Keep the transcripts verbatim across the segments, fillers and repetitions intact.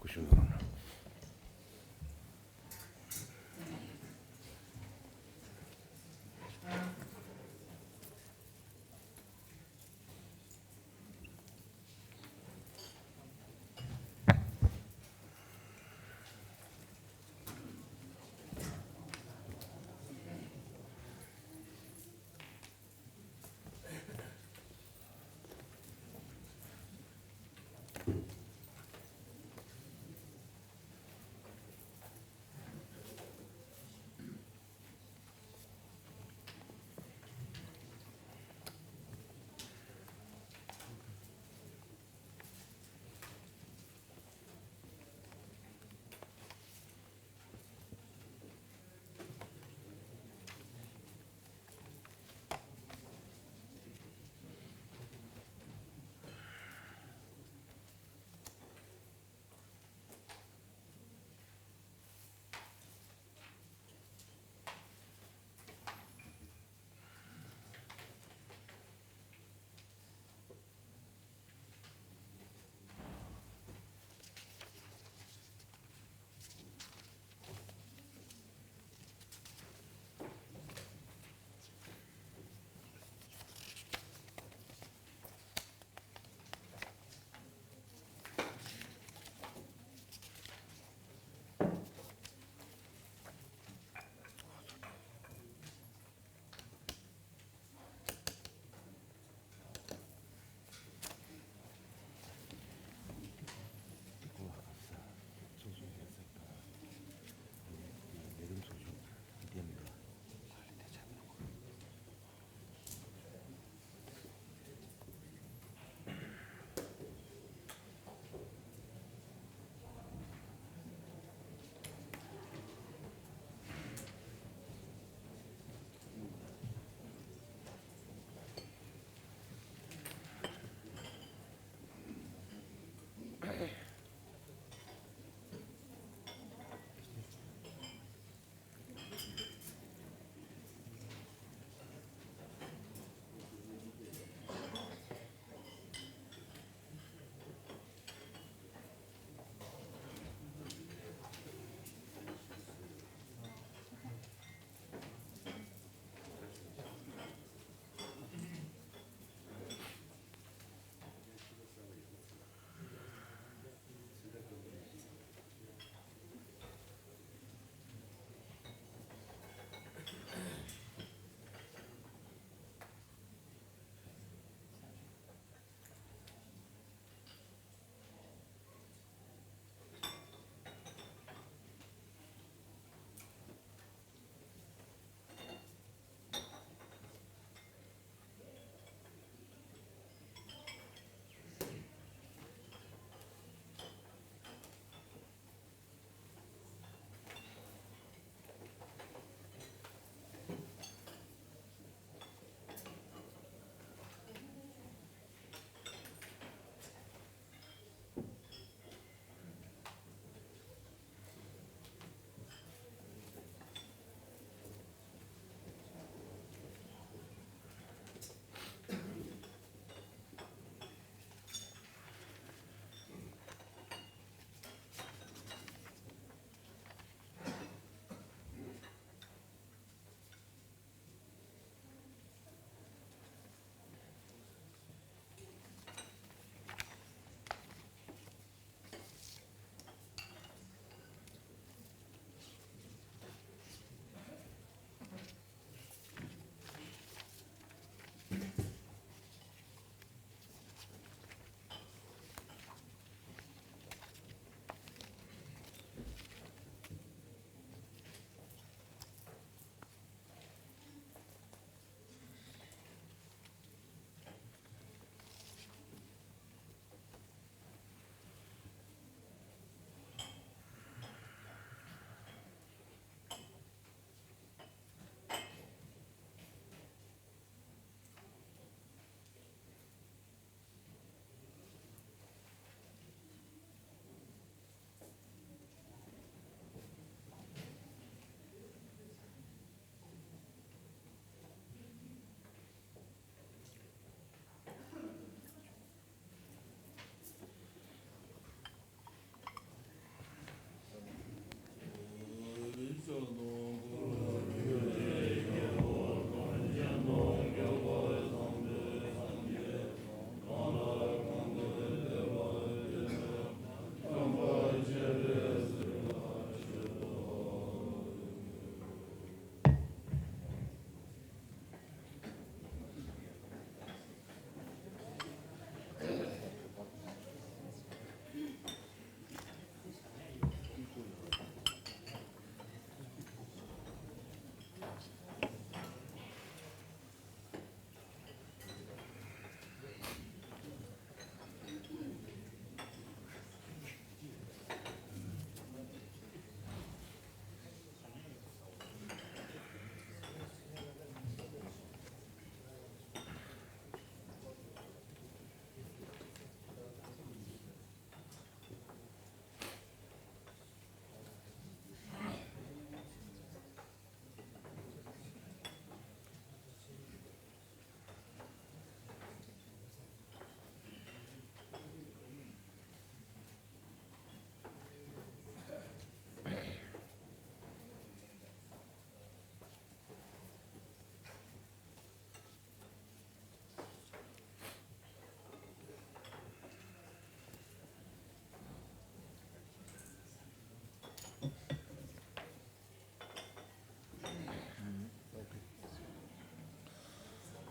ཕྱིན་ཡོང་ན།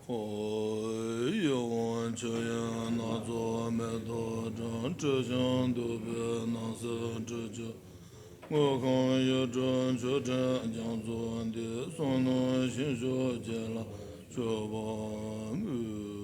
ཡིད་འོང་ཆུ་ཡི་སྣ་ཚོགས་མེ་ཏོག་སྒྲོན། དྲི་ཞིམ་བདུག་སྤོས་སྣང་སྲིད་དྲི་ཆུ། དངུལ་ཁང་ཡིག་དྲུག་མཆོད་སྤྲིན་རྒྱ་མཚོ་འདི། བསོད་ནམས་ཤིང་གཞོགས་བརྒྱད་ལ་མཆོད་པ་འབུལ།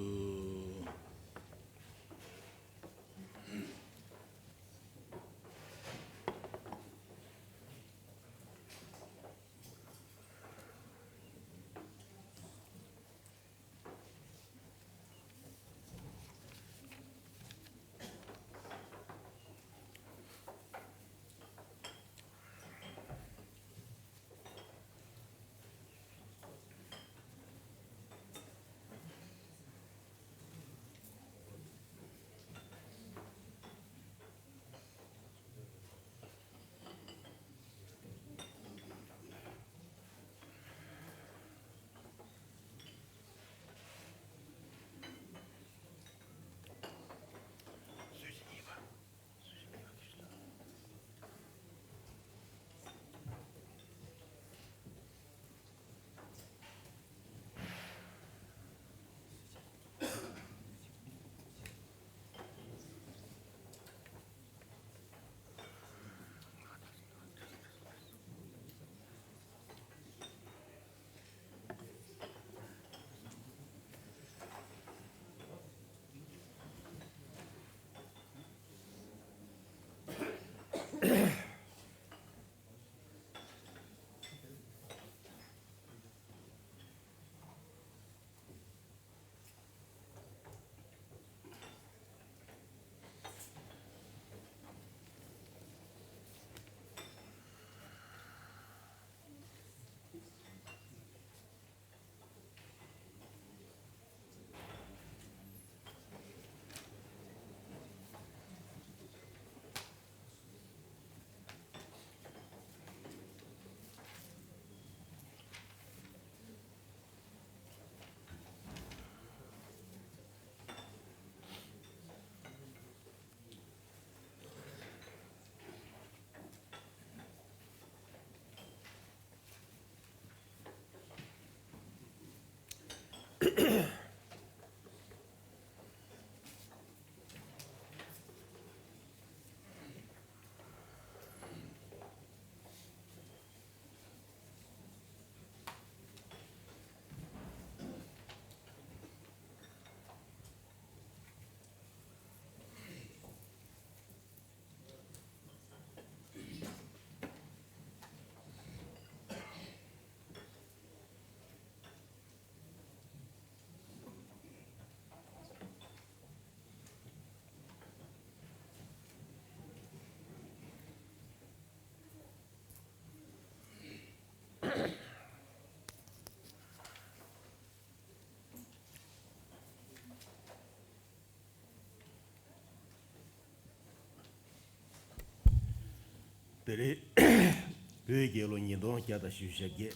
དེ་རིང་བོད་རྒྱལ་ལོ་ཉིས་སྟོང་བརྒྱ་དང་བཞི་བཅུ་ཞེ་བརྒྱད།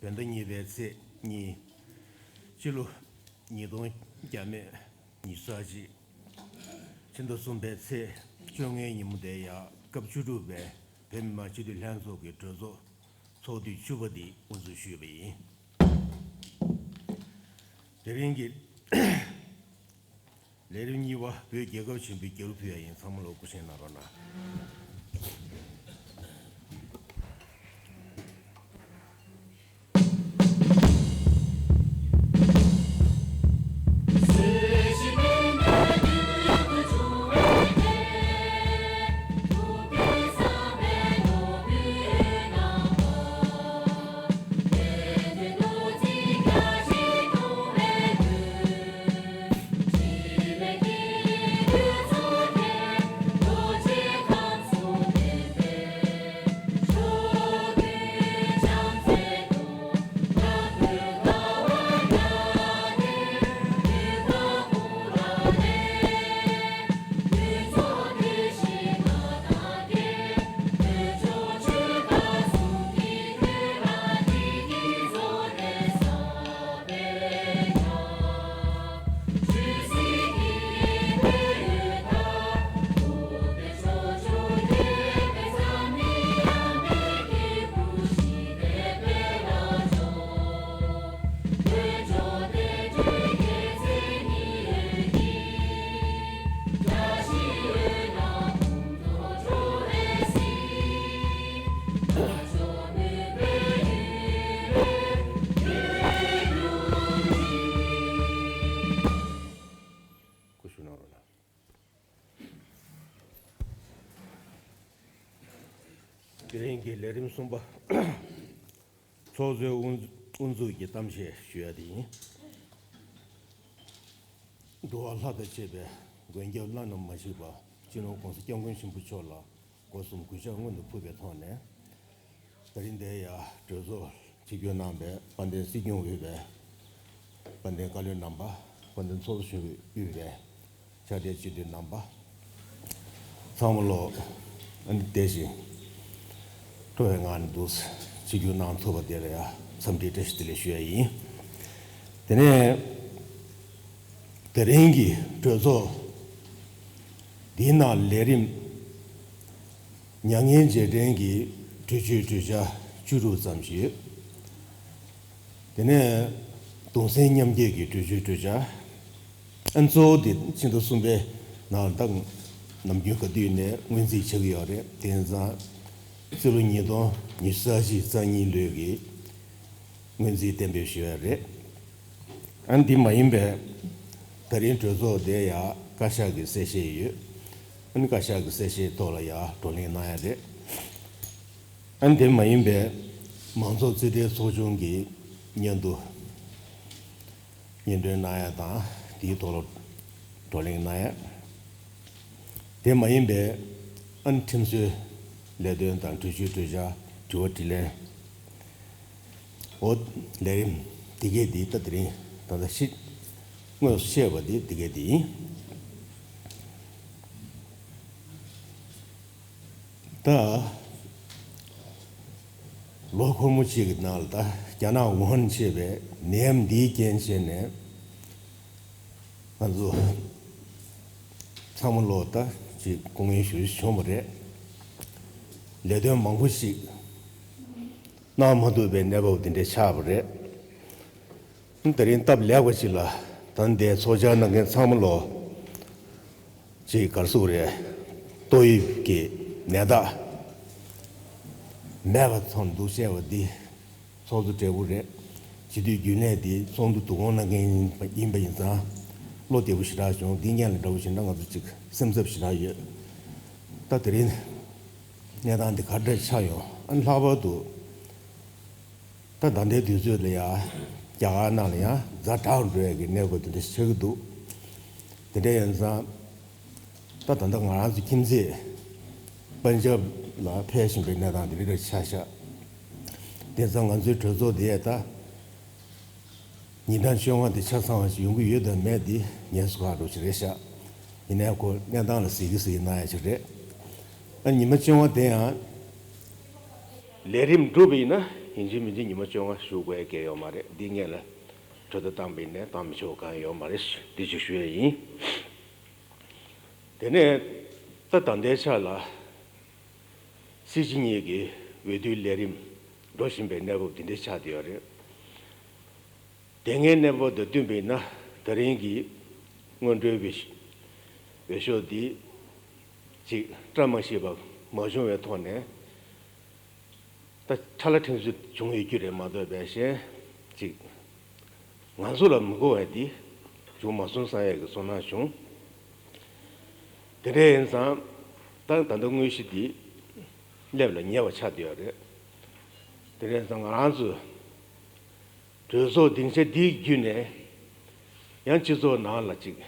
བོད་ཟླ་གཉིས་པའི་ཚེས་གཉིས། སྤྱི་ལོ་ཉིས་སྟོང་བརྒྱ་མེད་ཉི་ཤུ་རྩ་གཅིག་ཕྱི་ཟླ་གསུམ་པའི་ཚེས་བཅོ་ལྔའི་ཉིན་མོ་དེ་ཡང་སྐབས་བཅུ་དྲུག་པའི་བོད་མི་མང་སྤྱི་འཐུས་ལྷན་ཚོགས་ཀྱི་གྲོས་ཚོགས་ཚོགས་དུས་བཅུ་པ་འདི་དབུ་འཛུགས་ཞུས་པ་ཡིན། དེ་རིང་གི་ལས་རིམ་གཉིས་པ། བོད་རྒྱལ་ཁབ་ཆེན་པོའི་རྒྱལ་གླུ་ཕུལ་ཡ་ཡིན། ཚང་མ་ལོ་སྐུ་བཞེངས་གནང་རོགས་གནང་། དེ་རིང་གི་ལས་རིམ་གསུམ་པ། ཚོགས་གཙོའི་དབུ་དབུ་འཛུགས་ཀྱི་གཏམ་བཤད་ཞུ་ཡ་དེ་ཡིན། འགྲོ་བ་ལྷ་དང་བཅས་པའི་མགོན་སྐྱབས་བླ་ན་མ་མཆིས་པ་སྤྱི་ནོར་༸གོང་ས་༸སྐྱབས་མགོན་ཆེན་པོ་མཆོག་ལ་སྒོ་གསུམ་གུས་ཕྱག་སྔོན་དུ་ཕུལ་བའི་ཐོག་ནས། ད་རིང་འདིར་ཡང་གྲོས་ཚོགས་ཆིབས་བསྒྱུར་གནང་བའི་དཔལ་ལྡན་སྲིད་སྐྱོང་དབུས་པའི་དཔལ་ལྡན་བཀའ་བློན་རྣམ་པ། དཔལ་ལྡན་ཚོགས་གཙོ་མཆོག་དབུས་པའི་ཕྱག་སྦྲེལ་སྤྱི་འཐུས་རྣམ་པ་ཚང་མ་ལོ། ཨ་ནི་དེ་བཞིན་སྤྲོ་བའི་ངང་ནས་འདུག་ཆིབས་བསྒྱུར་གནང་ཐུབ་པ་དེ་ལ་ཡང་འཚམས་འདྲི་བཀྲ་ཤིས་བདེ་ལེགས་ཞུ་ཡ་ཡིན། དེ་ནས་དེ་རིང་གི་གྲོས་ཚོགས་འདིའི་ནང་ལས་རིམ་མྱ་ངན་རྗེས་དྲན་གྱི་གྲོས་ཆོད་གྲོས་འཆར་བཅུ་དྲུག་ཙམ་ཞིག་ཡོད། དེ་ནས་གདུང་སེམས་མཉམ་སྐྱེད་ཀྱི་གྲོས་ཆོད་གྲོས་འཆར། ཨ་ནི་གཙོ་བོ་དེ་ཕྱི་ཟླ་གསུམ་པའི་ནང་ལ་ད་ནམ་རྒྱུན་ག་དུས་ནས་སྔོན་རྩིས་བྱེད་ཀྱི་ཡོད་རེད། དེ་ཡིན་ཙང་ཕྱི་ལོ་ཉིས་སྟོང་ཉི་ཤུ་རྩ་གཅིག་རྩ་གཉིས་ལོའི་གི་སྔོན་རྩིས་གཏན་འབེབས་ཞུ་ཡ་རེད། ཨ་ནི་འདི་མ་ཡིན་པའི་ད་རིང་གྲོས་ཚོགས་དེ་ཡང་བཀའ་ཤག་གི་གསལ་བཤད་ཡོད། ཨ་ནི་བཀའ་ཤག་གི་གསལ་བཤད་ཐོག་ལ་ཡང་བགྲོ་གླེང་གནང་ཡ་རེད། ཨ་ནི་དེ་མ་ཡིན་པའི་མང་ཚོགས་རྩིས་ཁྲའི་ཚོགས་ཆུང་གི་སྙན་ཐོ། སྙན་སྒྲོན་གནང་ཡ་དང་དེའི་ཐོག་ལ་བགྲོ་གླེང་གནང་ཡ། དེ་མ་ཡིན་པའི་ཨ་ནི་ཁྲིམས་བཟོའི་ལས་དོན་དང་གྲོས་ཆོད་གྲོས་འཆར་དྲི་བ་དྲིས་ལན། འོ། ལས་རིམ་འདི་གས་འདི་ད་དེ་རིང་ད་ལྟ་ཤི་དངོས་སུ་བཤད་པ་འདི་འདི་གས་འདི་ཡིན། ད། ལོ་འཁོར་མོ་གཅིག་གི་ནང་ལ་ད་རྒྱ་ནག་ཝུ་ཧན་ཞེས་པའི་ནད་ཡམས་འདིའི་རྐྱེན་བྱས་ནས་ང་ཚོ་ཚང་མ་ལོ་ད་ཅིག་སྐུ་ངལ་ཞེ་པོ་བྱུང་བ་རེད། ལས་དོན་མང་པོ་ཞིག་གནང་མ་ཐུབ་པའི་གནས་བབ་འདི་འདྲ་ཆགས་པ་རེད། དེ་རིང་སྟབས་ལེགས་པ་ཞིག་ལ་ད་འདིར་ཚོགས་བཅར་གནང་མཁན་ཚང་མ་ལོ། ཅིག་ག་རེ་ཟེར་དགོས་རེད། ཏོག་དབྱིབས་ཀྱི་ནད་རྟགས་མེད་པ་ཚང་འདུག་བཤད་པ་འདི་ཚོགས་གཙོ་འབྲས་བུ་རེད། སྤྱི་འཐུས་རྒྱུན་ལས་འདི་ཚོགས་འདུ་བསྡུ་སྐོང་གནང་མཁན་ཡིན་པ་ཡིན་ཙང་བློ་བདེ་པོ་ཞེ་དྲག་བྱུང་། འདི་སྔོན་ལ་འདྲ་བོ་ཞིག་ན་ང་ཚོ་ཅིག་སེམས་འཚབ་ཞེ་དྲག་ཡོད། ད་དེ་རིང་གནས་སྟངས་འདི་ག་འདྲ་ཆགས་ཡོང་། ཨ་ནི་ལྷག་པར་དུ། ད་ད་ལྟའི་དུས་ཚོད་ལ་ཡང་རྒྱ་གར་ནང་ལ་ཡང་ཛ་དྲག་འགྲོ་ཡ་གི་གནས་སྐབས་དེ་འདྲ་ཆགས་ཀྱི་འདུག་དེ་འདྲ་ཡིན་ཙང་ད་ད་ལྟ་ང་རང་ཚོ་ཁྱིམ་མཚེས་པན་ཇབ་ལ་ཕེབས་བཞིན་པའི་གནས་སྟངས་དེ་འདྲ་ཆགས་ཤག་དེ་ཙང་ང་ཚོའི་གྲོས་ཚོགས་དེ་ད་ཉིན་གྲངས་བཅོ་ལྔ་དེ་ཆ་ཚང་བ་ཞིག་ཡོང་གི་ཡོད་དམ་མེད་དེ་ངས་སུ་ཁག་འགྲོ་ཞིག་རེད་ཤག་ཡིན་ནའི་ཁོ་གནས་སྟངས་ལ་གཟིགས་ཀྱི་གཟིགས་གནང་ཡ་ཞིག་རེད། ཨ་ཉི་མ་བཅོ་ལྔ་དེ་ཡང་ལས་རིམ་འགྲུབ་པ་ཡིན་ན་ཡིན་གཅིག་མིན་གཅིག་ཉི་མ་བཅོ་ལྔ་བཞུགས་དགོས་ཡ་གང་ཡོད་མ་རེད། འདི་སྔོན་ལ་གྲོས་བསྡུར་བཏང་པ་ཡིན་ནའི་བཏང་མི་ཆོག་གང་ཡོད་མ་རེད། འདི་ཅིག་ཞུ་ཡ་ཡིན། དེ་ནས་ད་ད་ལྟའི་ཆ་ལ་སྲིད་སྤྱི་གཉིས་ཀྱི་འོས་བསྡུའི་ལས་རིམ་འགྲོ་བཞིན་པའི་གནས་བབ་འདི་འདྲ་ཆགས་བསྡད་ཡོད་རེད། དེ་སྔའི་གནས་བབ་དང་བསྟུན་པ་ཡིན་ན་ད་རིང་གི་སྔོན་འགྲོའི་འོས་འོས་ཤོག་འདི་ཅིག་བཀྲ་མ་ཤིས་པ་མ་བྱུང་བའི་ཐོག་ནས་ད་ཁྲ་ལ་ཁྲིམས་གསོ་བྱུང་ཡོད་རྒྱུ་རེད་མ་གཏོགས་པའི་གཞན་ཅིག་ང་ཚོ་ལ་མི་དགོས་པ་འདི་བྱུང་མ་སོང་བསམ་ཡས་ཀྱི་ཚོར་སྣང་བྱུང་། དེ་འདྲ་ཡིན་ཙང་ད་ད་ལྟ་དངོས་གཞི་འདི་སླེབས་ལ་ཉེ་བ་ཆགས་བསྡད་ཡོད་རེད། དེ་འདྲ་ཡིན་ཙང་ང་རང་ཚོས་གྲོས་ཚོགས་སྡིངས་ཆ་འདི་བརྒྱུད་ནས་ཡང་སྤྱི་ཚོགས་ནང་ལ་ཅིག་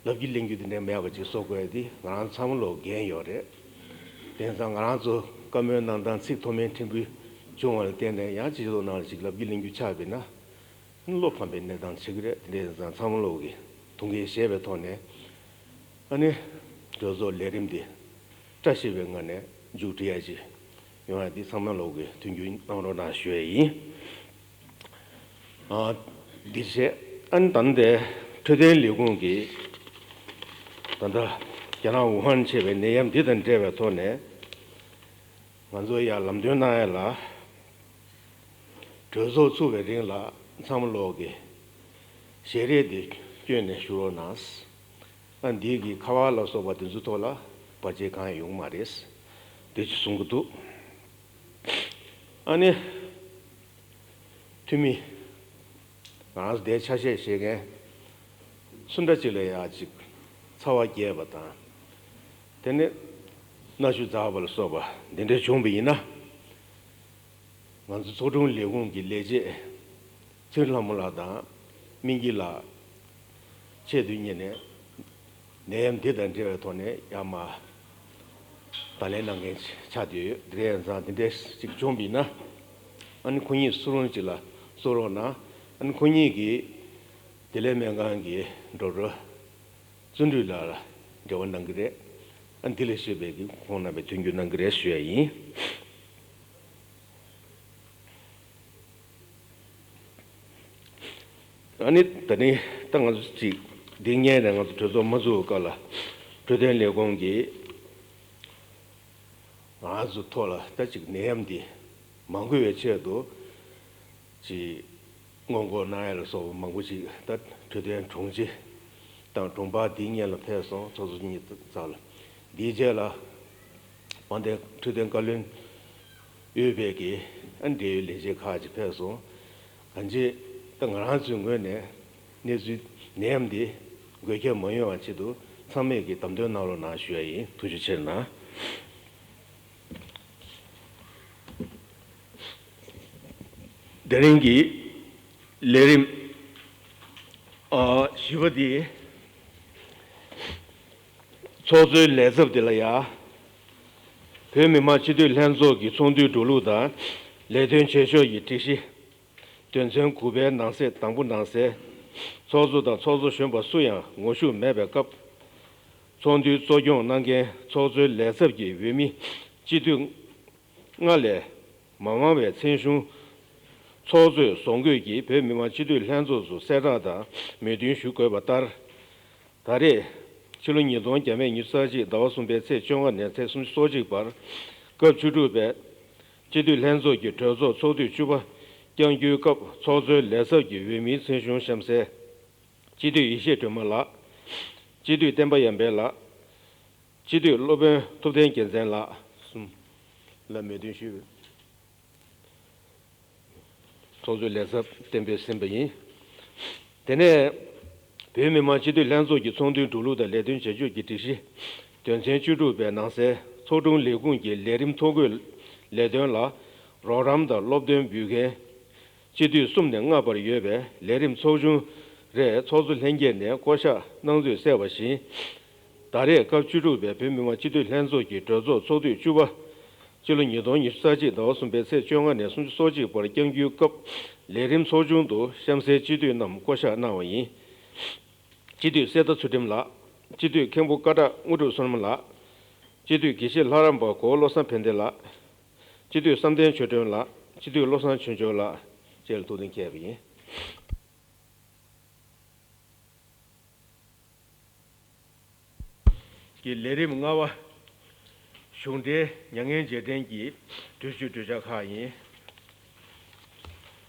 ལབ་རྒྱུ་གླེང་རྒྱུ་དེ་འདྲ་མེད་པ་ཅིག་བཟོ་དགོས་ཡ་དེ་ང་རང་ཚང་མ་ལོ་འགན་ཡོད་རེད། དེང་སང་ང་རང་ཚོ་བཀའ་མོལ་གནང་སྟངས་ཚིག་མཐོ་དམན་ཕྲན་བུ་བྱུང་བ་ལ་བརྟེན་ནས་ཡང་སྤྱི་ཚོགས་ནང་ལ་ཅིག་ལབ་རྒྱུ་གླེང་རྒྱུ་ཆགས་པས་ན་བློ་ཕམ་པའི་གནས་སྟངས་ཆགས་ཀྱི་རེད། དེ་འདྲ་ཡིན་ཙང་ཚང་མ་ལོ་གི་ཐུགས་འགན་བཞེས་པའི་ཐོག་ནས་ཨ་ནི་གྲོས་ཚོགས་ལས་རིམ་འདི་བཀྲ་ཤིས་པའི་ངང་ནས་མཇུག་སྒྲིལ་ཡ་ཅིག་ཡོང་ཡ་འདི་ཚང་མ་ལོ་གི་མཐུན་འགྱུར་གནང་རོགས་གནང་ཞུ་ཡ་ཡིན། ཨ། འདི་བྱས། ཨ་ནི་ད་ལྟའི་འཕྲོད་བསྟེན་ལས་ཁུངས་ཀྱིས་ད་ལྟ་རྒྱ་ནག་ཝུ་ཧན་ཞེས་པའི་ནད་ཡམས་འདི་དང་འབྲེལ་བའི་ཐོག་ནས་ང་ཚོ་ཡར་ལམ་སྟོན་གནང་ཡ་ལ། གྲོས་ཚོགས་ཚུགས་པའི་རིང་ལ་ཚང་མ་ལོག་གི་ཞལ་རས་འདི་བསྐྱོན་ནས་བཞུགས་རོགས་གནང་། ཨ་འདི་གི་ཁ་པར་ལ་སོགས་པ་དེ་ཚོའི་ཐོག་ལ་བར་ཆད་གང་ཡང་ཡོང་གི་མ་རེད། དེ་ཅིག་གསུང་གི་འདུག་ཨ་ནི། འཐུས་མི་ང་རང་ཚོ་དེའི་ཆ་ཤས་བཞེས་མཁན་སུ་འདྲ་ཅིག་ལ་ཡ་ཅིག་ཚ་བ་རྒྱས་པ་དང་། དེ་ནས་ གནའ་ཤུལ་འཛེགས་པ་ལ་སོགས་པ་འདི་འདྲ་བྱུང་བ་ཡིན་ན། ང་ཚོ་ཚོགས་དྲུང་ལས་ཁུངས་ཀྱི་ལས་བྱེད་ཚེ་རིང་ལྷ་མོ་ལགས་དང་སྨན་སྐྱིད་ལགས། ཆེད་དུ་གཉེར་ནས་ནད་ཡམས་འདི་དང་འབྲེལ་བའི་ཐོག་ནས་ཡར་མར་བརྡ་ལན་གནང་མཁན་ཆགས་བསྡད་ཡོད། དེ་རེད། ཡང་ཙང་དེ་འདྲས་ཅིག་བྱུང་བ་ཡིན་ན། ཨ་ནི་ཁོ་གཉིས་སུ་རུང་ཅིག་ལ་གསུང་རོགས་གནང་། ཨ་ནི་ཁོ་གཉིས་ཀྱིས་བདེ་ལེགས་སྨན་ཁང་གི་ཌོག་ཊར་བརྩོན་འགྲུས་ལགས་ལ་འབྲེལ་བ་གནང་གི་རེད། ཨ་ནི་དེ་ལས་ཤེས་པའི་གི་ཁོང་རྣམ་པས་མཐུན་འགྱུར་གནང་གི་རེད་ཞུ་ཡ་ཡིན། ཨ་ནི་ད་ནི་ད་ང་ཚོ་ཅིག་འདི་སྔོན་ནས་ང་ཚོ་གྲོས་ཚོགས་མ་ཚུགས་སྐབས་ལ་འཕྲོད་བསྟེན་ལས་ཁུངས་ཀྱིས་ང་ཚོ་ཐོག་ལ་ད་ཅིག་ནད་ཡམས་འདི་མ་འགོས་པའི་ཆེད་དུ་ཅིག་སྔོན་འགོག་གནང་ཡ་ལ་སོགས་པ་མང་པོ་ཅིག་ད་འཕྲོད་བསྟེན་དྲུང་ཆེ་དང་དྲུང་འཕར་འདི་སྔོན་ལ་ཕེབས་སོང་། ཚོགས་གཙོ་གཉིས་ཙམ་ལ། འདིའི་རྗེས་ལ་དཔལ་ལྡན་འཕྲོད་བསྟེན་བཀའ་བློན་དབུས་པའི་གི་ཨ་འབྲེལ་ཡོད་ལས་བྱེད་ཁག་ཅིག་ཕེབས་སོང་། གང་ཅི་ད་ང་རང་ཚོའི་ངོས་ནས་གནས་ཚུལ་ནད་ཡམས་འདི་འགོས་ཁྱབ་མ་ཡོང་བ་ཆེད་དུ་ཚང་མས་ཀྱི་བདམས་ཐོན་གནང་རོགས་གནང་ཞུ་ཡ་ཡིན། ཐུགས་རྗེ་ཆེ་གནང་། དེ་རིང་གི་ལས་རིམ་ཨ་བཞི་པ་འདི་ཚོགས་གཙོའི་ལས་ཚབ་འདི་ལ་ཡ། བོད་མི་མང་སྤྱི་འཐུས་ལྷན་ཚོགས་ཀྱི་ཚོགས་འདུའི་འགྲོ་ལུགས་དང་ལས་དོན་བྱེད་ཕྱོགས་ཀྱི་སྒྲིག་གཞི། དོན་ཚན་དགུ་པའི་ནང་གསེས་དང་པོ་ནང་གསལ། ཚོགས་གཙོ་དང་ཚོགས་གཙོ་གཞོན་པ་སུ་ཡང་ངོ་ཤུགས་མེད་པའི་སྐབས། ཚོགས་འདུའི་གཙོ་སྐྱོང་གནང་མཁན་ཚོགས་གཙོའི་ལས་ཚབ་ཀྱི་འོས་མི་སྤྱི་འཐུས་ལྔ་ལས་མ་མང་བའི་མཚན་གཞུང་ཚོགས་གཙོས་བཟོ་འགོད་ཀྱིས་བོད་མི་མང་སྤྱི་འཐུས་ལྷན་ཚོགས་སུ་གསལ་བསྒྲགས་དང་མོས་མཐུན་ཞུ་དགོས་པ་ལྟར། ད་རེས་ཕྱི་ལོ་ཉིས་སྟོང་བརྒྱ་མེད་ཉི་ཤུ་རྩ་གཅིག་ཟླ་བ་གསུམ་པའི་ཚེས་བཅོ་ལྔ་ནས་ཚེས་སུམ་ཅུ་སོ་གཅིག་བར་སྐབས་བཅུ་དྲུག་པའི་སྤྱི་འཐུས་ལྷན་ཚོགས་ཀྱི་གྲོས་ཚོགས་ཚོགས་དུས་བཅུ་པ་བསྐྱང་རྒྱུའི་སྐབས་ཚོགས་གཙོའི་ལས་ཚབ་ཀྱི་འོས་མིའི་མཚན་གཞུང་གཤམ་གསལ། སྤྱི་འཐུས་ཡེ་ཤེས་སྒྲོལ་མ་ལགས། སྤྱི་འཐུས་བསྟན་པ་ཡར་འཕེལ་ལགས། སྤྱི་འཐུས་སློབ་དཔོན་ཐུབ་བསྟན་རྒྱལ་མཚན་ལགས་གསུམ་ལ་མོས་མཐུན་ཞུས། ཚོགས་གཙོའི་ལས་ཚབ་གཏན་འབེབས་ཟིན་པ་ཡིན། དེ་ནས་བོད་མི་མང་སྤྱི་འཐུས་ལྷན་ཚོགས་ཀྱི་ཚོགས་འདུའི་འགྲོ་ལུགས་དང་ལས་དོན་བྱེད་ཕྱོགས་ཀྱི་སྒྲིག་གཞི་དོན་ཚན་བཅུ་དྲུག་པའི་ནང་གསལ་ཚོགས་དྲུང་ལས་ཁུངས་ཀྱི་ལས་རིམ་ཐོ་འགོད་ལས་དོན་ལ་རོགས་རམ་དང་སློབ་སྟོན་འབུལ་མཁན་སྤྱི་འཐུས་གསུམ་ནས་ལྔ་བར་ཡོད་པའི་ལས་རིམ་ཚོགས་ཆུང་རེ་ཚོགས་གཙོ་ལྷན་རྒྱས་ནས་བསྐོ་གཞག་གནང་ཚུལ་གསལ་བ་བཞིན། ད་རེས་སྐབས་བཅུ་དྲུག་པའི་བོད་མི་མང་སྤྱི་འཐུས་ལྷན་ཚོགས་ཀྱི་གྲོས་ཚོགས་ཚོགས་དུས་བཅུ་པ་ཕྱི་ལོ་ཉིས་སྟོང་ཉི་ཤུ་རྩ་གཅིག་ཟླ་བ་གསུམ་པའི་ཚེས་བཅོ་ལྔ་ནས་སུམ་ཅུ་སོ་གཅིག་བར་བསྐྱང་རྒྱུའི་སྐབས་ལས་རིམ་ཚོགས་ཆུང་དུ་གཤམ་གསལ་སྤྱི་འཐུས་རྣམས་བསྐོ་གཞག་གནང་བ་ཡིན། སྤྱི་འཐུས་གསེར་རྟ་ཚུལ་ཁྲིམས་ལགས། སྤྱི་འཐུས་མཁན་པོ་ཀ་བྲག་དངོས་གྲུབ་བསོད་ནམས་ལགས། སྤྱི་འཐུས་དགེ་བཤེས་ལྷ་རམས་པ་གོ་བོ་བློ་བཟང་ཕན་བདེ་ལགས། སྤྱི་འཐུས་བསམ་གཏན་ཆོས་སྒྲོན་ལགས། སྤྱི་འཐུས་བློ་བཟང་ཆོས་འབྱོར་ལགས་བཅས་ལ་ཐུགས་གདན་འཁེལ་བ་ཡིན། ཀྱི་ལས་རིམ་ལྔ་པ། གཞུང་འབྲེལ་མྱ་ངན་རྗེས་དྲན་གྱི་གྲོས་ཆོད་གྲོས་འཆར་ཁག་ཡིན།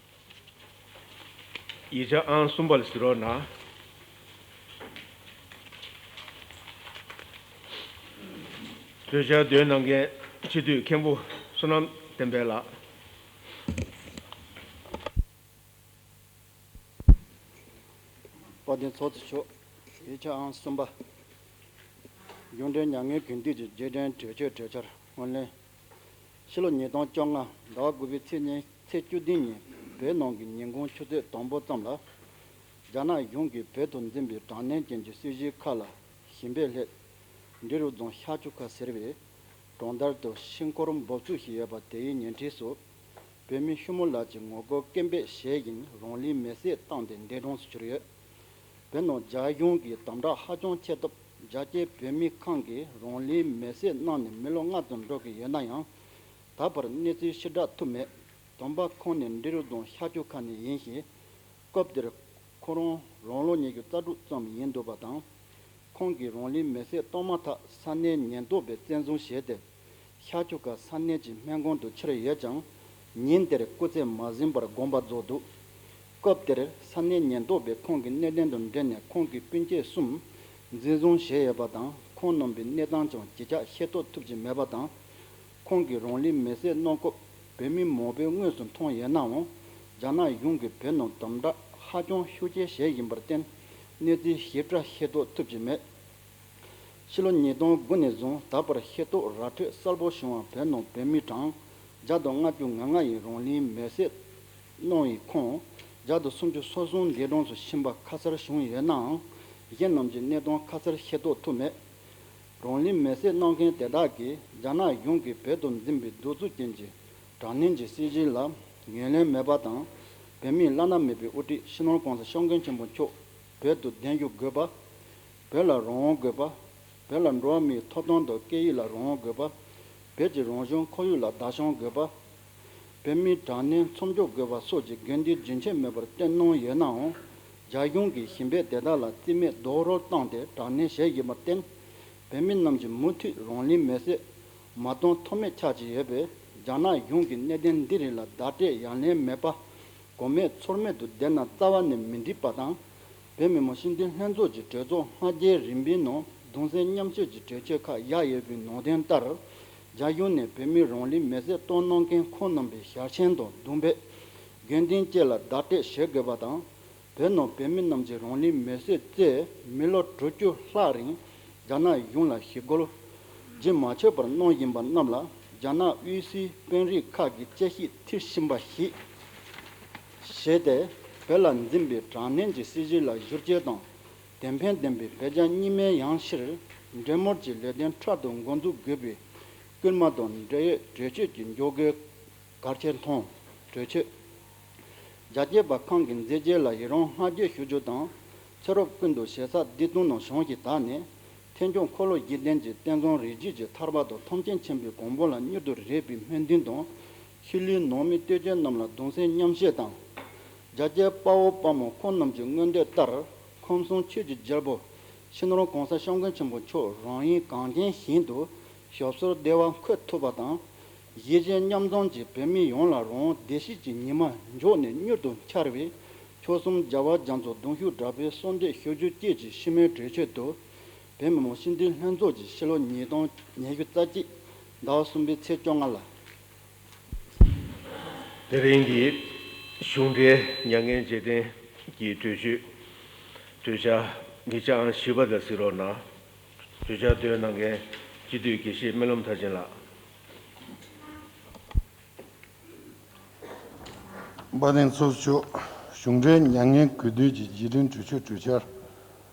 ཡིག་ཆ་ཨང་གསུམ་པ་ལ་གཟིགས་རོགས་གནང་། གྲོས་འཆར་འདོན་གནང་མཁན་སྤྱི་འཐུས་མཁན་པོ་བསོད་ནམས་བསྟན་འཕེལ་ལགས། དཔལ་ལྡན་ཚོགས་གཙོ་མཆོག་ཡིག་ཆ་ཨང་གསུམ་པ། གཞུང་འབྲེལ་མྱ་ངན་གུས་འདུད་ཀྱི་རྗེས་དྲན་གྲོས་ཆོད་གྲོས་འཆར་སྔོན་གླེང་། ཕྱི་ལོ་ཉིས་སྟོང་བཅོ་ལྔ་ཟླ་བ་དགུ་པའི་ཚེས་གཉིས་ཚེས་བཅུ་བདུན་ཉིན་བོད་ནང་གི་ཉིན་གུང་ཆུ་ཚོད་དང་པོ་ཙམ་ལ། རྒྱ་ནག་གཞུང་གིས་བོད་དུ་འཛིན་པའི་དྲག་གནོན་ཅན་གྱི་སྲིད་བྱུས་ཁག་ལ་ཞེན་པའི་སླད། འབྲི་རུ་རྫོང་ཤར་ཆུ་ཁ་ཟེར་བའི་གྲོང་རྡལ་དུ་ཤིང་འཁོར་འབབ་ཚུགས་ཤིག་ཡོད་པ་དེའི་ཉེ་འཁྲིས་སུ། བོད་མི་ཤུ་མོ་ལགས་ཀྱིས་ངོ་རྒོལ་སྐད་འབོད་བྱས་བཞིན་རང་ལུས་མེར་སྲེག་བཏང་སྟེ་འདས་གྲོངས་སུ་གྱུར་ཡོད། བོད་ནང་རྒྱ་གཞུང་གིས་དམ་དྲག་ཧ་ཅང་ཆེ་སྟབས་རྒྱ་སྐྱེད་བོད་མི་ཁག་གིས་རང་ལུས་མེར་སྲེག་གནང་ནས་མི་ལོ་ལྔ་ཙམ་འགྲོ་གི་ཡོད་ན་ཡང་། ད་བར་གནས་ཚུལ་ཕྱིར་བསྒྲགས་ཐུབ་མེད། དམ་པ་ཁོང་ནི་འབྲི་རུ་རྫོང་ཤར་ཆུ་ཁ་ནས་ཡིན་ཞིང་། སྐབས་དེར་ཁོ་རང་རང་ལོ་ཉི་ཤུ་རྩ་དྲུག་ཙམ་ཡིན་འདུག་པ་དང་། ཁོང་གིས་རང་ལུས་མེར་སྲེག་གཏོང་མ་ཐག་ས་གནས་ཉེན་རྟོག་པས་བཙན་བཟུང་བྱས་ཏེ། ཤར་ཆུ་ཁ་ས་གནས་ཀྱི་སྨན་ཁང་དུ་ཁྱེར་ཡོད་ཀྱང་། ཉིན་དེར་སྐུ་ཚེ་མ་ཟིན་པར་དགོངས་པ་རྫོགས་འདུག་སྐབས་དེར་ས་གནས་ཉེན་རྟོག་པས་ཁོང་གི་གནས་སྟངས་དང་འབྲེལ་ནས་ཁོང་གི་སྤུན་མཆེད་གསུམ་འཛིན་བཟུང་བྱས་ཡོད་པ་དང་། ཁོང་རྣམ་པའི་གནས་སྟངས་ཀྱང་ཇི་ཆགས་ཤེས་རྟོགས་ཐུབ་ཀྱི་མེད་པ་དང་། ཁོང་གིས་རང་ལུས་མེར་སྲེག་གནང་སྐབས་བོད་མི་མང་པོས་དངོས་སུ་མཐོང་ཡོད་ནའང་། རྒྱ་ནག་གཞུང་གིས་བོད་ནང་དམ་དྲག་ཧ་ཅང་ཤུགས་ཆེ་བྱས་ཡིན་པར་བརྟེན། གནས་ཚུལ་ཞིབ་ཕྲ་ཤེས་རྟོགས་ཐུབ་ཀྱི་མེད། ཕྱི་ལོ་ཉིས་སྟོང་དགུ་ནས་བཟུང་ད་བར་ཤེས་རྟོགས་ར་འཕྲོད་གསལ་པོ་བྱུང་བ་བོད་ནང་བོད་མི་གྲངས་བརྒྱ་དང་ལྔ་བཅུ་ང་ལྔ་ཡིས་རང་ལུས་མེར་སྲེག་གནང་བའི་ཁོངས་བརྒྱ་དང་སུམ་ཅུ་སོ་གསུམ་འདས་གྲོངས་སུ་ཕྱིན་པ་ཁ་གསལ་བྱུང་ཡོད་ནའང་གཞན་རྣམས་ཀྱི་གནས་སྟངས་ཁ་གསལ་ཤེས་རྟོགས་ཐུབ་མེད། རང་ལུས་མེར་སྲེག་གནང་མཁན་དེ་དག་གིས་རྒྱ་ནག་གཞུང་གིས་བོད་དུ་འཛིན་པའི་གདུག་རྩུབ་ཅན་གྱི་དྲག་གནོན་གྱི་སྲིད་བྱུས་ལ་ངོས་ལེན་མེད་པ་དང་། བོད་མིའི་བླ་ན་མེད་པའི་དབུ་ཁྲིད་སྤྱི་ནོར་༸གོང་ས་༸སྐྱབས་མགོན་ཆེན་པོ་མཆོག་བོད་དུ་གདན་ཞུ་དགོས་པ། བོད་ལ་རང་དབང་དགོས་པ། བོད་ལ་འགྲོ་བ་མིའི་ཐོབ་ཐང་དང་སྐད་ཡིག་ལ་རང་དབང་དགོས་པ། བོད་ཀྱི་རང་བྱུང་ཁོར་ཡུག་ལ་བདག་སྐྱོང་དགོས་པ། བོད་མིའི་དྲག་གནོན་མཚམས་འཇོག་དགོས་པ་སོགས་ཀྱི་དགོས་འདུན་རྒྱུན་ཆད་མེད་པར་བཏོན་གནང་ཡོད་ནའང་། རྒྱ་གཞུང་གིས་ཞི་བའི་བདེ་ཐང་ལ་རྩིས་མེད་རྡོག་རོལ་བཏང་སྟེ་དྲག་གནོན་བྱེད་བཞིན་པར་བརྟེན། བོད་མི་རྣམས་ཀྱིས་མུ་མཐུད་རང་ལུས་མེར་སྲེག་མ་གཏོང་ཐབས་མེད་ཆགས་ཀྱི་ཡོད་པས། རྒྱ་ནག་གཞུང་གིས་གནད་དོན་འདི་རིགས་ལ་བརྡ་སྤྲོད་ཡ་ལན་མེད་པ། གོ་མེད་ཚོར་མེད་དུ་བསྡད་ན་རྩ་བ་ནས་མི་འགྲིག་པ་དང་། བོད་མི་མང་སྤྱི་འཐུས་ལྷན་ཚོགས་ཀྱི་གྲོས་ཚོགས་ལྔ་བརྒྱའི་རིམ་པའི་ནང་གདུང་སེམས་མཉམ་སྐྱེད་ཀྱི་གྲོས་ཆོད་ཁག་བཞག་ཡོད་པའི་ནང་དོན་ལྟར། རྒྱ་གཞུང་ནས་བོད་མིའི་རང་ལུས་མེར་སྲེག་གཏོང་གནང་མཁན་ཁོང་རྣམ་པའི་ཞལ་ཆེམས་དང་བསྡོམས་པས་དགོས་འདུན་བཅས་ལ་བརྡ་སྤྲོད་བྱེད་དགོས་པ་དང་། བོད་ནང་བོད་མི་རྣམས་ཀྱི་རང་ལུས་མེར་སྲེག་བཅས་མི་ལོ་དྲུག་ཅུ་ལྷག་རིང་རྒྱ་ནག་གཞུང་ལ་ཞི་རྒོལ་རྒྱུན་མ་ཆད་པར་གནང་བཞིན་པ་རྣམས་ལ་རྒྱ་ནག་དབུས་སའི་དཔོན་རིགས་ཁག་གིས་དཔྱད་ཞིབ་མཐིལ་ཕྱིན་པ་ཞིག་བྱས་ཏེ། བོད་ལ་འཛིན་པའི་དྲག་གནོན་གྱི་སྲིད་བྱུས་ལ་བསྒྱུར་བཅོས་དང་། དོན་ཕན་ལྡན་པའི་བོད་རྒྱ་གཉིས་སྨན་ཡང་ཕྱིར་འབྲེལ་མོལ་གྱི་ལས་དོན་འཕྲལ་དུ་འགོ་འཛུགས་དགོས་པའི་སྐུལ་མ་དང་འབྲེལ་ཡོད་གྲོས་ཆོད་ཀྱི་འཇོག་དགོས། གལ་ཆེར་མཐོང་། གྲོས་ཆོད། རྒྱ་སྐྱེད་པ་ཁང་གི་མཛད་རྗེས་ལ་ཡི་རང་བསྔགས་བརྗོད་ཞུ་རྒྱུ་དང་། ཚེ་རབས་ཀུན་ཏུ་ཞེ་ས་བདེ་སྟོང་ནང་བྱང་ཞིང་དག་ནས། ཐེག་མཆོག་འཁོར་ལོ་བཞི་ལྡན་གྱི་བསྟན་བཟང་རིགས་རྒྱུད་ཀྱི་ཐར་པ་དང་ཐམས་ཅད་མཁྱེན་པའི་གོ་འཕང་ལ་མྱུར་དུ་རེག་པའི་སྨོན་འདུན་དང་། ཤུལ་ལུས་ནང་མི་བསྟོད་ཅན་རྣམས་ལ་གདུང་སེམས་མཉམ་སྐྱེད་དང་། རྒྱ་སྐྱེད་དཔའ་བོ་དཔའ་མོ་ཁོང་རྣམས་ཀྱི་མངོན་འདོད་ལྟར། ཁམས་གསུམ་ཆོས་ཀྱི་རྒྱལ་པོ་སྤྱི་ནོར་༸གོང་ས་༸སྐྱབས་མགོན་ཆེན་པོ་མཆོག་རང་ཡུལ་གངས་ཅན་ཞིང་དུ་ཞབས་སོར་བདེ་བར་འཁོད་ཐུབ་པ་དང་། གཞིས་བྱེས་མཉམ་འཛོམས་ཀྱིས་བོད་མི་ཡོངས་ལ་རང་དབང་བདེ་སྐྱིད་ཀྱི་ཉི་མ་མགྱོགས་ནས་མྱུར་དུ་འཆར་བའི་ཆོལ་གསུམ་རྒྱལ་བ་རྒྱ་མཚོ་གདུང་ཤུགས་དྲག་པོའི་གསོལ་འདེབས་ཞུ་རྒྱུ་བཅས་ཀྱི་ཕྱི་མོལ་གྲོས་ཆོད་དུ། བོད་མི་མང་སྤྱི་འཐུས་ལྷན་ཚོགས་ཀྱིས་ཕྱི་ལོ་ཉིས་སྟོང་ཉི་ཤུ་རྩ་གཅིག་ཟླ་བ་གསུམ་པའི་ཚེས་བཅོ་ལྔ་ལ། དེ་རིང་གི་གཞུང་འབྲེལ་མྱ་ངན་རྗེས་དྲན་གྱི་གྲོས་ཆོད་གྲོས་འཆར་ཉིས་བརྒྱ་བཞི་པ་དང་གཟིགས་རོགས་གནང་། གྲོས་འཆར་བཏོན་གནང་མཁན་སྤྱི་འཐུས་དགེ་བཤེས་སྨོན་ལམ་མཐར་ཕྱིན་ལགས། དཔལ་ལྡན་ཚོགས་གཙོ་མཆོག་གཞུང་འབྲེལ་མྱ་ངན་གུས་འདུད་ཀྱི་རྗེས་དྲན་གྲོས་ཆོད་གྲོས་འཆར་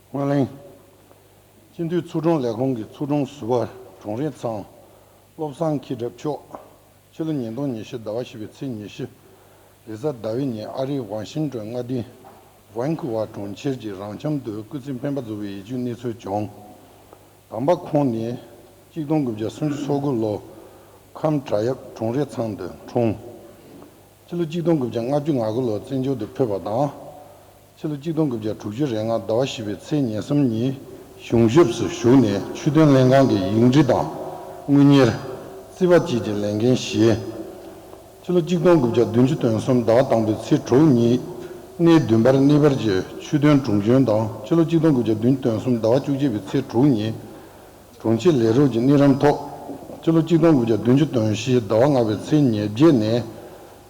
སྔོན་གླེང་། སྤྱི་འཐུས་ཚོགས་དྲུང་ལས་ཁུངས་ཀྱི་ཚོགས་དྲུང་ཟུར་པ་གྲོང་རེ་ཚང་བློ་བཟང་མཁྱེན་གྲབས་མཆོག་ཕྱི་ལོ་ཉིས་སྟོང་ཉི་ཤུ་ཟླ་བ་བཞི་པའི་ཚེས་ཉི་ཤུ། རེས་གཟའ་ཟླ་བའི་ཉིན་ཨ་རིའི་ཝ་ཤིང་ཏོན་མངའ་སྡེའི་ཝན་ཀུ་ཝར་གྲོང་ཁྱེར་གྱི་རང་འཁྱམས་དུ་སྐུ་ཚེ་འཕེན་པ་རྫོགས་པའི་ཡིད་སྐྱོའི་གནས་ཚུལ་བྱུང་། དམ་པ་ཁོང་ནི་གཅིག་སྟོང་དགུ་བརྒྱ་སུམ་ཅུ་སོ་དགུ་ལོ་ཁམས་བྲག་གཡབ་གྲོང་རེ་ཚང་དུ་འཁྲུངས། ཕྱི་ལོ་གཅིག་སྟོང་དགུ་བརྒྱ་ལྔ་བཅུ་ང་དགུ་ལོར་བཙན་བྱོལ་དུ་ཕེབས་པ་དང་། ཕྱི་ལོ་གཅིག་སྟོང་དགུ་བརྒྱ་དྲུག་ཅུ་རེ་ལྔ་ཟླ་བ་བཞི་པའི་ཚེས་ཉེར་གསུམ་ཉིན་གཞུང་ཞབས་སུ་ཞུགས་ནས་ཆོས་དོན་ལྷན་ཁང་གི་ཡིག་འབྲེལ་དང་དངུལ་གཉེར། རྩིས་པ་བཅས་ཀྱི་ལས་འགན་བཞེས། ཕྱི་ལོ་གཅིག་སྟོང་དགུ་བརྒྱ་བདུན་ཅུ་དོན་གསུམ་ཟླ་བ་དང་པོའི་ཚེས་དྲུག་ཉིན་གནས་བདུན་པར་གནས་སྤར་གྱི་ཆོས་དོན་དྲུང་གཞོན་དང་། ཕྱི་ལོ་གཅིག་སྟོང་དགུ་བརྒྱ་བདུན་ཅུ་དོན་གསུམ་ཟླ་བ་བཅུ་གཅིག་པའི་ཚེས་དྲུག་ཉིན་དྲུང་ཆེ་ལས་རོགས་ཀྱི་གནས་རིམ་ཐོབ། ཕྱི་ལོ་གཅིག་སྟོང་དགུ་བརྒྱ་བདུན་ཅུ་དོན་བཞི་ཟླ་བ་ལྔ་པའི་ཚེས་ཉེར་བརྒྱད་ནས།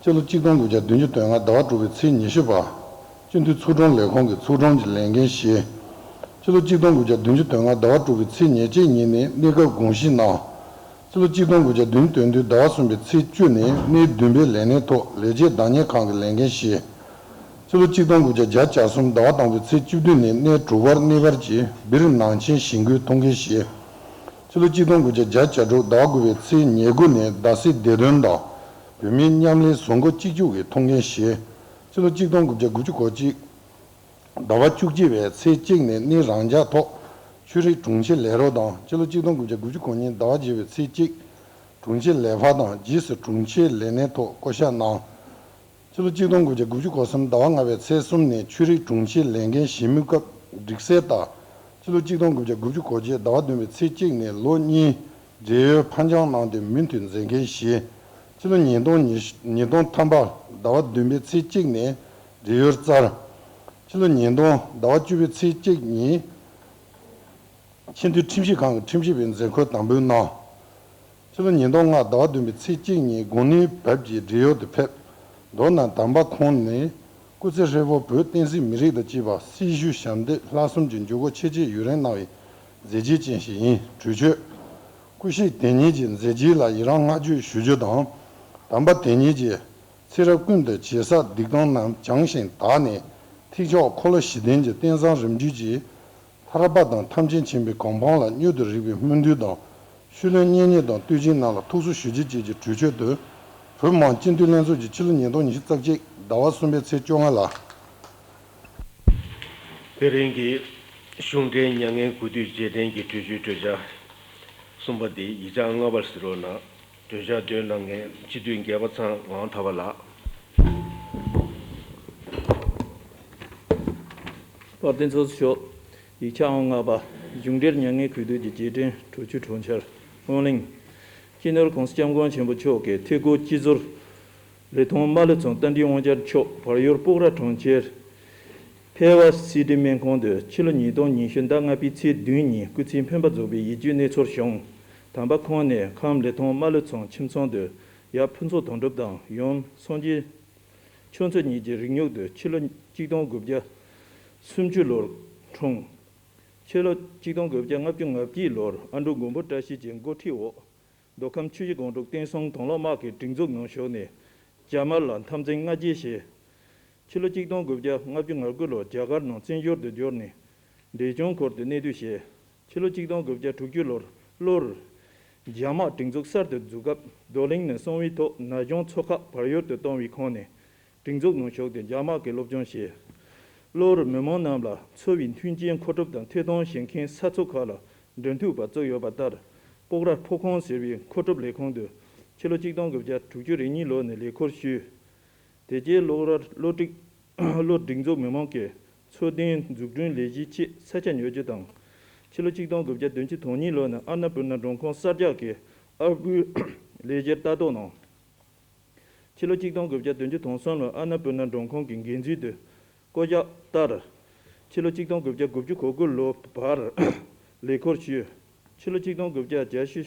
ཕྱི་ལོ་གཅིག་སྟོང་དགུ་བརྒྱ་བདུན་ཅུ་དོན་ལྔ་ཟླ་བ་དྲུག་པའི་ཚེས་ཉི་ཤུ་བར། སྤྱི་འཐུས་ཚོགས་དྲུང་ལས་ཁུངས་ཀྱི་ཚོགས་དྲུང་གི་ལས་འགན་བཞེས། ཕྱི་ལོ་གཅིག་སྟོང་དགུ་བརྒྱ་བདུན་ཅུ་དོན་ལྔ་ཟླ་བ་དྲུག་པའི་ཚེས་ཉེར་གཅིག་ཉིན་ནས་གནས་སྐབས་དགོངས་ཞུ་གནང་། ཕྱི་ལོ་གཅིག་སྟོང་དགུ་བརྒྱ་བདུན་ཅུ་དོན་བདུན་ཟླ་བ་གསུམ་པའི་ཚེས་བཅུ་ནས་གནས་བདུན་པའི་ལས་གནས་ཐོག་ལས་བྱེད་བདག་གཉེར་ཁང་གི་ལས་འགན་བཞེས། ཕྱི་ལོ་གཅིག་སྟོང་དགུ་བརྒྱ་བརྒྱད་ཅུ་གྱ་གསུམ་ཟླ་བ་དང་པོའི་ཚེས་བཅུ་བདུན་ནས་གནས་དྲུག་པར་གནས་སྤར་གྱིས་སྦིར་ནང་ཆེན་ཞི་འགོའི་ཐུགས་འགན་བཞེས། ཕྱི་ལོ་གཅིག་སྟོང་དགུ་བརྒྱ་བརྒྱད་ཅུ་གྱ་དྲུག་ཟླ་བ་དགུ་པའི་ཚེས་ཉེར་དགུ་ནས་རྡ་སའི་བདེ་དོན་དང་བོད་མིའི་མཉམ་ལས་བཟོ་འགོ་གཅིག་གྱུར་གྱི་ཐུགས་འགན་བཞེས། ཕྱི་ལོ་གཅིག་སྟོང་དགུ་བརྒྱ་དགུ་བཅུ་གོ་གཅིག་ཟླ་བ་བཅུ་གཅིག་པའི་ཚེས་གཅིག་ནས་གནས་རང་འཇགས་ཐོག་ཆོས་རིག་དྲུང་ཆེ་ལས་རོགས་དང་། ཕྱི་ལོ་གཅིག་སྟོང་དགུ་བརྒྱ་དགུ་བཅུ་གོ་གཉིས་ཟླ་བ་བརྒྱད་པའི་ཚེས་གཅིག་དྲུང་ཆེ་ལས་འཕར་དང་རྗེས་སུ་དྲུང་ཆེ་ལས་གནས་ཐོག་བསྐོ་གཞག་གནང་། ཕྱི་ལོ་གཅིག་སྟོང་དགུ་བརྒྱ་དགུ་བཅུ་གོ་གསུམ་ཟླ་བ་ལྔ་པའི་ཚེས་གསུམ་ནས་ཆོས་རིག་དྲུང་ཆེའི་ལས་འགན་བཞེས་མུས་སྐབས་སྒྲིག་གསལ་ལྟར། ཕྱི་ལོ་གཅིག་སྟོང་དགུ་བརྒྱ་དགུ་བཅུ་གོ་བརྒྱད་ཟླ་བ་བདུན་པའི་ཚེས་གཅིག་ནས་ལོ་གཉིས་བགྲེས་ཡོལ་ཕར་འགྱངས་གནང་སྟེ་མུ་མཐུད་མཛད་འགན་བཞེས། ཕྱི་ལོ་ཉིས་སྟོང་ཉི་ཤུ་ཉིས་སྟོང་ཐམ་པ་ཟླ་བ་བདུན་པའི་ཚེས་གཅིག་ནས་བགྲེས་ཡོལ་བསྩལ། ཕྱི་ལོ་ཉིས་སྟོང་ཟླ་བ་བཅུ་པའི་ཚེས་གཅིག་ཉིན། ཆེས་མཐོའི་ཁྲིམས་ཞིབ་ཁང་གི་ཁྲིམས་ཞིབ་པའི་མཛད་ཁོར་དམ་འབུལ་གནང་། ཕྱི་ལོ་ཉིས་སྟོང་ལྔ་ཟླ་བ་བདུན་པའི་ཚེས་གཅིག་ཉིན་དགུང་ལོའི་བབས་ཀྱི་བགྲེས་ཡོལ་དུ་ཕེབས། མདོར་ན་དམ་པ་ཁོང་ནི་སྐུ་ཚེ་ཧྲིལ་པོར་བོད་བསྟན་སྲིད་མི་རིགས་དང་བཅས་པ་སྲི་ཞུ་ཞབས་འདེགས་ལྷག་བསམ་གྱི་འཇུག་སྒོ་ཆེ་ཆེར་ཡུན་རིང་གནང་བའི་ མཛད་རྗེས་ཅན་ཞིག་ཡིན། གྲོས་ཆོད། སྐུ་གཤེགས་དེ་ཉིད་ཀྱི་མཛད་རྗེས་ལ་ཡི་རང་བསྔགས་བརྗོད་ཞུ་རྒྱུ་དང་། དམ་པ་དེ་ཉིད་ཀྱིས་ཚེ་རབས་ཀུན་ཏུ་བྱས་བསགས་སྡིག་ལྟུང་རྣམས་བྱང་ཞིང་དག་ནས་ཐེག་མཆོག་འཁོར་ལོ་བཞི་ལྡན་གྱི་རྟེན་བཟང་རིམ་བརྒྱུད་ཀྱི་ཐར་པ་དང་ཐམས་ཅད་མཁྱེན་པའི་གོ་འཕང་ལ་མྱུར་དུ་རེག་པའི་སྨོན་འདུན་དང་། ཤུལ་ལུས་བསྙེན་གནས་དང་བསྟོད་ཆེན་རྣམས་ལ་ཐུགས་གསོ་ཞུ་རྒྱུ་བཅས་ཀྱི་གྲོས་ཆོད་དུ། བོད་མི་མང་སྤྱི་འཐུས་ལྷན་ཚོགས་ཀྱིས་ཕྱི་ལོ་ཉིས་སྟོང་ཉི་ཤུ་རྩ་གཅིག་ཟླ་བ་གསུམ་པའི་ཚེས་བཅོ་ལྔ་ལ། དེ་རིང་གི་གཞུང་འབྲེལ་མྱ་ངན་གུས་འདུད་རྗེས་དྲན་གྱི་གྲོས་ཆོད་གྲོས་འཆར་གསུམ་པ་འདི་ཡིག་ཆ་ལྔ་པར་གཟིགས་རོགས་གནང་། གྲོས་འཆར་འདོན་གནང་མཁན་སྤྱི་འཐུས་རྒྱལ་བ་ཚང་ངག་དབང་ཐར་པ་ལགས། དཔལ་ལྡན་ཚོགས་གཙོ་མཆོག་ཡིག་ཆ་ཨང་ལྔ་པ། གཞུང་འབྲེལ་མྱ་ངན་གུས་འདུད་ཀྱི་རྗེས་དྲན་གྲོས་ཆོད་གྲོས་འཆར་སྔོན་གླེང་། སྤྱི་ནོར་༸གོང་ས་༸སྐྱབས་མགོན་ཆེན་པོ་མཆོག་གིས་ཐད་འགོ་སྤྱི་ཟུར་ལི་ཐང་རྨ་ལྷོ་རྫོང་རྟ་མགྲིན་དབང་རྒྱལ་མཆོག་བལ་ཡུལ་སྤོག་ར་གྲོང་ཁྱེར་ཕེ་བ་སི་ཏི་སྨན་ཁང་དུ་ཕྱི་ལོ་ཉིས་སྟོང་ཉི་ཤུ་ཟླ་ལྔ་པའི་ཚེས་བདུན་ཉིན་སྐུ་ཚེའི་འཕེན་པ་རྫོགས་པའི་ཡིད་སྐྱོའི་གནས་ཚུལ་བྱུང་། དམ་པ་ཁོང་ནས་ཁམས་ལི་ཐང་རྨ་ལྷོ་རྫོང་ཁྱིམ་ཚང་དུ་ཡབ་ཕུན་ཚོགས་དོན་གྲུབ་དང་ཡུམ་སངས་རྒྱས་ཆོས་མཚོ་གཉིས་ཀྱི་རིང་ལུགས་དུ་ཕྱི་ལོ་གཅིག་སྟོང་དགུ་བརྒྱ་སུམ་ཅུ་ལོར་འཁྲུངས། ཕྱི་ལོ་གཅིག་སྟོང་དགུ་བརྒྱ་ལྔ་བཅུ་ང་བརྒྱད་ལོར་ཨ་འབྲུག་མགོན་པོ་བཀྲ་ཤིས་ཀྱི་འགོ་ཁྲིད་འོག་མདོ་ཁམས་ཆུ་བཞི་སྒང་དྲུག་བསྟན་སྲུང་དང་བླངས་དམག་གི་སྒྲིག་འཛུགས་ནང་ཞུགས་ནས་རྒྱ་དམར་ལ་འཐབ་འཛིང་སྔ་རྗེས་བྱས། ཕྱི་ལོ་གཅིག་སྟོང་དགུ་བརྒྱ་ལྔ་བཅུ་ང་དགུ་ལོར་རྒྱ་གར་ནང་བཙན་བྱོལ་དུ་འབྱོར་ནས་འབྲས་ལྗོངས་ཁུལ་དུ་གནས་སྡོད་བྱས། ཕྱི་ལོ་གཅིག་སྟོང་དགུ་བརྒྱ་དྲུག་ཅུ་ལོར་ལྷོར་རྒྱ་དམག་སྒྲིག་འཛུགས་གསར་དུ་འཛུགས་སྐབས་རྡོར་གླིང་ནས་གསང་བའི་ཐོག་ན་གཞུང་ཚོགས་ཁག་བལ་ཡུལ་དུ་གཏོང་བའི་ཁོངས་ནས་སྒྲིག་འཛུགས་ནང་ཞུགས་ཏེ་རྒྱ་དམག་གི་སློབ་སྦྱོང་བྱས། ལྷོར་མི་མང་རྣམས་ལ་འཚོ་བའི་མཐུན་རྐྱེན་མཁོ་སྒྲུབ་དང་ཐད་གཏོང་བྱེད་མཁན་ས་ཚོགས་ཁག་ལ་འབྲེལ་མཐུད་པ་བཙུགས་ཡོད་པ་ལྟར། སྤོག་ར་ཕོ་ཁང་ཟེར་བའི་མཁོ་སྒྲུབ་ལས་ཁུངས་དུ་ཕྱི་ལོ་གཅིག་སྟོང་དགུ་བརྒྱ་དྲུག་ཅུ་རེ་གཉིས་ལོ་ནས་ལས་ཁུར་ཞུས། དེ་རྗེས་ལྷོ་ར་ལྷོ་སྒྲིག་ལྷོ་སྒྲིག་འཛུགས་མི་མང་གིས་འཚོ་རྟེན་འཛུགས་སྐྲུན་ལས་གཞིའི་ཆེད་ས་ཆ་ཉོ་རྒྱུ་དང་། ཕྱི་ལོ་གཅིག་སྟོང་དགུ་བརྒྱ་བདུན་ཅུ་དོན་གཉིས་ལོ་ནས་ཨ་ན་པུར་ན་མགྲོན་ཁང་གསར་རྒྱག་གི་ཨར་པོའི་ལས་གཞིར་ལྟ་རྟོག་གནང་། ཕྱི་ལོ་གཅིག་སྟོང་དགུ་བརྒྱ་བདུན་ཅུ་དོན་གསུམ་ལོར་ཨ་ན་པུར་ན་མགྲོན་ཁང་གི་འགན་འཛིན་དུ་བསྐོ་གཞག་ལྟར། ཕྱི་ལོ་གཅིག་སྟོང་དགུ་བརྒྱ་དགུ་བཅུ་གོ་དགུ་ལོ་བར་ལས་ཁུར་ཞུས། ཕྱི་ལོ་གཅིག་སྟོང་དགུ་བརྒྱ་བརྒྱད་ཅུ་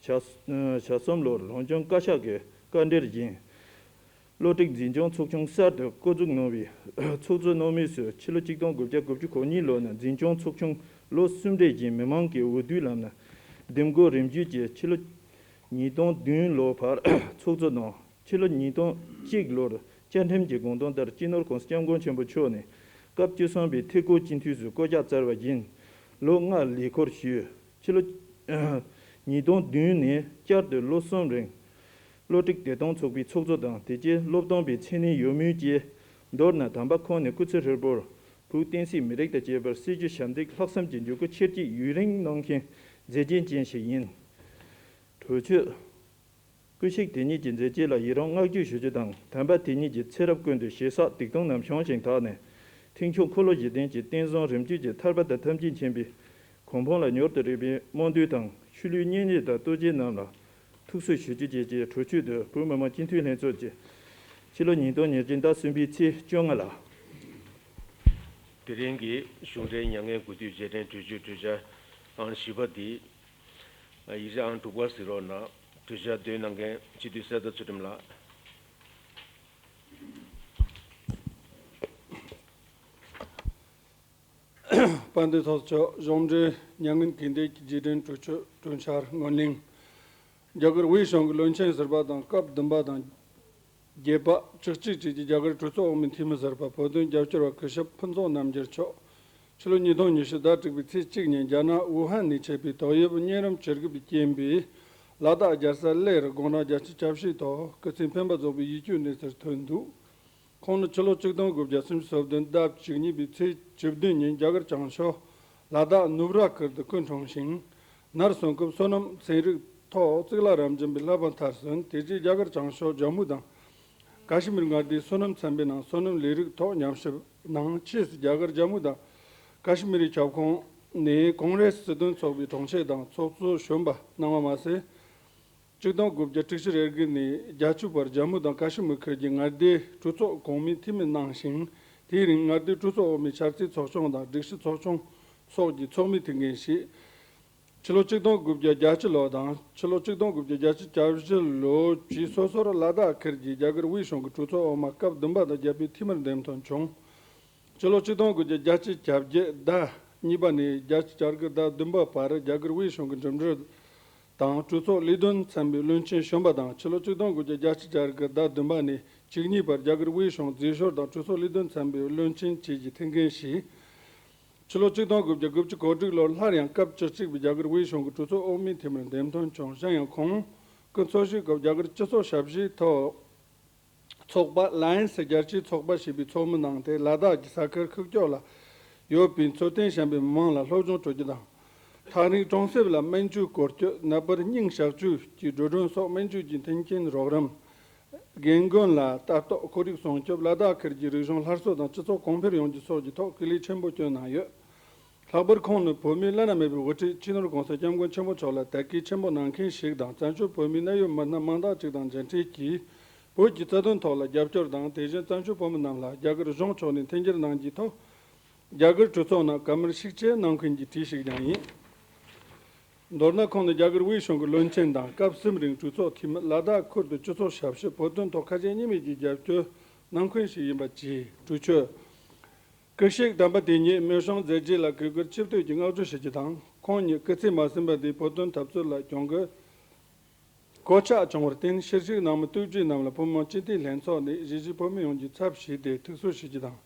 གྱ་གསུམ་ལོར་རང་སྐྱོང་བཀའ་ཤག་གི་བཀའ་འབྲེལ་བཞིན། ལྷོ་སྒྲིག་འཛིན་སྐྱོང་ཚོགས་ཆུང་གསར་དུ་བསྐོ་འཛུགས་གནང་བའི་ཚོགས་གཙོ་རྣམ་གཉིས་སུ་ཕྱི་ལོ་གཅིག་སྟོང་དགུ་བརྒྱ་དགུ་བཅུ་གོ་གཉིས་ལོ་ནས་འཛིན་སྐྱོང་ཚོགས་ཆུང་ལོ་གསུམ་རེ་བཞིན་མི་མང་གི་འོས་བསྡུའི་ལམ་ནས་འདེམས་བསྐོ་རིམ་བརྒྱུད་ཀྱིས་ཕྱི་ལོ་ཉིས་སྟོང་བདུན་ལོ་བར་ཚོགས་གཙོ་གནང་། ཕྱི་ལོ་ཉིས་སྟོང་གཅིག་ལོར་བཅའ་ཁྲིམས་ཀྱི་དགོངས་དོན་ལྟར་སྤྱི་ནོར་༸གོང་ས་༸སྐྱབས་མགོན་ཆེན་པོ་མཆོག་ནས་སྐབས་བཅུ་གསུམ་པའི་ཐད་འགོ་སྤྱི་འཐུས་སུ་བསྐོ་གཞག་བསྩལ་བ་བཞིན་ལོ་ལྔ་ལས་ཁུར་ཞུས། ཕྱི་ལོ་ཉིས་སྟོང་བདུན་ནས་བསྐྱར་དུ་ལོ་གསུམ་རིང་ལྷོ་སྒྲིག་བདེ་ཐང་ཚོགས་པའི་ཚོགས་གཙོ་དང་དེ་རྗེས་སློབ་སྟོན་པའི་མཚན་གནས་ཡོད་མུས་ཀྱིས། མདོར་ན་དམ་པ་ཁོང་ནས་སྐུ་ཚེ་ཧྲིལ་པོར་བོད་བསྟན་སྲིད་མི་རིགས་དང་བཅས་པར་སྲིད་ཇུས་ཞབས་འདེགས་ལྷག་བསམ་གྱི་འཇུག་སྒོ་ཆེར་བསྐྱེད་ཡུན་རིང་གནང་མཁན་མཛད་རྗེས་ཅན་ཞིག་ཡིན། གྲོས་ཆོད། སྐུ་གཤེགས་དེ་ཉིད་ཀྱི་མཛད་རྗེས་ལ་ཡི་རང་བསྔགས་བརྗོད་ཞུ་རྒྱུ་དང་། དམ་པ་དེ་ཉིད་ཀྱིས་ཚེ་རབས་ཀུན་ཏུ་བྱས་བསགས་སྡིག་ལྟུང་རྣམས་བྱང་ཞིང་དག་ནས་ཐེག་མཆོག་འཁོར་ལོ་བཞི་ལྡན་གྱི་རྟེན་བཟང་རིམ་བརྒྱུད་ཀྱི་ཐར་པ་དང་ཐམས་ཅད་མཁྱེན་པའི་གོ་འཕང་ལ་མྱུར་དུ་རེག་པའི་སྨོན་འདུན་དང་། ཤུལ་ལུས་བསྙེན་གནས་དང་བསྟོད་ཆེན་རྣམས་ལ་ཐུགས་གསོ་ཞུ་རྒྱུ་བཅས་ཀྱི་གྲོས་ཆོད་དུ་བོད་མི་མང་སྤྱི་འཐུས་ལྷན་ཚོགས་ཀྱིས་ཕྱི་ལོ་ཉིས་སྟོང་ཉེར་གཅིག་ཟླ་གསུམ་པའི་ཚེས་བཅོ་ལྔ་ལ། དེ་རིང་གི་གཞུང་འབྲེལ་མྱ་ངན་གུས་འདུད་རྗེས་དྲན་གྲོས་ཆོད་གྲོས་འཆར་ཨང་བཞི་པ་འདི། ཡིག་ཆ་ཨང་དྲུག་པར་གཟིགས་རོགས་གནང་། གྲོས་འཆར་འདོན་གནང་མཁན་སྤྱི་འཐུས་གསེར་རྟ་ཚུལ་ཁྲིམས་ལགས། དཔལ་ལྡན་ཚོགས་གཙོ་མཆོག་གཞུང་འབྲེལ་མྱ་ངན་གུས་འདུད་ཀྱི་རྗེས་དྲན་གྲོས་ཆོད་གྲོས་འཆར་སྔོན་གླེང་། རྒྱ་གར་དབུས་གཞུང་གི་བློན་ཆེན་ཟུར་པ་དང་སྐབས་བདུན་པ་དང་། བརྒྱད་པ་བཅུ་གཅིག་བཅས་ཀྱི་རྒྱ་གར་གྲོས་ཚོགས་འོག་མའི་འཐུས་མི་ཟུར་པ་བོད་དོན་རྒྱབ་སྐྱོར་བ་སྐུ་ཞབས་ཕུན་ཚོགས་རྣམ་རྒྱལ་མཆོག་ཕྱི་ལོ་ཉིས་སྟོང་ཉི་ཤུ་ཟླ་དྲུག་པའི་ཚེས་གཅིག་ཉིན་རྒྱ་ནག་ཝུ་ཧན་ནས་མཆེད་པའི་ཏོག་དབྱིབས་གཉན་རིམས་བཅུ་དགུ་པའི་རྐྱེན་པས་ལ་དྭགས་རྒྱལ་ས་གླེ་རུ་དགུང་གྲངས་བརྒྱད་ཅུ་གྱ་བཞི་ཐོག་སྐུ་ཚེ་འཕེན་པ་རྫོགས་པའི་ཡིད་སྐྱོའི་གནས་ཚུལ་ཐོན་འདུག་ཁོང་ནི་ཕྱི་ལོ་ཆིག་སྟོང་དགུ་བརྒྱ་སུམ་ཅུ་སོ་བདུན་ཟླ་བཅུ་གཉིས་པའི་ཚེས་བཅུ་བདུན་ཉིན་རྒྱ་གར་བྱང་ཕྱོགས་ལ་དྭགས་ནུབ་ར་ཁུལ་དུ་སྐུ་འཁྲུངས་ཤིང་། ནར་སོན་སྐབས་སོ་ནམ་ཚན་རིག་ཐོག་གཙུག་ལག་རབ་འབྱམས་པའི་བསླབ་པ་མཐར་སོན། དེ་རྗེས་རྒྱ་གར་བྱང་ཕྱོགས་ཇམ་མུ་དང་། ཀ་ཤི་མིར་མངའ་སྡེའི་སོ་ནམ་ཚན་པའི་ནང་སོ་ནམ་ལས་རིགས་ཐོག་ཉམས་ཞིབ་གནང་། ཕྱིས་སུ་རྒྱ་གར་ཇམ་མུ་དང་ཀ་ཤི་མིར་ཁྱབ་ཁོངས་ནས་ཀོང་རེ་སི་སྲིད་དོན་ཚོགས་པའི་དྲུང་ཆེ་དང་ཚོགས་གཙོ་གཞོན་པ་གནང་བ་མ་ཟད། ཆིག་སྟོང་དགུ་བརྒྱ་དྲུག་ཅུ་རེ་དགུ་ནས་བརྒྱད་ཅུ་བར་ཇམ་མུ་དང་ཀ་ཤི་མིར་ཁུལ་གྱི་མངའ་སྡེའི་གྲོས་ཚོགས་གོང་མའི་འཐུས་མི་གནང་ཞིང་། དེའི་རིང་མངའ་སྡེའི་གྲོས་ཚོགས་འོག་མའི་འཆར་རྩིས་ཚོགས་ཆུང་དང་སྒྲིག་གཞི་ཚོགས་ཆུང་སོགས་ཀྱི་ཚོགས་མི་ཐུགས་འགན་བཞེས། ཕྱི་ལོ་ཆིག་སྟོང་དགུ་བརྒྱ་བརྒྱད་ཅུ་ལོ་དང་ཕྱི་ལོ་ཆིག་སྟོང་དགུ་བརྒྱ་བརྒྱད་ཅུ་གྱ་བཞི་ལོའི་རྗེས་སོ་སོར་ལ་དྭགས་ཁུལ་གྱི་རྒྱ་གར་དབུས་གཞུང་གི་གྲོས་ཚོགས་འོག་མ་སྐབས་བདུན་པ་དང་བརྒྱད་པའི་འཐུས་མིར་འདེམས་ཐོན་བྱུང་། ཕྱི་ལོ་ཆིག་སྟོང་དགུ་བརྒྱ་བརྒྱད་ཅུ་གྱ་བརྒྱད་ཟླ་ གཉིས་པ་ནས་བརྒྱད་ཅུ་གྱ་དགུ་ཟླ་བདུན་པ་བར་རྒྱ་གར་དབུས་གཞུང་གི་འགྲིམ་འགྲུལ་དང་གྲོས་ཚོགས་ལས་དོན་ཚན་པའི་བློན་ཆེན་གཞོན་པ་དང་། ཕྱི་ལོ་ཆིག་སྟོང་དགུ་བརྒྱ་བརྒྱད་ཅུ་གྱ་དགུ་ཟླ་བདུན་པ་ནས་བཅུ་གཉིས་བར་རྒྱ་གར་དབུས་གཞུང་མཛོད་ཞོར་དང་གྲོས་ཚོགས་ལས་དོན་ཚན་པའི་བློན་ཆེན་བཅས་ཀྱི་ཐུགས་འགན་བཞེས། ཕྱི་ལོ་ཆིག་སྟོང་དགུ་བརྒྱ་དགུ་བཅུ་གོ་དྲུག་ལོར་སླར་ཡང་སྐབས་བཅུ་གཅིག་པའི་རྒྱ་གར་དབུས་གཞུང་གི་གྲོས་ཚོགས་འོག་མའི་འཐུས་མིར་འདེམས་ཐོན་བྱུང་། གཞན་ཡང་ཁོང་གི་འཚོ་བཞུགས་སྐབས་རྒྱ་གར་སྤྱི་ཚོགས་ཞབས་ཞུའི་ཐོག་ཚོགས་པ་ལ་ཡན་སི་རྒྱལ་སྤྱིའི་ཚོགས་པ་ཞེས་པའི་ཚོགས་མི་གནང་སྟེ། ལ་དྭགས་ཀྱི་ས་ཁུལ་ཁུག་ཀྱོག་ལ་ཡོད་པའི་འཚོ་རྟེན་ཞན་པའི་མི་མང་ལ་སློབ་སྦྱོང་སྤྲོད་རྒྱུ་དང་། ཐག་རིང་གྲོང་གསེབ་ལ་སྨན་བཅོས་སྐོར་སྐྱོད། ནད་པར་སྙིང་གཤག་བཅོས་ཀྱི་འགྲོ་གྲོན་སོགས་སྨན་བཅོས་ཀྱི་མཐུན་རྐྱེན་རོགས་རམ། རྒན་རྒོན་ལ་ལྟ་རྟོག། ཁོར་ཡུག་སྲུང་སྐྱོབ། ལ་དྭགས་ཁུལ་གྱི་རིག་གཞུང་སླར་གསོ་དང་སྤྱི་ཚོགས་གོང་འཕེལ་ཡོང་རྒྱུ་སོགས་ཀྱི་ཐོག་སྐུ་ལས་ཆེན་པོ་བསྐྱོན་གནང་ཡོད། ལྷག་པར་ཁོང་ནི་བོད་མིའི་བླ་ན་མེད་པའི་དབུ་ཁྲིད་སྤྱི་ནོར་༸གོང་ས་༸སྐྱབས་མགོན་ཆེན་པོ་མཆོག་ལ་དད་གུས་ཆེན་པོ་གནང་མཁན་ཞིག་དང་། བཙན་བྱོལ་བོད་མིའི་གནད་ཡོད་མི་སྣ་མང་དག་ཅིག་དང་མཇལ་འཕྲད་ཀྱིས་བོད་ཀྱི་རྩ་དོན་ཐོག་ལ་རྒྱབ་སྐྱོར་དང་། དེ་བཞིན་བཙན་བྱོལ་བོད་མི་རྣམས་ལ་རྒྱ་གར་གཞུང་ཕྱོགས་ནས་མཐུན་འགྱུར་གནང་རྒྱུའི་ཐོག་རྒྱ་གར་གྲོས་ཚོགས་ནང་བཀའ་མོལ་ཤུགས་ཆེ་གནང་མཁན་གྱི་གྲས་ཤིག་ཀྱང་ཡིན། མདོར་ན་ཁོང་ནི་རྒྱ་གར་དབུས་གཞུང་གི་བློན་ཆེན་དང་། སྐབས་གསུམ་རིང་གྲོས་ཚོགས་འཐུས་མི། ལ་དྭགས་ཁུལ་དུ་སྤྱི་ཚོགས་ཞབས་ཞུ། བོད་དོན་ཐོག་ཁ་ཞེ་གཉིས་མེད་ཀྱི་རྒྱབ་སྐྱོར་གནང་མཁན་ཞིག་ཡིན་པ་བཅས། གྲོས་ཆོད། སྐུ་གཤེགས་དམ་པ་དེ་ཉིད་སྨན་གཤོང་མཛད་རྗེས་ལ་གུས་བཀུར་ཆེ་བསྟོད་ཀྱིས་བསྔགས་བརྗོད་ཞུ་རྒྱུ་དང་། ཁོང་ཉིད་སྐུ་ཚེ་མ་ཟིན་པ་དེའི་བོད་དོན་འཐབ་རྩོད་ལ་གྱོང་གུད་གོད་ཆག་བྱུང་བར་བརྟེན། ཕྱིར་བཞུགས་གནང་མི་རྟོགས་བརྗོད་རྣམས་ལ་བོད་མི་མང་སྤྱི་འཐུས་ལྷན་ཚོགས་ནས་གཞིས་བྱེས་བོད་མི་ཡོངས་ཀྱི་ཚབ་ཞུས་ཏེ་ཐུགས་གསོ་ཞུ་རྒྱུ་དང་།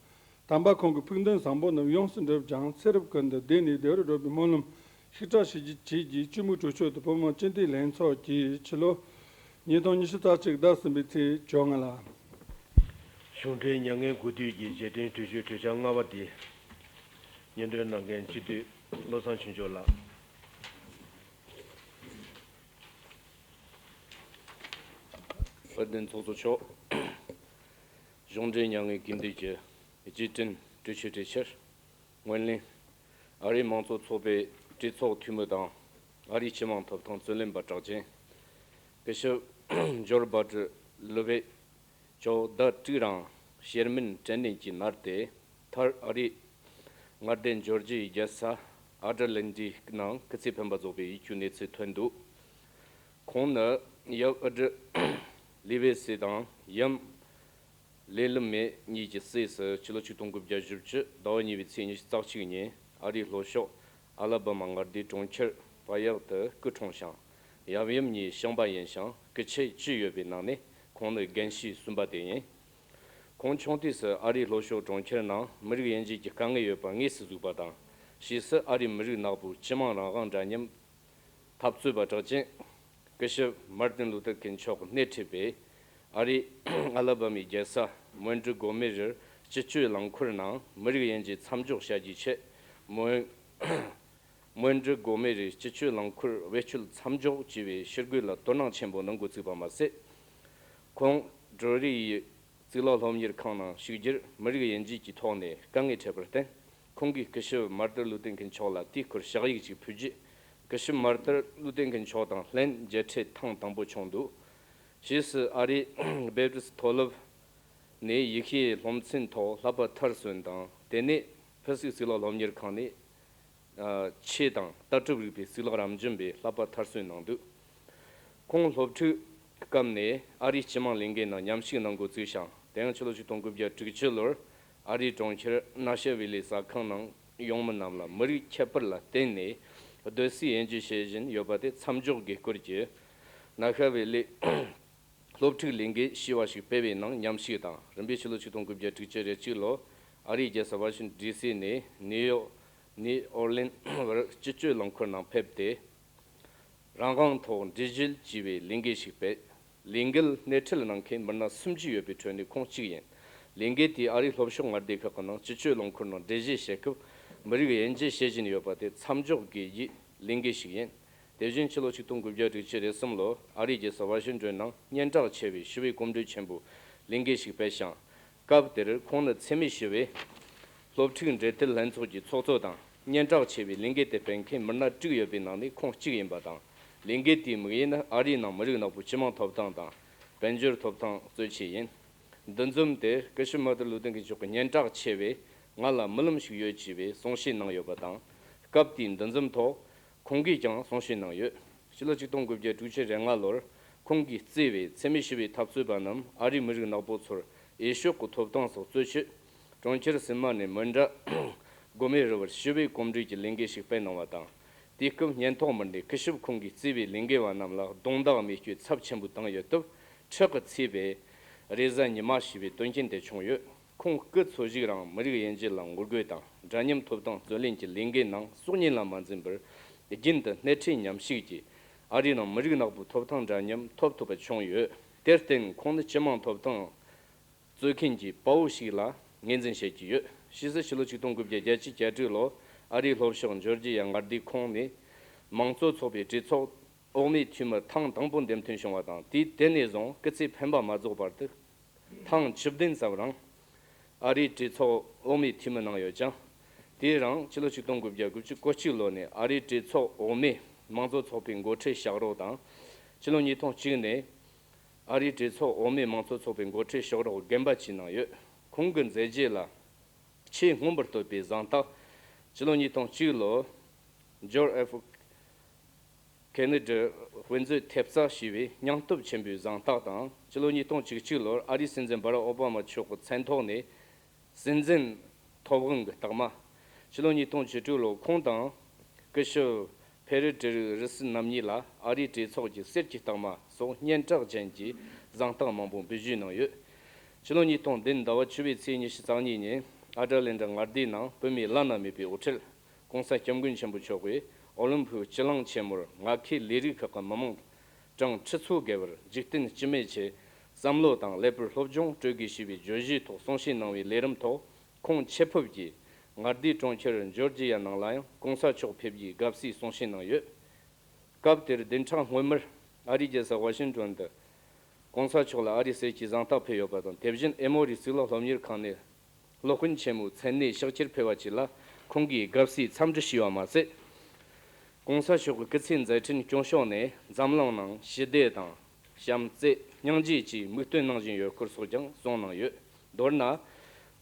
དམ་པ་ཁོང་གི་ཕུགས་འདུན་བཟང་པོ་རྣམས་ཡོངས་སུ་འགྲུབ་ཅིང་ཚེ་རབས་ཀུན་ཏུ་བདེ་ནས་བདེ་བར་སྒྲོལ་བའི་སྨོན་ལམ་ཤིག་ཕྲ་ཞུ་རྒྱུ་བཅས་ཀྱི་སྤྱི་མོས་གྲོས་ཆོད་དུ་བོད་མི་མང་སྤྱི་འཐུས་ལྷན་ཚོགས་ཀྱིས་ཕྱི་ལོ་ཉིས་སྟོང་ཉི་ཤུ་རྩ་གཅིག་ཟླ་གསུམ་པའི་ཚེས་བཅོ་ལྔ་ལ། གཞུང་འབྲེལ་མྱ་ངན་གུས་འདུད་ཀྱི་རྗེས་དྲན་གྲོས་ཆོད་གྲོས་འཆར་ལྔ་པ་དེ་སྙན་སྒྲོན་གནང་མཁན་སྤྱི་འཐུས་བློ་བཟང་ཆོས་འབྱོར་ལགས། དཔལ་ལྡན་ཚོགས་གཙོ་མཆོག་གཞུང་འབྲེལ་མྱ་ངན་གུས་འདུད་ཀྱི་རྗེས་དྲན་གྲོས་ཆོད་གྲོས་འཆར། སྔོན་གླེང་། ཨ་རིའི་མང་གཙོ་ཚོགས་པའི་གྲོས་ཚོགས་འཐུས་མི་དང་། ཨ་རིའི་སྤྱི་དམངས་ཐོབ་ཐང་རྩོད་ལེན་པ་གྲགས་ཅན་སྐུ་ཞབས་ཇོར་བྷར་ཊར་ལུ་བེ་མཆོག་ཟླ་དྲུག་རིང་གཤེར་རྨེན་དྲན་ནད་ཀྱིས་མནར་ཏེ། མཐར་ཨ་རིའི་མངའ་སྡེ་ཇོར་ཇི་ཡའི་རྒྱལ་ས་ཨ་ཏ་ལན་ཊའི་ནང་སྐུ་ཚེ་འཕེན་པ་རྫོགས་པའི་ཡིད་སྐྱོའི་གནས་ཚུལ་ཐོན་འདུག་ཁོང་ནི་ཡབ་ཨ་ཏི་ལི་བེ་སི་དང་ཡུམ་ལེ་ལི་མེ་གཉིས་ཀྱི་སྲས་སུ་ཕྱི་ལོ་ཆིག་སྟོང་དགུ་བརྒྱ་བཞི་བཅུ་ཟླ་བ་གཉིས་པའི་ཚེས་ཉི་ཤུ་རྩ་གཅིག་ཉིན་ཨ་རིའི་ལྷོ་ཕྱོགས་ཨ་ལ་བ་མ་མངའ་སྡེའི་གྲོང་ཁྱེར་པ་ཡག་ཏུ་སྐུ་འཁྲུངས་ཤིང་། ཡབ་ཡུམ་གཉིས་ཤིང་པ་ཡིན་ཞིང་སྐུ་ཆས་བཅུ་ཡོད་པའི་ནང་ནས་ཁོང་ནི་རྒན་ཤོས་གསུམ་པ་དེ་ཡིན། ཁོང་ཆུང་དུས་སུ་ཨ་རིའི་ལྷོ་ཕྱོགས་གྲོང་ཁྱེར་ནང་མི་རིགས་དབྱེ་འབྱེད་ཀྱི་དཀའ་ངལ་ཡོད་པ་དངོས་སུ་གཟིགས་པ་དང་། ཕྱིས་སུ་ཨ་རིའི་མི་རིགས་ནག་པོའི་སྤྱི་དམངས་རང་དབང་འདྲ་མཉམ་འཐབ་རྩོད་པ་གྲགས་ཅན་སྐུ་ཞབས་མར་ཏིན་ལུ་ཐར་ཀིན་མཆོག་སྣེ་ཁྲིད་པའི་ཨ་རིའི་ཨ་ལ་བ་མའི་རྒྱལ་ས་མོན་ཀྲི་གོ་མེ་རིར་སྤྱི་སྤྱོད་རླངས་འཁོར་ནང་མི་རིགས་དབྱེ་འབྱེད་མཚམས་འཇོག་བྱ་རྒྱུའི་ཆེད་མོན་མོན་ཀྲི་གོ་མེ་རིའི་སྤྱི་སྤྱོད་རླངས་འཁོར་བེད་སྤྱོད་མཚམས་འཇོག་ཅེས་པའི་ཞུ་སྒོ་ལ་དོ་སྣང་ཆེན་པོ་གནང་འགོ་བཙུགས་པ་མ་ཟད། ཁོང་ཌོ་རི་ཡི་གཙུག་ལག་སློབ་གཉེར་ཁང་ནང་ཞུགས་རྒྱུར་མི་རིགས་དབྱེ་འབྱེད་ཀྱི་ཐོག་ནས་དཀའ་ངལ་འཕྲད་པར་བརྟེན། ཁོང་གིས་སྐུ་ཞབས་མར་ཏིན་ལུ་ཐར་ཀིན་མཆོག་ལ་དེའི་སྐོར་ཕྱག་ཡིག་ཅིག་ཕུལ་རྗེས། སྐུ་ཞབས་མར་ཏིན་ལུ་ཐར་ཀིན་མཆོག་དང་ལྷན་མཇལ་འཕྲད་ཐེངས་དང་པོ་བྱུང་འདུག་ཕྱིས་སུ་ཨ་རིའི་བེ་བྲིས་མཐོ་སློབ་ནས་ཡེ་ཤུའི་སློབ་ཚན་ཐོག་བསླབ་པ་མཐར་སོན་དང་། དེ་ནས་ཕུན་སུམ་གཙུག་ལག་སློབ་གཉེར་ཁང་ནས་ཆོས་དང་ལྟ་གྲུབ་རིག་པའི་གཙུག་ལག་རབ་འབྱམས་པའི་བསླབ་པ་མཐར་སོན་གནང་འདུག་ཁོང་སློབ་ཕྲུག་སྐབས་ནས་ཨ་རིའི་སྤྱི་དམངས་ལས་འགུལ་ནང་མཉམ་ཞུགས་གནང་འགོ་བཙུགས་ཤིང་། དེ་ཡང་ཕྱི་ལོ་ཆིག་སྟོང་དགུ་བརྒྱ་དྲུག་ཅུ་ལོར་ཨ་རིའི་གྲོང་ཁྱེར་ནཱ་ཤ་ཝི་ལི་ཟ་ཁང་ནང་ཡོང་མི་རྣམས་ལ་མི་རིགས་ཁྱད་པར་ལ་བརྟེན་ནས་སྡོད་སའི་དབྱེ་འབྱེད་བྱེད་བཞིན་ཡོད་པ་དེ་མཚམས་འཇོག་དགོས་སྐོར་གྱི་ནཱ་ཤ་ཝི་ལི་སློབ་ཕྲུག་ལས་འགུལ་ཞེས་པ་ཞིག་སྤེལ་བའི་ནང་མཉམ་ཞུགས་དང་། རིམ་པས་ཕྱི་ལོ་ཆིག་སྟོང་དགུ་བརྒྱ་དྲུག་ཅུ་རེ་གཅིག་ལོར་ཨ་རིའི་རྒྱལ་ས་ཝ་ཤིང་ཊོན་ཌི་སི་ནས་ནིའུ་ཡོག་ནས་ཨོར་ལེན་བར་སྤྱི་སྤྱོད་རླངས་འཁོར་ནང་ཕེབས་ཏེ། རང་དབང་ཐོག་འགྲེལ་བརྗོད་ཅེས་པའི་ལས་འགུལ་ཞིག་སྤེལ། ལས་འགུལ་སྣེ་ཁྲིད་གནང་མཁན་མི་སྣ་སུམ་ཅུ་ཡོད་པའི་ཁྲོད་ནས་ཁོང་གཅིག་ཡིན། ལས་འགུལ་དེས་ཨ་རིའི་ལྷོ་ཕྱོགས་མངའ་སྡེ་ཁག་གི་ནང་སྤྱི་སྤྱོད་རླངས་འཁོར་ནང་འགྲེལ་བརྗོད་བྱེད་སྐབས་མི་རིགས་དབྱེ་འབྱེད་བྱེད་བཞིན་ཡོད་པ་དེ་མཚམས་འཇོག་དགོས་རྒྱུའི་ལས་འགུལ་ཞིག་ཡིན། དེ་བཞིན་ཕྱི་ལོ་ཆིག་སྟོང་དགུ་བརྒྱ་དྲུག་ཅུ་རེ་གསུམ་ལོར་ཨ་རིའི་རྒྱལ་ས་ཝ་ཤིང་ཊོན་ནང་སྙན་གྲགས་ཆེ་བའི་ཞི་བའི་གོམ་བགྲོད་ཆེན་པོའི་ལས་འགུལ་ཞིག་སྤེལ་ཞིང་། སྐབས་དེར་ཁོང་ནི་འཚེ་མེད་ཞི་བའི་སློབ་ཕྲུག་འབྲེལ་མཐུད་ལྷན་ཚོགས་ཀྱི་ཚོགས་གཙོ་དང་། སྙན་གྲགས་ཆེ་བའི་ལས་འགུལ་དེ་སྤེལ་མཁན་མི་སྣ་དྲུག་ཡོད་པའི་ནང་ནས་ཁོང་གཅིག་ཡིན་པ་དང་། ལས་འགུལ་དེའི་དམིགས་ཡུལ་ནི་ཨ་རིའི་ནང་མི་རིགས་ནག་པོའི་སྤྱི་དམངས་ཐོབ་ཐང་དང་དཔལ་འབྱོར་ཐོབ་ཐང་རྩོད་ཆེད་ཡིན། འདུ་འཛོམས་དེར་སྐུ་ཞབས་མར་ཏིན་ལུ་ཐར་ཀིན་མཆོག་གིས་སྙན་གྲགས་ཆེ་བས་ང་ལ་རྨི་ལམ་ཞིག་ཡོད་ཅེས་པའི་གསུང་བཤད་གནང་ཡོད་པ་དང་། སྐབས་དེའི་འདུ་འཛོམས་ཐོག་ཁོང་གིས་ཀྱང་གསུང་བཤད་གནང་ཡོད། ཕྱི་ལོ་ཆིག་སྟོང་དགུ་བརྒྱ་དྲུག་ཅུ་རེ་ལྔ་ལོར་ཁོང་གིས་གཙོས་པའི་འཚེ་མེད་ཞི་བའི་འཐབ་རྩོད་པ་རྣམས་ཨ་རིའི་མི་རིགས་ནག་པོ་ཚོར་འོས་ཤོག་གི་ཐོབ་ཐང་སོགས་རྩོད་ཆེད་གྲོང་ཁྱེར་སིལ་མ་ནས་མོན་ཌ་ སྒོ་མེ་རུ་བར་ཞི་བའི་གོམ་བགྲོད་ཀྱི་ལས་འགུལ་ཞིག་སྤེལ་གནང་བ་དང་། དུས་སྐབས་ཉེན་རྟོག་མི་སྣས་སྐུ་ཞབས་ཁོང་གིས་གཙོས་པའི་ལས་འགུལ་བ་རྣམས་ལ་རྡུང་རྡེག་རྨས་སྐྱོན་ཚབས་ཆེན་པོ་བཏང་ཡོད་སྟབས། ཁྲག་གིས་ཚིག་པའི་རེས་གཟའ་ཉི་མ་ཞེས་པའི་དོན་རྐྱེན་དེ་བྱུང་ཡོད། ཁོང་སྐུ་འཚོ་བཞུགས་རིང་མི་རིགས་དབྱེ་འབྱེད་ལ་ངོ་རྒོལ་དང་འདྲ་མཉམ་ཐོབ་ཐང་རྩོད་ལེན་གྱི་ལས་འགུལ་ནང་སྲོག་ཉེན་ལ་མ་འཛེམས་པར་རྒྱུན་དུ་སྣེ་ཁྲིད་མཉམ་ཞུགས་ཀྱིས་ཨ་རིའི་ནང་མི་རིགས་ནག་པོའི་ཐོབ་ཐང་འདྲ་མཉམ་ཐོབ་ཐུབ་པ་བྱུང་ཡོད། དེར་བརྟེན་ཁོང་ནི་སྤྱི་དམངས་ཐོབ་ཐང་རྩོད་མཁན་གྱི་དཔའ་བོ་ཞིག་ལ་ངོས་འཛིན་བྱེད་ཀྱི་ཡོད། ཕྱིས་སུ་ཕྱི་ལོ་ཆིག་སྟོང་དགུ་བརྒྱ་བརྒྱད་ཅུ་གྱ་དྲུག་ལོར་ཨ་རིའི་ལྷོ་ཕྱོགས་ཇོར་ཇི་ཡ་མངའ་སྡེའི་ཁོངས་ནས་མང་གཙོ་ཚོགས་པའི་གྲོས་ཚོགས་འོག་མའི་འཐུས་མི་ཐེངས་དང་པོ་འདེམས་ཐོན་བྱུང་བ་དང་། དུས་དེ་ནས་བཟུང་སྐུ་ཚེ་འཕེན་པ་མ་རྫོགས་བར་དུ་ཐེངས་བཅུ་བདུན་ཙམ་རིང་ཨ་རིའི་གྲོས་ཚོགས་འོག་མའི་འཐུས་མི་གནང་ཡོད་ཅིང་། དེའི་རིང་ཕྱི་ལོ་ཆིག་སྟོང་དགུ་བརྒྱ་དགུ་བཅུ་གོ་གཅིག་ལོ་ནས་ཨ་རིའི་གྲོས་ཚོགས་འོག་མའི་མང་གཙོ་ཚོགས་པའི་འགོ་ཁྲིད་ཕྱག་རོགས་དང་། ཕྱི་ལོ་ཉིས་སྟོང་གཅིག་ནས་ཨ་རིའི་གྲོས་ཚོགས་འོག་མའི་མང་གཙོ་ཚོགས་པའི་འགོ་ཁྲིད་ཕྱག་རོགས་རྒན་པ་བཅས་གནང་ཡོད། ཁོང་གི་མཛད་རྗེས་ལ་ཆེས་མངོན་པར་བསྟོད་པའི་གཟེངས་རྟགས། ཕྱི་ལོ་ཉིས་སྟོང་གཅིག་ལོར་ཇོར་ཨེཕ་ཁེ་ནེ་ཌི་དཔེ་མཛོད་ཐེབས་རྩ་ཞེས་པའི་སྙིང་སྟོབས་ཆེན་པོའི་གཟེངས་རྟགས་དང་། ཕྱི་ལོ་ཉིས་སྟོང་བཅུ་གཅིག་ལོར་ཨ་རིའི་སྲིད་འཛིན་བྷ་རག་ཨོ་བྷ་མ་མཆོག་གི་མཚན་ཐོག་ནས་སྲིད་འཛིན་ཐོབ་དབང་གི་རྟགས་མ། ཕྱི་ལོ་ཉིས་སྟོང་བཅུ་དྲུག་ལོར་ཁོང་དང་སྐུ་ཞབས་ཕེ་རི་ཀྲི་རུ་རི་སི་རྣམ་གཉིས་ལ་ཨ་རིའི་གྲོས་ཚོགས་ཀྱི་གསེར་གྱི་རྟགས་མ་སོགས་སྙན་གྲགས་ཅན་གྱི་གཟེངས་རྟགས་མང་པོ་འབུལ་ཞུས་གནང་ཡོད། ཕྱི་ལོ་ཉིས་སྟོང་བདུན་ཟླ་བ་བཅུ་པའི་ཚེས་ཉི་ཤུ་རྩ་གཉིས་ཉིན་ཨ་ཊ་ལན་ཊ་མངའ་སྡེའི་ནང་བོད་མིའི་བླ་ན་མེད་པའི་དབུ་ཁྲིད་༸གོང་ས་༸སྐྱབས་མགོན་ཆེན་པོ་མཆོག་གིས་ཨོ་ལིམ་ཕིག་སྤྱི་གླིང་ཆེན་མོར་མངའ་ཁུལ་ལས་རིགས་ཁག་གི་མི་མང་གྲངས་ཁྲི་ཚོ་བརྒལ་བར་འཇིག་རྟེན་སྤྱི་མེས་ཆེད་བསམ་བློ་དང་ཀླད་པའི་སློབ་སྦྱོང་སྤྲོད་དགོས་ཞེས་པའི་བརྗོད་གཞིའི་ཐོག་གསུང་བཤད་གནང་བའི་ལས་རིམ་ཐོག་ཁོང་ཆེད་ཕེབས་ཀྱིས་མངའ་སྡེའི་གྲོང་ཁྱེར་ཇོར་ཇི་ཡ་ནང་ལ་ཡང་༸གོང་ས་མཆོག་ཕེབས་རྒྱུའི་དགའ་བསུའི་གསུང་བཤད་གནང་ཡོད། སྐབས་དེར་བདུན་ཕྲག་སྔོན་མར་ཨ་རིའི་རྒྱལ་ས་ཝ་ཤིང་ཏོན་དུ་༸གོང་ས་མཆོག་ལ་ཨ་རིའི་གསེར་གྱི་གཟེངས་རྟགས་ཕུལ་ཡོད་པ་དང་། དེ་བཞིན་ཨེ་མོ་རི་གཙུག་ལག་སློབ་གཉེར་ཁང་ནས་སློབ་དཔོན་ཆེན་མོའི་མཚན་གནས་ཕྱག་འཁྱེར་ཕུལ་བ་བཅས་ལ་ཁོང་གིས་དགའ་བསུའི་འཚམས་འདྲི་ཞུས་པ་མ་ཟད། ༸གོང་ས་མཆོག་གི་སྐུ་ཚེའི་མཛད་འཕྲིན་སྐྱོང་ཕྱོགས་ནས་འཛམ་གླིང་ནང་ཞི་བདེ་དང་། བྱམས་བརྩེ། སྙིང་རྗེ་བཅས་མིག་སྟོན་གནང་བཞིན་ཡོད་སྐོར་སོགས་ཀྱང་གསུངས་གནང་ཡོད། མདོར་ན།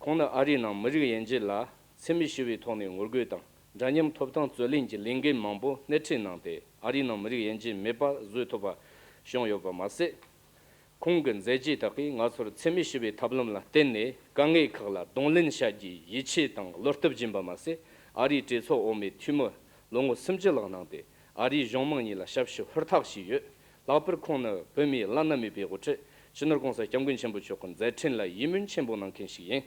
ཁོང་ནི་ཨ་རིའི་ནང་མི་རིགས་དབྱེ་འབྱེད་ལ་འཚེ་མེད་ཞི་བའི་ཐོག་ནས་ངོ་རྒོལ་དང་འདྲ་མཉམ་ཐོབ་ཐང་རྩོད་ལེན་གྱི་ལས་འགུལ་མང་པོ་སྣེ་ཁྲིད་གནང་སྟེ། ཨ་རིའི་ནང་མི་རིགས་དབྱེ་འབྱེད་མེད་པ་བཟོ་ཐུབ་པ་བྱུང་ཡོད་པ་མ་ཟད། ཁོང་གི་མཛད་རྗེས་དག་གིས་ང་ཚོར་འཚེ་མེད་ཞི་བའི་ཐབས་ལམ་ལ་བརྟེན་ནས་དཀའ་ངལ་ཁག་ལ་གདོང་ལེན་བྱ་རྒྱུའི་ཡིད་ཆེས་དང་བློ་སྟོབས་སྦྱིན་པ་མ་ཟད། ཨ་རིའི་གྲོས་ཚོགས་འོག་མའི་འཐུས་མི་ལོ་ངོ་སུམ་ཅུ་ལྷག་གནང་སྟེ། ཨ་རིའི་གཞུང་མང་གཉིས་ལ་ཞབས་ཞུ་ཧུར་ཐག་བྱས་ཡོད། ལྷག་པར་ཁོང་ནི་བོད་མིའི་བླ་ན་མེད་པའི་དབུ་ཁྲིད་སྤྱི་ནོར་༸གོང་ས་༸སྐྱབས་མགོན་ཆེན་པོ་མཆོག་གི་མཛད་འཕྲིན་ལ་ཡིད་སྨོན་ཆེན་པོ་གནང་མཁན་ཞིག་ཡིན།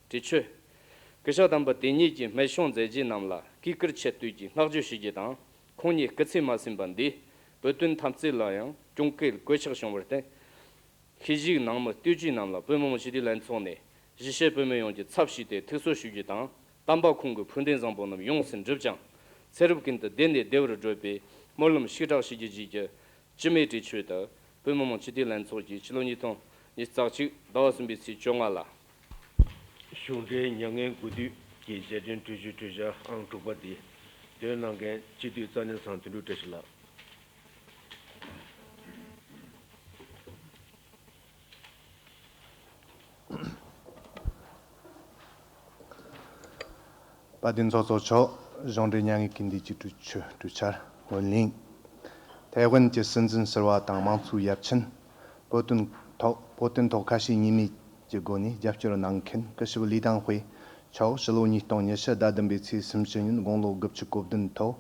འབྲེལ་ཆོད། སྐུ་ཞབས་དམ་པ་དེ་ཉིད་ཀྱི་སྨན་གཞུང་མཛད་རྗེས་རྣམས་ལ་གུས་བཀུར་ཆེ་བསྟོད་ཀྱི་བསྔགས་བརྗོད་ཞུ་རྒྱུ་དང་། ཁོང་ཉིད་སྐུ་ཚེ་མ་ཟིན་པ་འདིས་བོད་དོན་འཐབ་རྩོད་ལ་ཡང་གྱོང་གུན་གོད་ཆག་བྱུང་བར་བརྟེན། ཤེས་བཞུགས་ནང་མི་ལྟོས་བཅས་རྣམས་ལ་བོད་མི་མང་སྤྱི་འཐུས་ལྷན་ཚོགས་ནས་གཞིས་བྱེས་བོད་མི་ཡོངས་ཀྱི་ཚབ་ཞུས་ཏེ་ཐུགས་གསོ་ཞུ་རྒྱུ་དང་། དམ་པ་ཁོང་གི་ཕུགས་འདུན་བཟང་པོ་རྣམས་ཡོངས་སུ་འགྲུབ་ཅིང་། ཚེ་རབས་ཀུན་ཏུ་བདེ་ནས་བདེ་བར་བགྲོད་པའི་སྨོན་ལམ་ཤུགས་དྲག་ཞུ་རྒྱུ་བཅས་ཀྱི་སྤྱི་མོས་འབྲེལ་ཆོད་དུ། བོད་མི་མང་སྤྱི་འཐུས་ལྷན་ཚོགས་ཀྱིས་ཕྱི་ལོ་ཉིས་སྟོང་ཉི་ཤུ་རྩ་གཅིག་ཟླ་བ་གསུམ་པའི་ཚེས་བཅོ་ལྔ་ལ། གཞུང་འབྲེལ་མྱ་ངན་གུས་འདུད་ཀྱི་རྗེས་དྲན་གྲོས་ཆོད་གྲོས་འཆར་ཨང་དྲུག་པ་དེ་འདོན་གནང་མཁན་སྤྱི་འཐུས་རྩ་གནས་ཚང་དོན་གྲུབ་བཀྲ་ཤིས་ལགས། དཔལ་ལྡན་ཚོགས་གཙོ་མཆོག་གཞུང་འབྲེལ་མྱ་ངན་གུས་འདུད་ཀྱི་གྲོས་ཆོད་གྲོས་འཆར་ངོས་ལེན། ཐའེ་ཝན་གྱི་སྲིད་འཛིན་ཟུར་པ་དང་དམངས་གཙོའི་ཡབ་ཆེན། བོད་དོན་ཐོག་བོད་དོན་ཐོག་ཁ་ཞེ་གཉིས་མེད་ཀྱི་སྒོ་ནས་རྒྱབ་སྐྱོར་གནང་མཁན་སྐུ་ཞབས་ལི་ཏང་ཧུའེ་མཆོག་ཕྱི་ལོ་ཉིས་སྟོང་ཉི་ཤུ་ཟླ་བདུན་པའི་ཚེས་སུམ་ཅུ་ཉིན་དགུང་ལོ་དགུ་བཅུ་གོ་བདུན་ཐོག་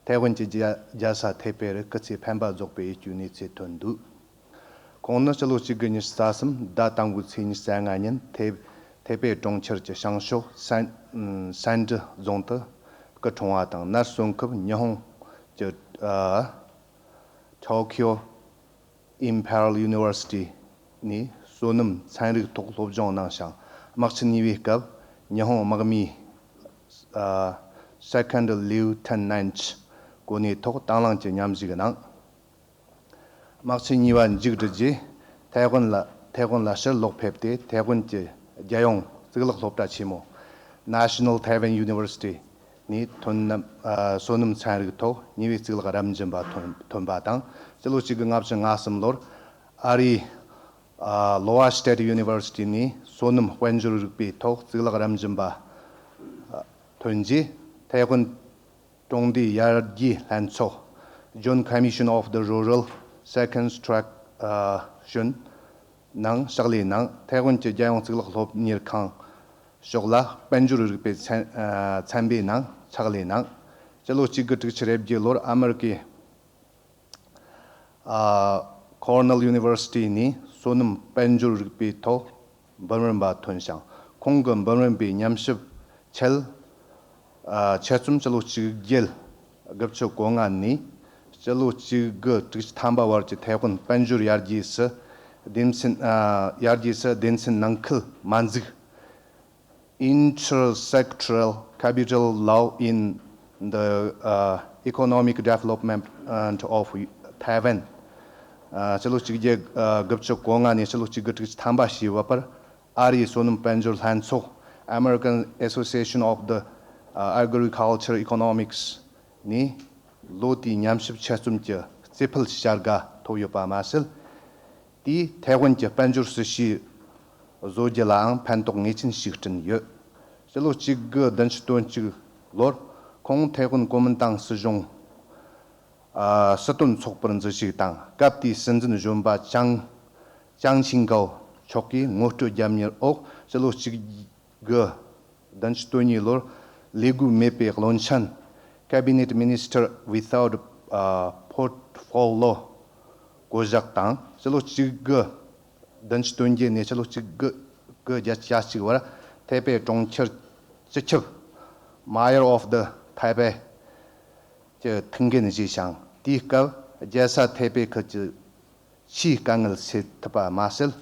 ཐའེ་ཝན་གྱི་རྒྱལ་རྒྱལ་ས་ཐའེ་པེ་རུ་སྐུ་ཚེ་འཕེན་པ་རྫོགས་པའི་དུས་གནས་ཚུལ་ཐོན་འདུག་ཁོང་ནི་ཕྱི་ལོ་གཅིག་དགུ་ཉི་ཤུ་རྩ་གསུམ་ཟླ་དང་པོའི་ཚེས་ཉི་ཤུ་རྩ་ལྔ་ཉིན་ཐའེ་ཐའེ་པེ་གྲོང་ཁྱེར་གྱི་བྱང་ཕྱོགས་སན་སན་ཀྲི་རྫོང་དུ་སྐུ་འཁྲུངས་པ་དང་། ནར་སོན་སྐབས་ཉི་ཧོང་གྱི་ཨ་Tokyo Imperial University ནས་སོ་ནམ་ཚན་རིག་ཐོག་སློབ་སྦྱོང་གནང་ཞིང་། དམག་ཆེན་གཉིས་པའི་སྐབས་ཉི་ཧོང་དམག་མིའི་ཨ་Second Lieutenant གོ་གནས་ཐོག་དང་བླངས་ཀྱི་མཉམ་ཞུགས་གནང་། དམག་ཆེན་གཉིས་པ་མཇུག་བསྒྲིལ་རྗེས་ཐའེ་ཝན་ལ་ཐའེ་ཝན་ལ་ཕྱིར་ལོག་ཕེབས་ཏེ། ཐའེ་ཝན་གྱི་རྒྱལ་ཡོངས་གཙུག་ལག་སློབ་གྲྭ་ཆེན་མོ་National Taiwan University ནས་ཐོན་ནམ་ཨ་སོ་ནམ་ཚན་རིག་ཐོག་གཉིས་པའི་གཙུག་ལག་རབ་འབྱམས་པ་ཐོན་ཐོན་པ་དང་། སྤྱི་ལོ་གཅིག་དགུ་ལྔ་བཅུ་ང་གསུམ་ལོར་ཨ་རིའི་ཨ་Iowa State University ནས་སོ་ནམ་དཔལ་འབྱོར་རིག་པའི་ཐོག་གཙུག་ལག་རབ་འབྱམས་པ་ཐོན་རྗེས། ཐའེ་ཝན་གྲོང་སྡེའི་ཡར་རྒྱས་ལྷན་ཚོགས་Joint Commission of the Rural Second Track ཨ་ཞུན་ནང་ཕྱག་ལས་གནང་། ཐའེ་ཝན་གྱི་རྒྱལ་ཡོངས་གཙུག་ལག་སློབ་གཉེར་ཁང་ ཕྱོགས་ལ་དཔལ་འབྱོར་རིག་པའི་ཚན་ཨ་ཚན་པའི་ནང་ཕྱག་ལས་གནང་། སྤྱི་ལོ་གཅིག་དགུ་དྲུག་ཅུ་རེ་བརྒྱད་ལོར་ཨ་མེ་རི་ཀའི་ཨ་ཁོར་ནེལ་ཡུ་ནི་ཝར་སི་ཊི་ནས་བསོད་ནམས་དཔལ་འབྱོར་རིག་པའི་ཐོག་འབུམ་རམས་པ་ཐོན་ཞིང་། ཁོང་གི་འབུམ་རམས་པའི་ཉམས་ཞིབ་ཆེད་ཨ་ཆེད་རྩོམ་སྤྱི་ལོ་གཅིག་བརྒྱད་དགུ་བཅུ་གོ་ལྔ་ནས་སྤྱི་ལོ་གཅིག་དགུ་དྲུག་ཅུ་ཐམ་པ་བར་གྱི་ཐའེ་ཝན་དཔལ་འབྱོར་ཡར་རྒྱས་སུ་སྡེ་ཚན་ཨ་ཡར་རྒྱས་སུ་སྡེ་ཚན་ནང་ཁུལ་མ་འཛུགས། Intersectoral Capital Law in the uh, Economic Development of Taiwan. ཨ་སྤྱི་ལོ་གཅིག་བརྒྱད་དགུ་བཅུ་གོ་ལྔ་ནས་སྤྱི་ལོ་གཅིག་དགུ་དྲུག་ཅུ་ཐམ་པ་བཞི་བར་ཨ་རིའི་བསོད་ནམས་དཔལ་འབྱོར་ལྷན་ཚོགས། American Association of the uh, Agriculture Economics ནས་ལོ་དེའི་ཉམས་ཞིབ་ཆེད་རྩོམ་གྱི་རྩིས་ཕུད་བྱ་དགའ་ཐོབ་ཡོད་པ་མ་ཟད། དེས་ཐའེ་ཝན་གྱི་དཔལ་འབྱོར་སྲིད་བྱུས་བཟོ་རྒྱུ་ལའང་ཕན་ཐོགས་ངེས་ཅན་ཞིག་བསྐྲུན་ཡོད། སྤྱི་ལོ་གཅིག་དགུ་བདུན་ཅུ་དོན་གཅིག་ལོར་ཁོང་ཐའེ་ཝན་གོ་མིན་ཏང་སྲིད་གཞུང་ཨ་སྲིད་དོན་ཚོགས་པར་འཛུལ་ཞུགས་དང་། སྐབས་དེའི་སྲིད་འཛིན་གཞོན་པ་ཅང་ཅང་ཆིང་གའོ་མཆོག་གིས་ངོ་སྤྲོད་རྒྱབ་གཉེར་འོག་སྤྱི་ལོ་གཅིག་དགུ་བདུན་ཅུ་དོན་གཉིས་ལོར་ལས་བགོས་མེད་པའི་བློན་ཆེན། Cabinet Minister without a portfolio བསྐོ་གཞག་དང་། སྤྱི་ལོ་གཅིག་དགུ་བདུན་ཅུ་དོན་བརྒྱད་ནས་སྤྱི་ལོ་གཅིག་དགུ་དགུ་བརྒྱད་ཅུ་གྱ་གཅིག་བར་ཐའེ་པེ་གྲོང་ཁྱེར་སྤྱི་ཁྱབ་Mayor of the Taipei གྱི་ཐུགས་འགན་བཞེས་ཤིང་། དེའི་སྐབས་རྒྱལ་ས་ཐའེ་པེ་ཁུལ་གྱི་ཆུའི་དཀའ་ངལ་སེལ་ཐུབ་པ་མ་ཟད།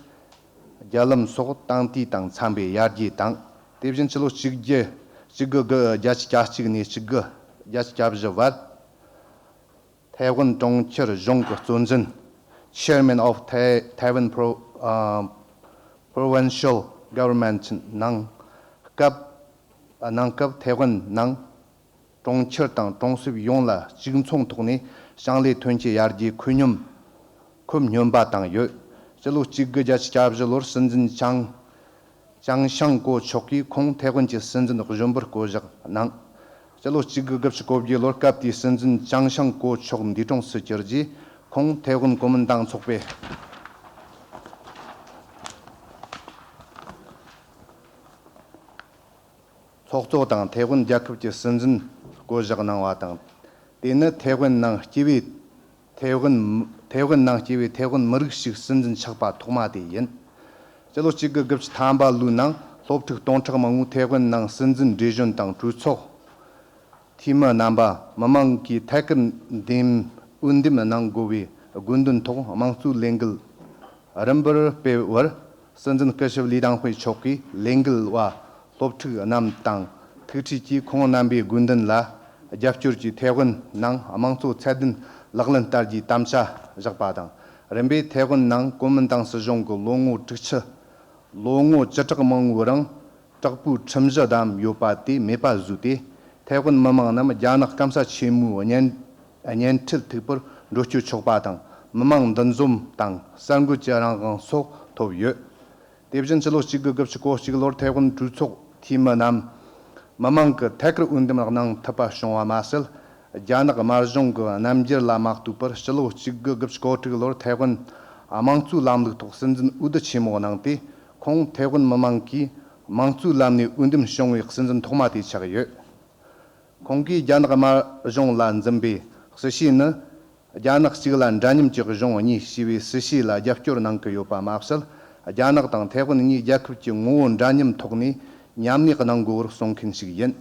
རྒྱ་ལམ་སོགས་ཏང་ཏི་དང་འཚམ་པའི་ཡར་རྒྱས་དང་། དེ་བཞིན་སྤྱི་ལོ་གཅིག་བརྒྱད་གཅིག་དགུ་དགུ་བརྒྱད་ཅུ་གྱ་གཅིག་ནས་གཅིག་དགུ་བརྒྱད་ཅུ་གྱ་བཞི་བར་ཐའེ་ཝན་གྲོང་ཁྱེར་གཞུང་གི་གཙོ་འཛིན། Chairman of Tai- Taiwan Pro- ཨ་Provincial Government ནང་སྐབས་ནང་སྐབས་ཐའེ་ཝན་ནང་གྲོང་ཁྱེར་དང་གྲོང་གསེབ་ཡོངས་ལ་གཅིག་མཚུངས་ཐོག་ནས་ཞིང་ལས་ཐོན་སྐྱེད་ཡར་རྒྱས་ཁུལ་སྙོམས་ཁོམ་སྙོམས་པ་བཏང་ཡོད། སྤྱི་ལོ་གཅིག་དགུ་བརྒྱད་ཅུ་གྱ་བཞི་ལོར་སྲིད་འཛིན་ཅང་ཅང་ཤང་ཀོ་མཆོག་གིས་ཁོང་ཐའེ་ཝན་གྱི་སྲིད་འཛིན་གཞོན་པར་བསྐོ་གཞག་གནང་། སྤྱི་ལོ་གཅིག་དགུ་དགུ་བཅུ་གོ་བརྒྱད་ལོར་སྐབས་དེའི་སྲིད་འཛིན་ཅང་ཤང་ཀོ་མཆོག་འདས་གྲོངས་སུ་གྱུར་རྗེས། ཁོང་ཐའེ་ཝན་གོ་མིན་ཏང་ཚོགས་པའི་ཚོགས་གཙོ་དང་ཐའེ་ཝན་རྒྱལ་ཁབ་ཀྱི་སྲིད་འཛིན་བསྐོ་གཞག་གནང་བ་དང་། དེ་ནི་ཐའེ་ཝན་ནང་སྐྱེས་པའི་ཐའེ་ཝན་ཐའེ་ཝན་ནང་སྐྱེས་པའི་ཐའེ་ཝན་མི་རིགས་ཤིག་སྲིད་འཛིན་ཆགས་པ་ཐོག་མ་དེ་ཡིན། སྤྱི་ལོ་གཅིག་དགུ་དགུ་བཅུ་ཐམ་པ་ལོའི་ནང་སློབ་ཕྲུག་སྟོང་ཕྲག་མང་པོས་ཐའེ་ཝན་ནང་སྲིད་འཛིན་བགྲེས་གཞོན་དང་གྲོས་ཚོགས་འཐུས་མི་རྣམ་པ་མི་མང་གིས་ཐད་ཀར་འདེམས་འོས་འདེམས་གནང་དགོས་པའི་དགོས་འདུན་ཐོག་དམངས་གཙོའི་ལས་འགུལ་རིམ་པར་སྤེལ་བར། སྲིད་འཛིན་སྐུ་ཞབས་ལི་ཏང་ཧུའེ་མཆོག་གིས་ལས་འགུལ་བ་སློབ་ཕྲུག་རྣམས་དང་ཐུག་འཕྲད་ཀྱིས་ཁོང་རྣམ་པའི་དགོས་འདུན་ལ་རྒྱབ་སྐྱོར་གྱིས་ཐའེ་ཝན་ནང་དམངས་གཙོ་ཚད་ལྡན་ལག་ལེན་བསྟར་རྒྱུའི་དམ་བཅའ་བཞག་པ་དང་། རིམ་པས་ཐའེ་ཝན་ནང་གོ་མིན་ཏང་སྲིད་གཞུང་གི་ལོ་ངོ་དྲུག་ཅུ་ལོ་ངོ་བཅུ་ཕྲག་མང་པོའི་རིང་དྲག་པོའི་ཁྲིམས་གཞི་བསྡམས་ཡོད་པ་དེ་མེད་པ་བཟོས་ཏེ། ཐའེ་ཝན་མི་མང་རྣམས་རྒྱ་ནག་སྐམ་ས་ཆེན་མོའི་གཉེན་གཉེན་འཕྲད་ཐུག་པར་འགྲོ་སྐྱོད་ཆོག་པ་དང་། མི་མང་འདུ་འཛོམས་དང་གསར་འགོད་ཀྱི་རང་དབང་སོགས་ཐོབ་ཡོད། དེ་བཞིན་ཕྱི་ལོ་གཅིག་དགུ་དགུ་བཅུ་གོ་གཅིག་ལོར་ཐའེ་ཝན་གྲོས་ཚོགས་འཐུས་མི་རྣམས་མི་མང་གིས་ཐད་ཀར་འོས་འདེམས་གནང་ཐུབ་པ་བྱུང་བ་མ་ཟད། རྒྱ་ནག་དམར་གཞུང་གི་རྣམ་འགྱུར་ལ་མ་ལྟོས་པར་ཕྱི་ལོ་གཅིག་དགུ་དགུ་བཅུ་གོ་དྲུག་ལོར་ཐའེ་ཝན་དམངས་གཙོའི་ལམ་ལུགས་ཐོག་སྲིད་འཛིན་འོས་བསྡུ་ཆེན་མོ་གནང་སྟེ། ཁོང་ཐའེ་ཝན་མི་མང་གིས་དམངས་གཙོའི་ལམ་ནས་འོས་འདེམས་བྱུང་བའི་སྲིད་འཛིན་ཐོག་མ་དེ་ཆགས་ཡོད། ཁོང་གིས་རྒྱ་ནག་དམར་གཞུང་ལ་འཛིན་པའི་སྲིད་བྱུས་ནི། རྒྱ་ནག་གཅིག་ལ་འདྲ་མཉམ་གྱི་གཞུང་གཉིས་ཞེས་པའི་སྲིད་བྱུས་ལ་རྒྱབ་སྐྱོར་གནང་གི་ཡོད་པ་མ་ཟད། རྒྱ་ནག་དང་ཐའེ་ཝན་གཉིས་རྒྱལ་ཁབ་ཀྱི་ངོ་བོ་འདྲ་མཉམ་ཐོག་ནས་མཉམ་གནས་གནང་དགོས་པར་གསུང་མཁན་ཞིག་ཡིན།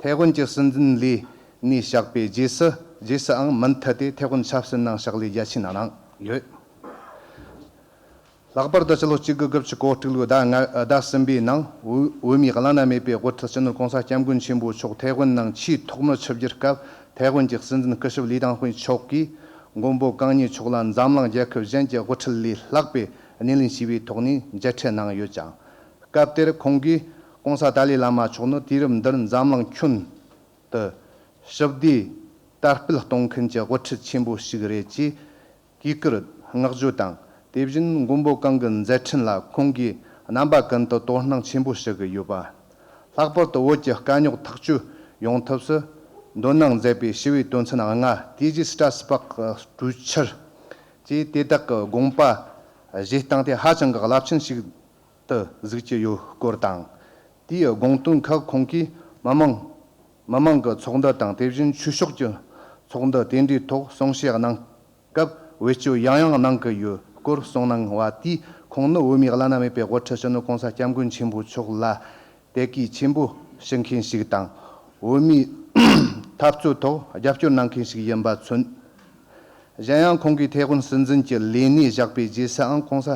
ཐའེ་ཝན་གྱི་སྲིད་འཛིན་ལས་གནས་བཞག་པའི་རྗེས་སུ། རྗེས་སུའང་མུ་མཐུད་དེ་ཐའེ་ཝན་ཆབ་སྲིད་ནང་ཕྱག་ལས་རྒྱ་ཆེན་གནང་ཡོད། ལྷག་པར་དུ་ཕྱི་ལོ་གཅིག་དགུ་དགུ་བཅུ་གོ་དྲུག་ལོའི་ཟླ་ལྔ་ཟླ་གསུམ་པའི་ནང་། བོད་བོད་མིའི་བླ་ན་མེད་པའི་དབུ་ཁྲིད་སྤྱི་ནོར་༸གོང་ས་༸སྐྱབས་མགོན་ཆེན་པོ་མཆོག་ཐའེ་ཝན་ནང་ཆེས་ཐོག་མར་ཆིབས་བསྒྱུར་སྐབས། ཐའེ་ཝན་གྱི་སྲིད་འཛིན་སྐུ་ཞབས་ལི་ཏང་ཧུའེ་མཆོག་གིས་མགོན་པོ་གང་ཉིད་མཆོག་ལ་འཛམ་གླིང་རྒྱལ་ཁབ་གཞན་གྱི་དབུ་ཁྲིད་ལས་ལྷག་པའི་སྣེ་ལེན་བྱས་པའི་ཐོག་ནས་མཇལ་འཕྲད་གནང་ཡོད་ཅིང་། སྐབས་དེར་ཁོང་གིས་༸གོང་ས་ཏཱ་ལའི་བླ་མ་མཆོག་ནི་དུས་རབས་འདིར་འཛམ་གླིང་ཁྱོན་དུ་ཞི་བདེ་དར་སྤེལ་གཏོང་མཁན་གྱི་དབུ་ཁྲིད་ཆེན་པོ་ཞིག་རེད་ཅེས། གུས་བཀུར་བསྔགས་བརྗོད་དང་། དེ་བཞིན་མགོན་པོ་གང་གི་མཛད་འཕྲིན་ལ་ཁོང་གིས་རྣམ་པ་ཀུན་ཏུ་དོ་སྣང་ཆེན་པོ་བྱེད་ཀྱི་ཡོད་པ། ལྷག་པར་དུ་བོད་ཀྱི་དཀའ་རྙོག་ཐག་གཅོད་ཡོང་ཐབས་སུ་འདོད་སྣང་མཛད་པའི་ཞི་བའི་དོན་ཚན་ལྔ། དེ་རྗེས་སི་ཏྲ་སི་པག་གྲོས་འཆར་བཅས་དེ་དག་གི་དགོངས་པ་བཞེས་སྟངས་དེ་ཧ་ཅང་གི་རླབས་ཆེན་ཞིག་ཏུ་གཟིགས་ཀྱི་ཡོད་སྐོར་དང་། དེའི་དགོངས་དོན་ཁག་ཁོང་གིས་མི་མང་མི་མང་གི་ཚོགས་འདུ་དང་། དེ་བཞིན་ཆོས་ཕྱོགས་ཀྱི་ཚོགས་འདུ་དེ་འདྲའི་ཐོག་གསུང་བཤད་གནང་སྐབས་བེད་སྤྱོད་ཡང་ཡང་གནང་གི་ཡོད་སྐོར་གསུངས་གནང་བ་དེས། ཁོང་ནི་བོད་མིའི་བླ་ན་མེད་པའི་དབུ་ཁྲིད་སྤྱི་ནོར་༸གོང་ས་༸སྐྱབས་མགོན་ཆེན་པོ་མཆོག་ལ་དད་གུས་ཆེན་པོ་ཞུ་མཁན་ཞིག་དང་། བོད་མིའི་འཐབ་རྩོད་ཐོག་རྒྱབ་སྐྱོར་གནང་མཁན་ཞིག་ཡིན་པ་མཚོན། གཞན་ཡང་ཁོང་གིས་ཐའེ་ཝན་སྲིད་འཛིན་གྱི་ལས་གནས་བཞག་པའི་རྗེས་སུའང་༸གོང་ས་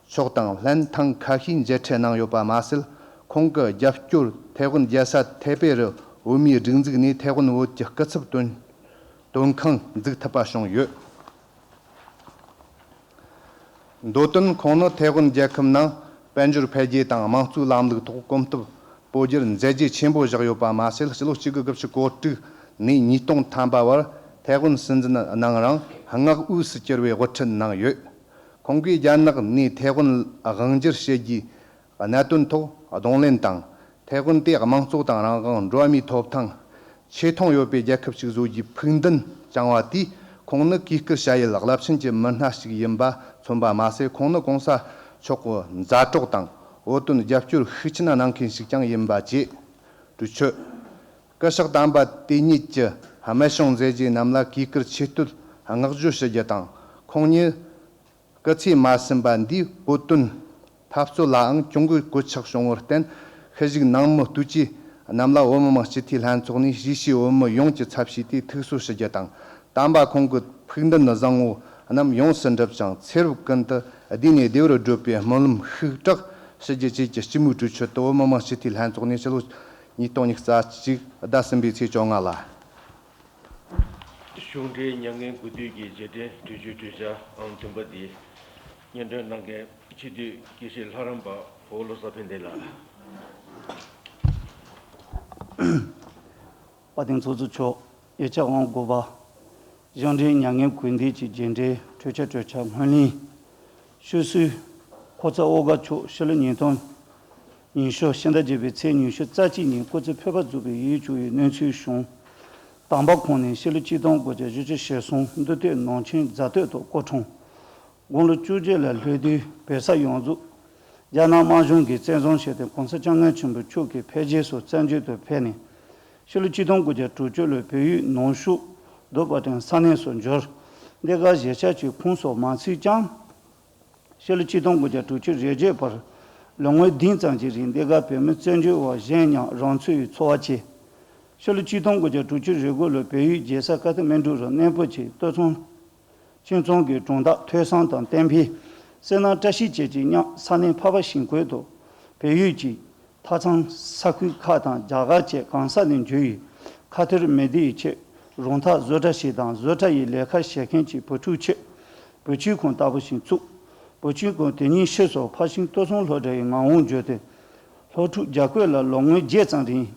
མཆོག་དང་ལྷན་ཐེངས་ཁ་ཤས་མཇལ་འཕྲད་གནང་ཡོད་པ་མ་ཟད། ཁོང་གི་རྒྱབ་སྐྱོར་ཐའེ་ཝན་རྒྱལ་ས་ཐའེ་པེ་རུ་བོད་མིའི་སྒྲིག་འཛུགས་ནས་ཐའེ་ཝན་བོད་ཀྱི་སྐུ་ཚབ་དོན་དོན་ཁང་འཛུགས་ཐུབ་པ་བྱུང་ཡོད། མདོ་དོན་ཁོང་ནི་ཐའེ་ཝན་རྒྱལ་ཁབ་ནང་དཔལ་འབྱོར་འཕེལ་རྒྱས་དང་དམངས་གཙོའི་ལམ་ལུགས་ཐོག་གོམ་སྟབས་སྤོ་རྒྱུར་མཛད་རྗེས་ཆེན་པོ་བཞག་ཡོད་པ་མ་ཟད། ཕྱི་ལོ་གཅིག་དགུ་དགུ་བཅུ་གོ་དྲུག་ནས་ཉིས་སྟོང་ཐམ་པ་བར་ཐའེ་ཝན་སྲིད་འཛིན་གནང་རིང་། མངའ་དབུས་སུ་གྱུར་བའི་དབུ་ཁྲིད་གནང་ཡོད། ཁོང་གིས་རྒྱ་ནག་ནས་ཐའེ་ཝན་དབང་སྒྱུར་བྱེད་རྒྱུའི་གནད་དོན་ཐོག་གདོང་ལེན་དང་། ཐའེ་ཝན་དེ་དམངས་གཙོ་དང་རང་དབང་། འགྲོ་བ་མིའི་ཐོབ་ཐང་ཆེ་མཐོང་ཡོད་པའི་རྒྱལ་ཁབ་ཅིག་བཟོ་རྒྱུའི་ཕུགས་འདུན་བཅངས་པ་དེས། ཁོང་ནི་གུས་བཀུར་བྱ་ཡུལ་རླབས་ཆེན་གྱི་མི་སྣ་ཞིག་ཡིན་པ་མཚོན་པ་མ་ཟད། ཁོང་ནི་༸གོང་ས་མཆོག་གི་མཛའ་གྲོགས་དང་། བོད་དོན་རྒྱབ་སྐྱོར་ཤུགས་ཆེན་གནང་མཁན་ཞིག་ཀྱང་ཡིན་པ་བཅས་གྲོས་ཆོད། སྐུ་ཞབས་དམ་པ་དེ་ཉིད་ཀྱི་སྨན་བྱུང་མཛད་རྗེས་རྣམས་ལ་གུས་བཀུར་ཆེ་བསྟོད་བསྔགས་བརྗོད་ཞུ་རྒྱུ་དང་། ཁོང་ཉིད་སྐུ་ཚེ་མ་ཟིན་པ་འདིའི་བོད་དོན་འཐབ་རྩོད་ལའང་གྱོང་གུན་གོད་ཆག་བྱུང་བར་བརྟེན། ཤུལ་བཞུགས་ནང་མི་ལྟོས་བཅས་རྣམས་ལ་བོད་མི་མང་སྤྱི་འཐུས་ལྷན་ཚོགས་ནས་གཞིས་བྱེས་བོད་མི་ཡོངས་ཀྱི་ཚབ་བྱས་ཏེ་ཐུགས་གསོ་ཞུ་རྒྱུ་དང་། དམ་པ་ཁོང་གི་ཕུགས་འདུན་བཟང་བོ་རྣམས་ཡོངས་སུ་འགྲུབ་ཅིང་། ཚེ་རབས་ཀུན་ཏུ་བདེ་ནས་བདེ་བར་བགྲོད་པའི་སྨོན་ལམ་ཤུགས་དྲག་ཞུ་རྒྱུ་བཅས་ཀྱི་སྤྱི་མོས་གྲོས་ཆོད་དུ་བོད་མི་མང་སྤྱི་འཐུས་ལྷན་ཚོགས་ནས་ཕྱི་ལོ་ཉིས་སྟོང་ཉི་ཤུ་རྩ་གཅིག་ཟླ་གསུམ་པའི་ཚེས་བཅོ་ལྔ་ལ། གཞུང་འབྲེལ་མྱ་ངན་གུས་འདུད་ཀྱི་རྗེས་དྲན་གྲོས་ཆོད་གྲོས་འཆར་ཨང་བདུན་པ་འདི་སྙན་སྒྲོན་གནང་མཁན་སྤྱི་འཐུས་དགེ་བཤེས་ལྷ་རམས་པ་ཧོ་བློ་བཟང་ཕན་བདེ་ལགས། དཔལ་ལྡན་ཚོགས་གཙོ་མཆོག་ཡིག་ཆ་ཨང་དགུ་པ། གཞུང་འབྲེལ་མྱ་ངན་གུས་འདུད་ཀྱི་རྗེས་དྲན་གྲོས་འཆར་གྲོས་འཆར་སྔོན་གླེང་ཞུ་སྲོལ། ཁོ་ཚ་ཨོ་དགའ་མཆོག་ཕྱི་ལོ་ཉིས་སྟོང་ཉི་ཤུ་ཕྱི་ཟླ་བརྒྱད་པའི་ཚེས་ཉི་ཤུ་རྩ་གཅིག་ཉིན་སྐུ་ཚེ་འཕོས་པ་བཙུགས་པའི་ཡིད་སྐྱོ་བའི་གནས་ཚུལ་བྱུང་། དམ་པ་ཁོང་ནི་ཕྱི་ལོ་ཆིག་སྟོང་དགུ་བརྒྱ་བཞི་བཅུ་ཞེ་གསུམ་མདོ་སྟོད་ནང་ཆེན་རྫ་སྟོད་དུ་སྐུ་འཁྲུངས། དགུང་ལོ་བཅུ་བརྒྱད་ལ་ལྷོ་དུས་བོད་ས་ཡོངས་རྫོགས་རྒྱ་ནག་དམར་གཞུང་གིས་བཙན་བཟུང་བྱས་ཏེ་༸གོང་ས་༸སྐྱབས་མགོན་ཆེན་པོ་མཆོག་གིས་འཕེལ་རྒྱས་སུ་བཙན་བྱོལ་དུ་ཕེབས་ནས། ཕྱི་ལོ་ཆིག་སྟོང་དགུ་བརྒྱ་དྲུག་ཅུ་ལོའི་བལ་ཡུལ་ནང་ཤུགས་རྡོ་པ་ཏན་ས་གནས་སུ་འབྱོར། འདི་ག་གཞིས་ཆགས་ཀྱི་ཁོངས་སུ་མ་ཚུད་ཀྱང་། ཕྱི་ལོ་ཆིག་སྟོང་དགུ་བརྒྱ་དྲུག་ཅུ་རེ་བརྒྱད་བར་ལོ་ངོ་བདུན་ཙམ་གྱི་རིང་འདི་ག་བོད་མི་བཙན་བྱོལ་བ་གཞན་མཉམ་རང་འཚོ་ཡི་འཚོ་བ་བྱས། ཕྱི་ལོ་ཆིག་སྟོང་དགུ་བརྒྱ་དྲུག་ཅུ་རེ་དགུ་ལོར་བལ་ཡུལ་རྒྱལ་ས་ཀ་ཐ་མན་གྲུ་རུ་གནས་སྤོ་བྱས། སྟོད་ཚང་ཁྱིམ་ཚང་གི་གྲོང་རྡལ་ཐོས་བསམ་དང་བསྟན་འཕེལ། སེར་སྣ་བཀྲ་ཤིས་བཅས་ཀྱི་མཉམ་ས་གནས་འཕགས་པ་ཞིང་ཁུལ་དུ་བལ་ཡུལ་གྱི་མཐའ་མཚམས་ས་ཁུལ་ཁག་དང་རྒྱ་གར་བཅས་གང་ས་ནས་འབྱོར་བའི་ཁ་ཐོར་མི་སྡེ་ཡི་ཆེད་རོགས་འཐབ་བཟོ་གྲྭ་ཞིག་དང་། བཟོ་གྲྭ་ཡི་ལས་ཀ་བྱེད་མཁན་གྱི་བུ་ཕྲུག་ཆེད་བུ་བཅོལ་ཁང་ལྟ་བུ་ཞིག་བཙུགས། བུ་བཅོལ་ཁང་དེ་ཉིད་ཕྱིས་སུ་ཕར་ཕྱིན་སྟོད་ཚང་སློབ་གྲྭ་ཡི་ངག་དབང་བརྒྱུད་དེ། སློབ་ཕྲུག་བརྒྱ་སྐོར་ལ་ལོ་ངོ་བརྒྱད་ཙམ་རིང་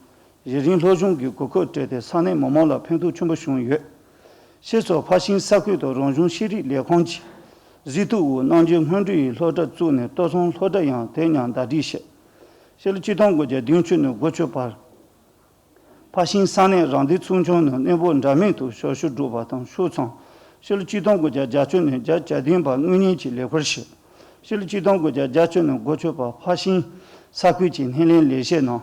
གཞི་རིམ་སློབ་སྦྱོང་གི་གོ་སྐབས་སྤྲད་དེ་ས་གནས་མི་མང་ལ་ཕན་ཐོགས་ཆེན་པོ་བྱུང་ཡོད། ཕྱིས་སུ་ཕར་ཕྱིན་ས་ཁུལ་དུ་རང་གཞུང་ཤེས་རིག་ལས་ཁང་གི་གཟིགས་རྟོག་འོག་རྣམ་རྒྱལ་སྔོན་འགྲོ་ཡི་སློབ་གྲྭ་བཙུགས་ནས་སྟོད་ཚང་སློབ་གྲྭ་ཡང་དེ་མཉམ་ཟླ་སྒྲིལ་བྱས། ཕྱི་ལོ་ཆིག་སྟོང་དགུ་བརྒྱ་བདུན་ཅུ་ནས་དགུ་བཅུ་བར། ཕར་ཕྱིན་ས་གནས་རང་བདེན་ཚོགས་ཆུང་ནང་གནས་སྤོ་འདྲ་མིན་དུ་ཞབས་ཞུ་སྒྲུབ་པ་དང་ཤུགས་ཚང་། ཕྱི་ལོ་ཆིག་སྟོང་དགུ་བརྒྱ་བརྒྱད་ཅུ་ནས་བརྒྱད་ཅུ་གྱ་བདུན་བར་དངུལ་གཉེར་གྱི་ལས་ཁུར་བཞེས། ཕྱི་ལོ་ཆིག་སྟོང་དགུ་བརྒྱ་བརྒྱད་ཅུ་ནས་དགུ་བཅུ་བར་ཕར་ཕྱིན་ས་ཁུལ་གྱི་སྣེ་ལེན་ལས་བྱེད་གནང་།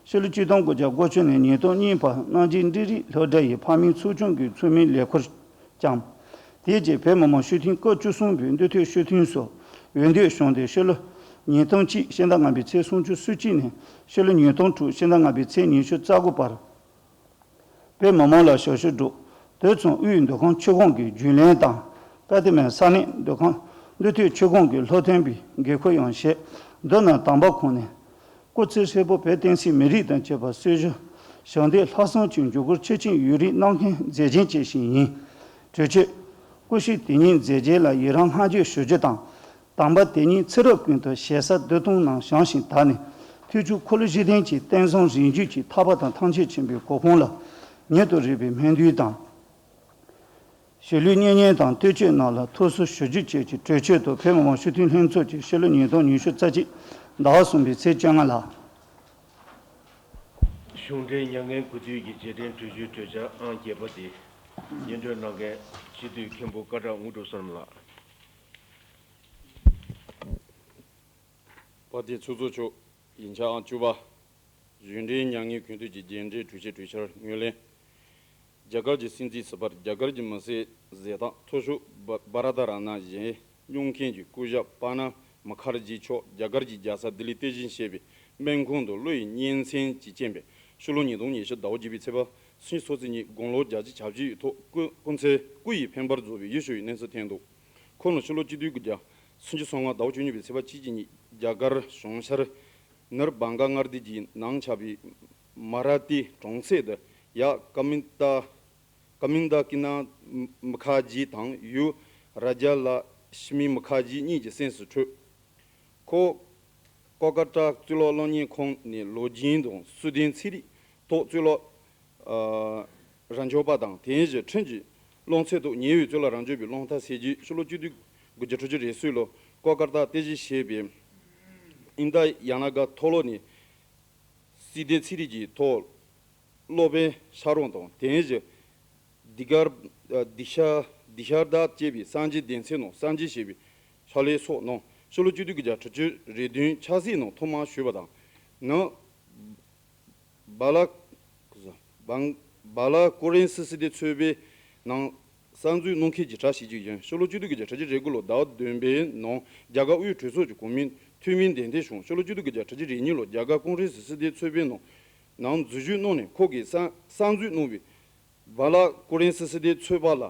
ཕྱི་ལོ་ཆིག་སྟོང་དགུ་བརྒྱ་དགུ་བཅུ་ནས་ཉིས་སྟོང་གཉིས་བར་རྣམ་རྒྱལ་འབྲིང་རིམ་སློབ་གྲྭ་ཡི་ཕ་མིང་ཚོགས་ཆུང་གི་ཚོགས་མིའི་ལས་ཁུར་བསྐྱངས། དེ་རྗེས་བོད་མི་མང་སྤྱི་འཐུས་སྐབས་བཅུ་གསུམ་པའི་འདུས་སྡོད་སྤྱི་འཐུས་སུ་འོས་འདེམས་བྱུང་སྟེ། ཕྱི་ལོ་ཉིས་སྟོང་གཅིག་ཕྱི་ཟླ་ལྔ་པའི་ཚེས་སུམ་ཅུ་སོ་གཅིག་ནས་ཕྱི་ལོ་ཉིས་སྟོང་དྲུག་ཕྱི་ཟླ་ལྔ་པའི་ཚེས་ཉི་ཤུ་རྩ་དགུ་བར། བོད་མི་མང་ལ་ཞབས་ཞུ་སྒྲུབ། དུད་ཚང་དབུས་འདུ་ཁང་ཆུ་ཁོངས་ཀྱི་རྒྱུན་ལས་དང་། ཀ་ཏི་མན་ས་གནས་འདུ་ཁང་འདུས་སྡོད་ཆུ་ཁོངས་ཀྱི་སློབ་སྟོན་པའི་འགན་ཁུར་ཡང་བཞེས། མདོར་ན་དམ་པ་ཁོང་ནི། སྐུ་ཚེ་ཧྲིལ་པོ་བོད་བསྟན་སྲིད་མི་རིགས་དང་བཅས་པ་སྲོལ་རྒྱུན་ཞབས་འདེགས་ལྷག་བསམ་གྱི་འཇུག་སྒོར་ཆེད་ཕྱིན་ཡུན་རིང་གནང་མཁན་མཛད་འཆར་ཅན་ཞིག་ཡིན། གྲོས་ཆོད། སྐུ་ཞབས་དེ་ཉིད་མཛད་རྗེས་ལ་ཡི་རང་བསྔགས་བརྗོད་ཞུ་རྒྱུ་དང་། དམ་པ་དེ་ཉིད་ཚེ་རབས་ཀུན་ཏུ་ཞེ་ས་འདུན་ཐུང་ནང་བཞེངས་ཤིང་དར་ནས། ཐུགས་ཀྱི་འཁོར་ལོ་བཞི་ལྡན་གྱི་རྟེན་བཟང་རིང་བརྒྱུད་ཀྱི་ཐར་པ་དང་ཐམས་ཅད་མཁྱེན་པའི་གོ་འཕང་ལ་ཉེ་དུ་རེག་པའི་སྨོན་འདུན་དང་། གཞིས་ལུས་གཉེན་ཉེ་དང་བསྟོད་ཆོས་རྣམས་ལ་ཐུགས་གསོ་ཞུ་རྒྱུ་བཅས་ཀྱི་གྲོས་ཆོད་དུ་བོད་མི་མང་སྤྱི་འཐུས་ལྷན་ཚོགས་ཀྱིས་ཕྱི་ལོ་ཉིས་སྟོང་ཉི་ཤུ་རྩ་གཅིག་ཟླ་བ་གསུམ་པའི་ཚེས་བཅོ་ལྔ་ལ། གཞུང་འབྲེལ་མྱ་ངན་གུས་འདུད་ཀྱི་རྗེས་དྲན་གྲོས་ཆོད་གྲོས་འཆར་ཨང་བརྒྱད་པ་དེ་སྙན་སྒྲོན་གནང་མཁན་སྤྱི་འཐུས་མཁན་པོ་སྐད་གྲགས་དངོས་གྲུབ་བསོད་ནམས་ལགས། དཔལ་ལྡན་ཚོགས་གཙོ་མཆོག་ཡིག་ཆ་ཨང་བཅུ་པ། གཞུང་འབྲེལ་མྱ་ངན་གུས་འདུད་ཀྱི་རྒྱས་འབྲིང་གྲོས་ཆོད་གྲོས་འཆར་ངོས་ལེན། རྒྱ་གར་གྱི་སྲིད་འཛིན་ཟུར་པ་རྒྱ་གར་གྱི་མི་སེར་གཟེངས་རྟགས་མཐོ་ཤོས་བྷ- བྷ་ར་ད་ར་ན་བཞེས་མྱོང་མཁན་གྱི་སྐུ་ཞབས་པ་ན་མུ་ཁར་ཇི་མཆོག་རྒྱ་གར་གྱི་རྒྱལ་ས་ལྡི་ལི་རྟེན་གཞི་བྱས་པའི་སྨན་ཁང་དུ་གློ་ཡི་གཉན་སྲིན་གྱི་རྐྱེན་པས་ཕྱི་ལོ་ཉིས་སྟོང་ཉི་ཤུ་ཟླ་བ་བརྒྱད་པའི་ཚེས་པ་སུམ་ཅུ་སོ་གཅིག་ཉིན་དགུང་ལོ་བརྒྱད་ཅུ་གྱ་བཞིའི་ཐོག་སྐུ་སྐུ་ཚེ་སྐུ་ཡི་འཕེན་པར་རྫོགས་པའི་ཡིད་སྐྱོ་བའི་གནས་ཚུལ་ཐོན་འདུག་ཁོང་ནི་ཕྱི་ལོ་གཅིག་སྟོང་དགུ་བརྒྱ་སུམ་ཅུ་སོ་ལྔ་ཟླ་བ་བཅུ་གཉིས་པའི་ཚེས་པ་གཅིག་གི་ཉིན་རྒྱ་གར་གཞུང་ཤར་ནུར་བང་ག་མངའ་སྡེ་གྱི་ནང་ཆགས་པའི་མ་ར་ཏི་གྲོང་གསེབ་ཏུ་ཡབ་ཀ་མིན་ཏ་ཀ་མིན་ཏ་ཀི་ན་མུ་ཁར་ཇི་དང་ཡུམ་ར་ཇ་ལ་ཤི་མི་མུ་ཁར་ཇི་གཉིས་ཀྱི་གསེབ་སུ་འཁྲུངས། ཁོ་ཀོ་ཀ་ཏ་གཙུག་ལག་སློབ་གཉེར་ཁང་ནས་ལོ་རྒྱུས་དང་སུའུ་ཏན་ཚན་རིག་ཐོག་གཙུག་ལག་ཨ་རྭ་མཆོག་པ་དང་དེ་བཞིན་ཁྲིམས་ཀྱི་སློབ་ཚན་ཐོག་ཉེ་བའི་གཙུག་ལག་རྭ་མཆོག་པའི་སློབ་མཐར་ཕྱིན་རྗེས་ཕྱི་ལོ་གཅིག་སྟོང་དགུ་བརྒྱ་དྲུག་ཅུ་རེ་གསུམ་ལོར་ཀོ་ཀ་ཏ་རྟེན་གཞི་བྱས་པའི་ཨིན་ད་ཡ་ན་ག་མཐོ་སློབ་ནས་སུའུ་ཏན་ཚན་རིག་གི་ཐོག་སློབ་དཔོན་ཕྱག་རོགས་དང་དེ་བཞིན་དི་གར་ཨ་དི་ཤ་དི་ཤར་དཱ་ཅེས་པའི་སངས་རྒྱས་སྡེ་ཚན་ནང་གསར་འཇུག་བྱས་པའི་ཕྱག་ལས་སོགས་གནང་། ཕྱི་ལོ་གཅིག་སྟོང་དགུ་བརྒྱ་དྲུག་ཅུ་རེ་བདུན་ཆབ་སྲིད་ནང་ཐོག་མར་ཞུགས་པ་དང་ནི། བ་ལ། བང་། བ་ལ་ཀོ་རན་སི་སྲིད་དོན་ཚོགས་པའི་ནང་གསར་འཛུགས་གནང་མཁན་གྱི་གྲས་ཤིག་ཅིག་ཡིན། ཕྱི་ལོ་གཅིག་སྟོང་དགུ་བརྒྱ་དྲུག་ཅུ་རེ་དགུ་ལོར་ཟླ་བ་བདུན་པའི་ནང་རྒྱ་གར་དབུས་གྲོས་ཚོགས་ཀྱི་གོང་མའི་འཐུས་མི་གདན་འཐེན་བྱུང་། ཕྱི་ལོ་གཅིག་སྟོང་དགུ་བརྒྱ་དྲུག་ཅུ་རེ་གཉིས་ལོར་རྒྱ་གར་ཀོང་རེ་སི་སྲིད་དོན་ཚོགས་པའི་ནང་ནང་འཛུལ་ཞུགས་གནང་ནས་ཁོང་གིས་གསར་གསར་འཛུགས་གནང་བའི་བ་ལ་ཀོ་རན་སི་སྲིད་དོན་ཚོགས་པ་ལ་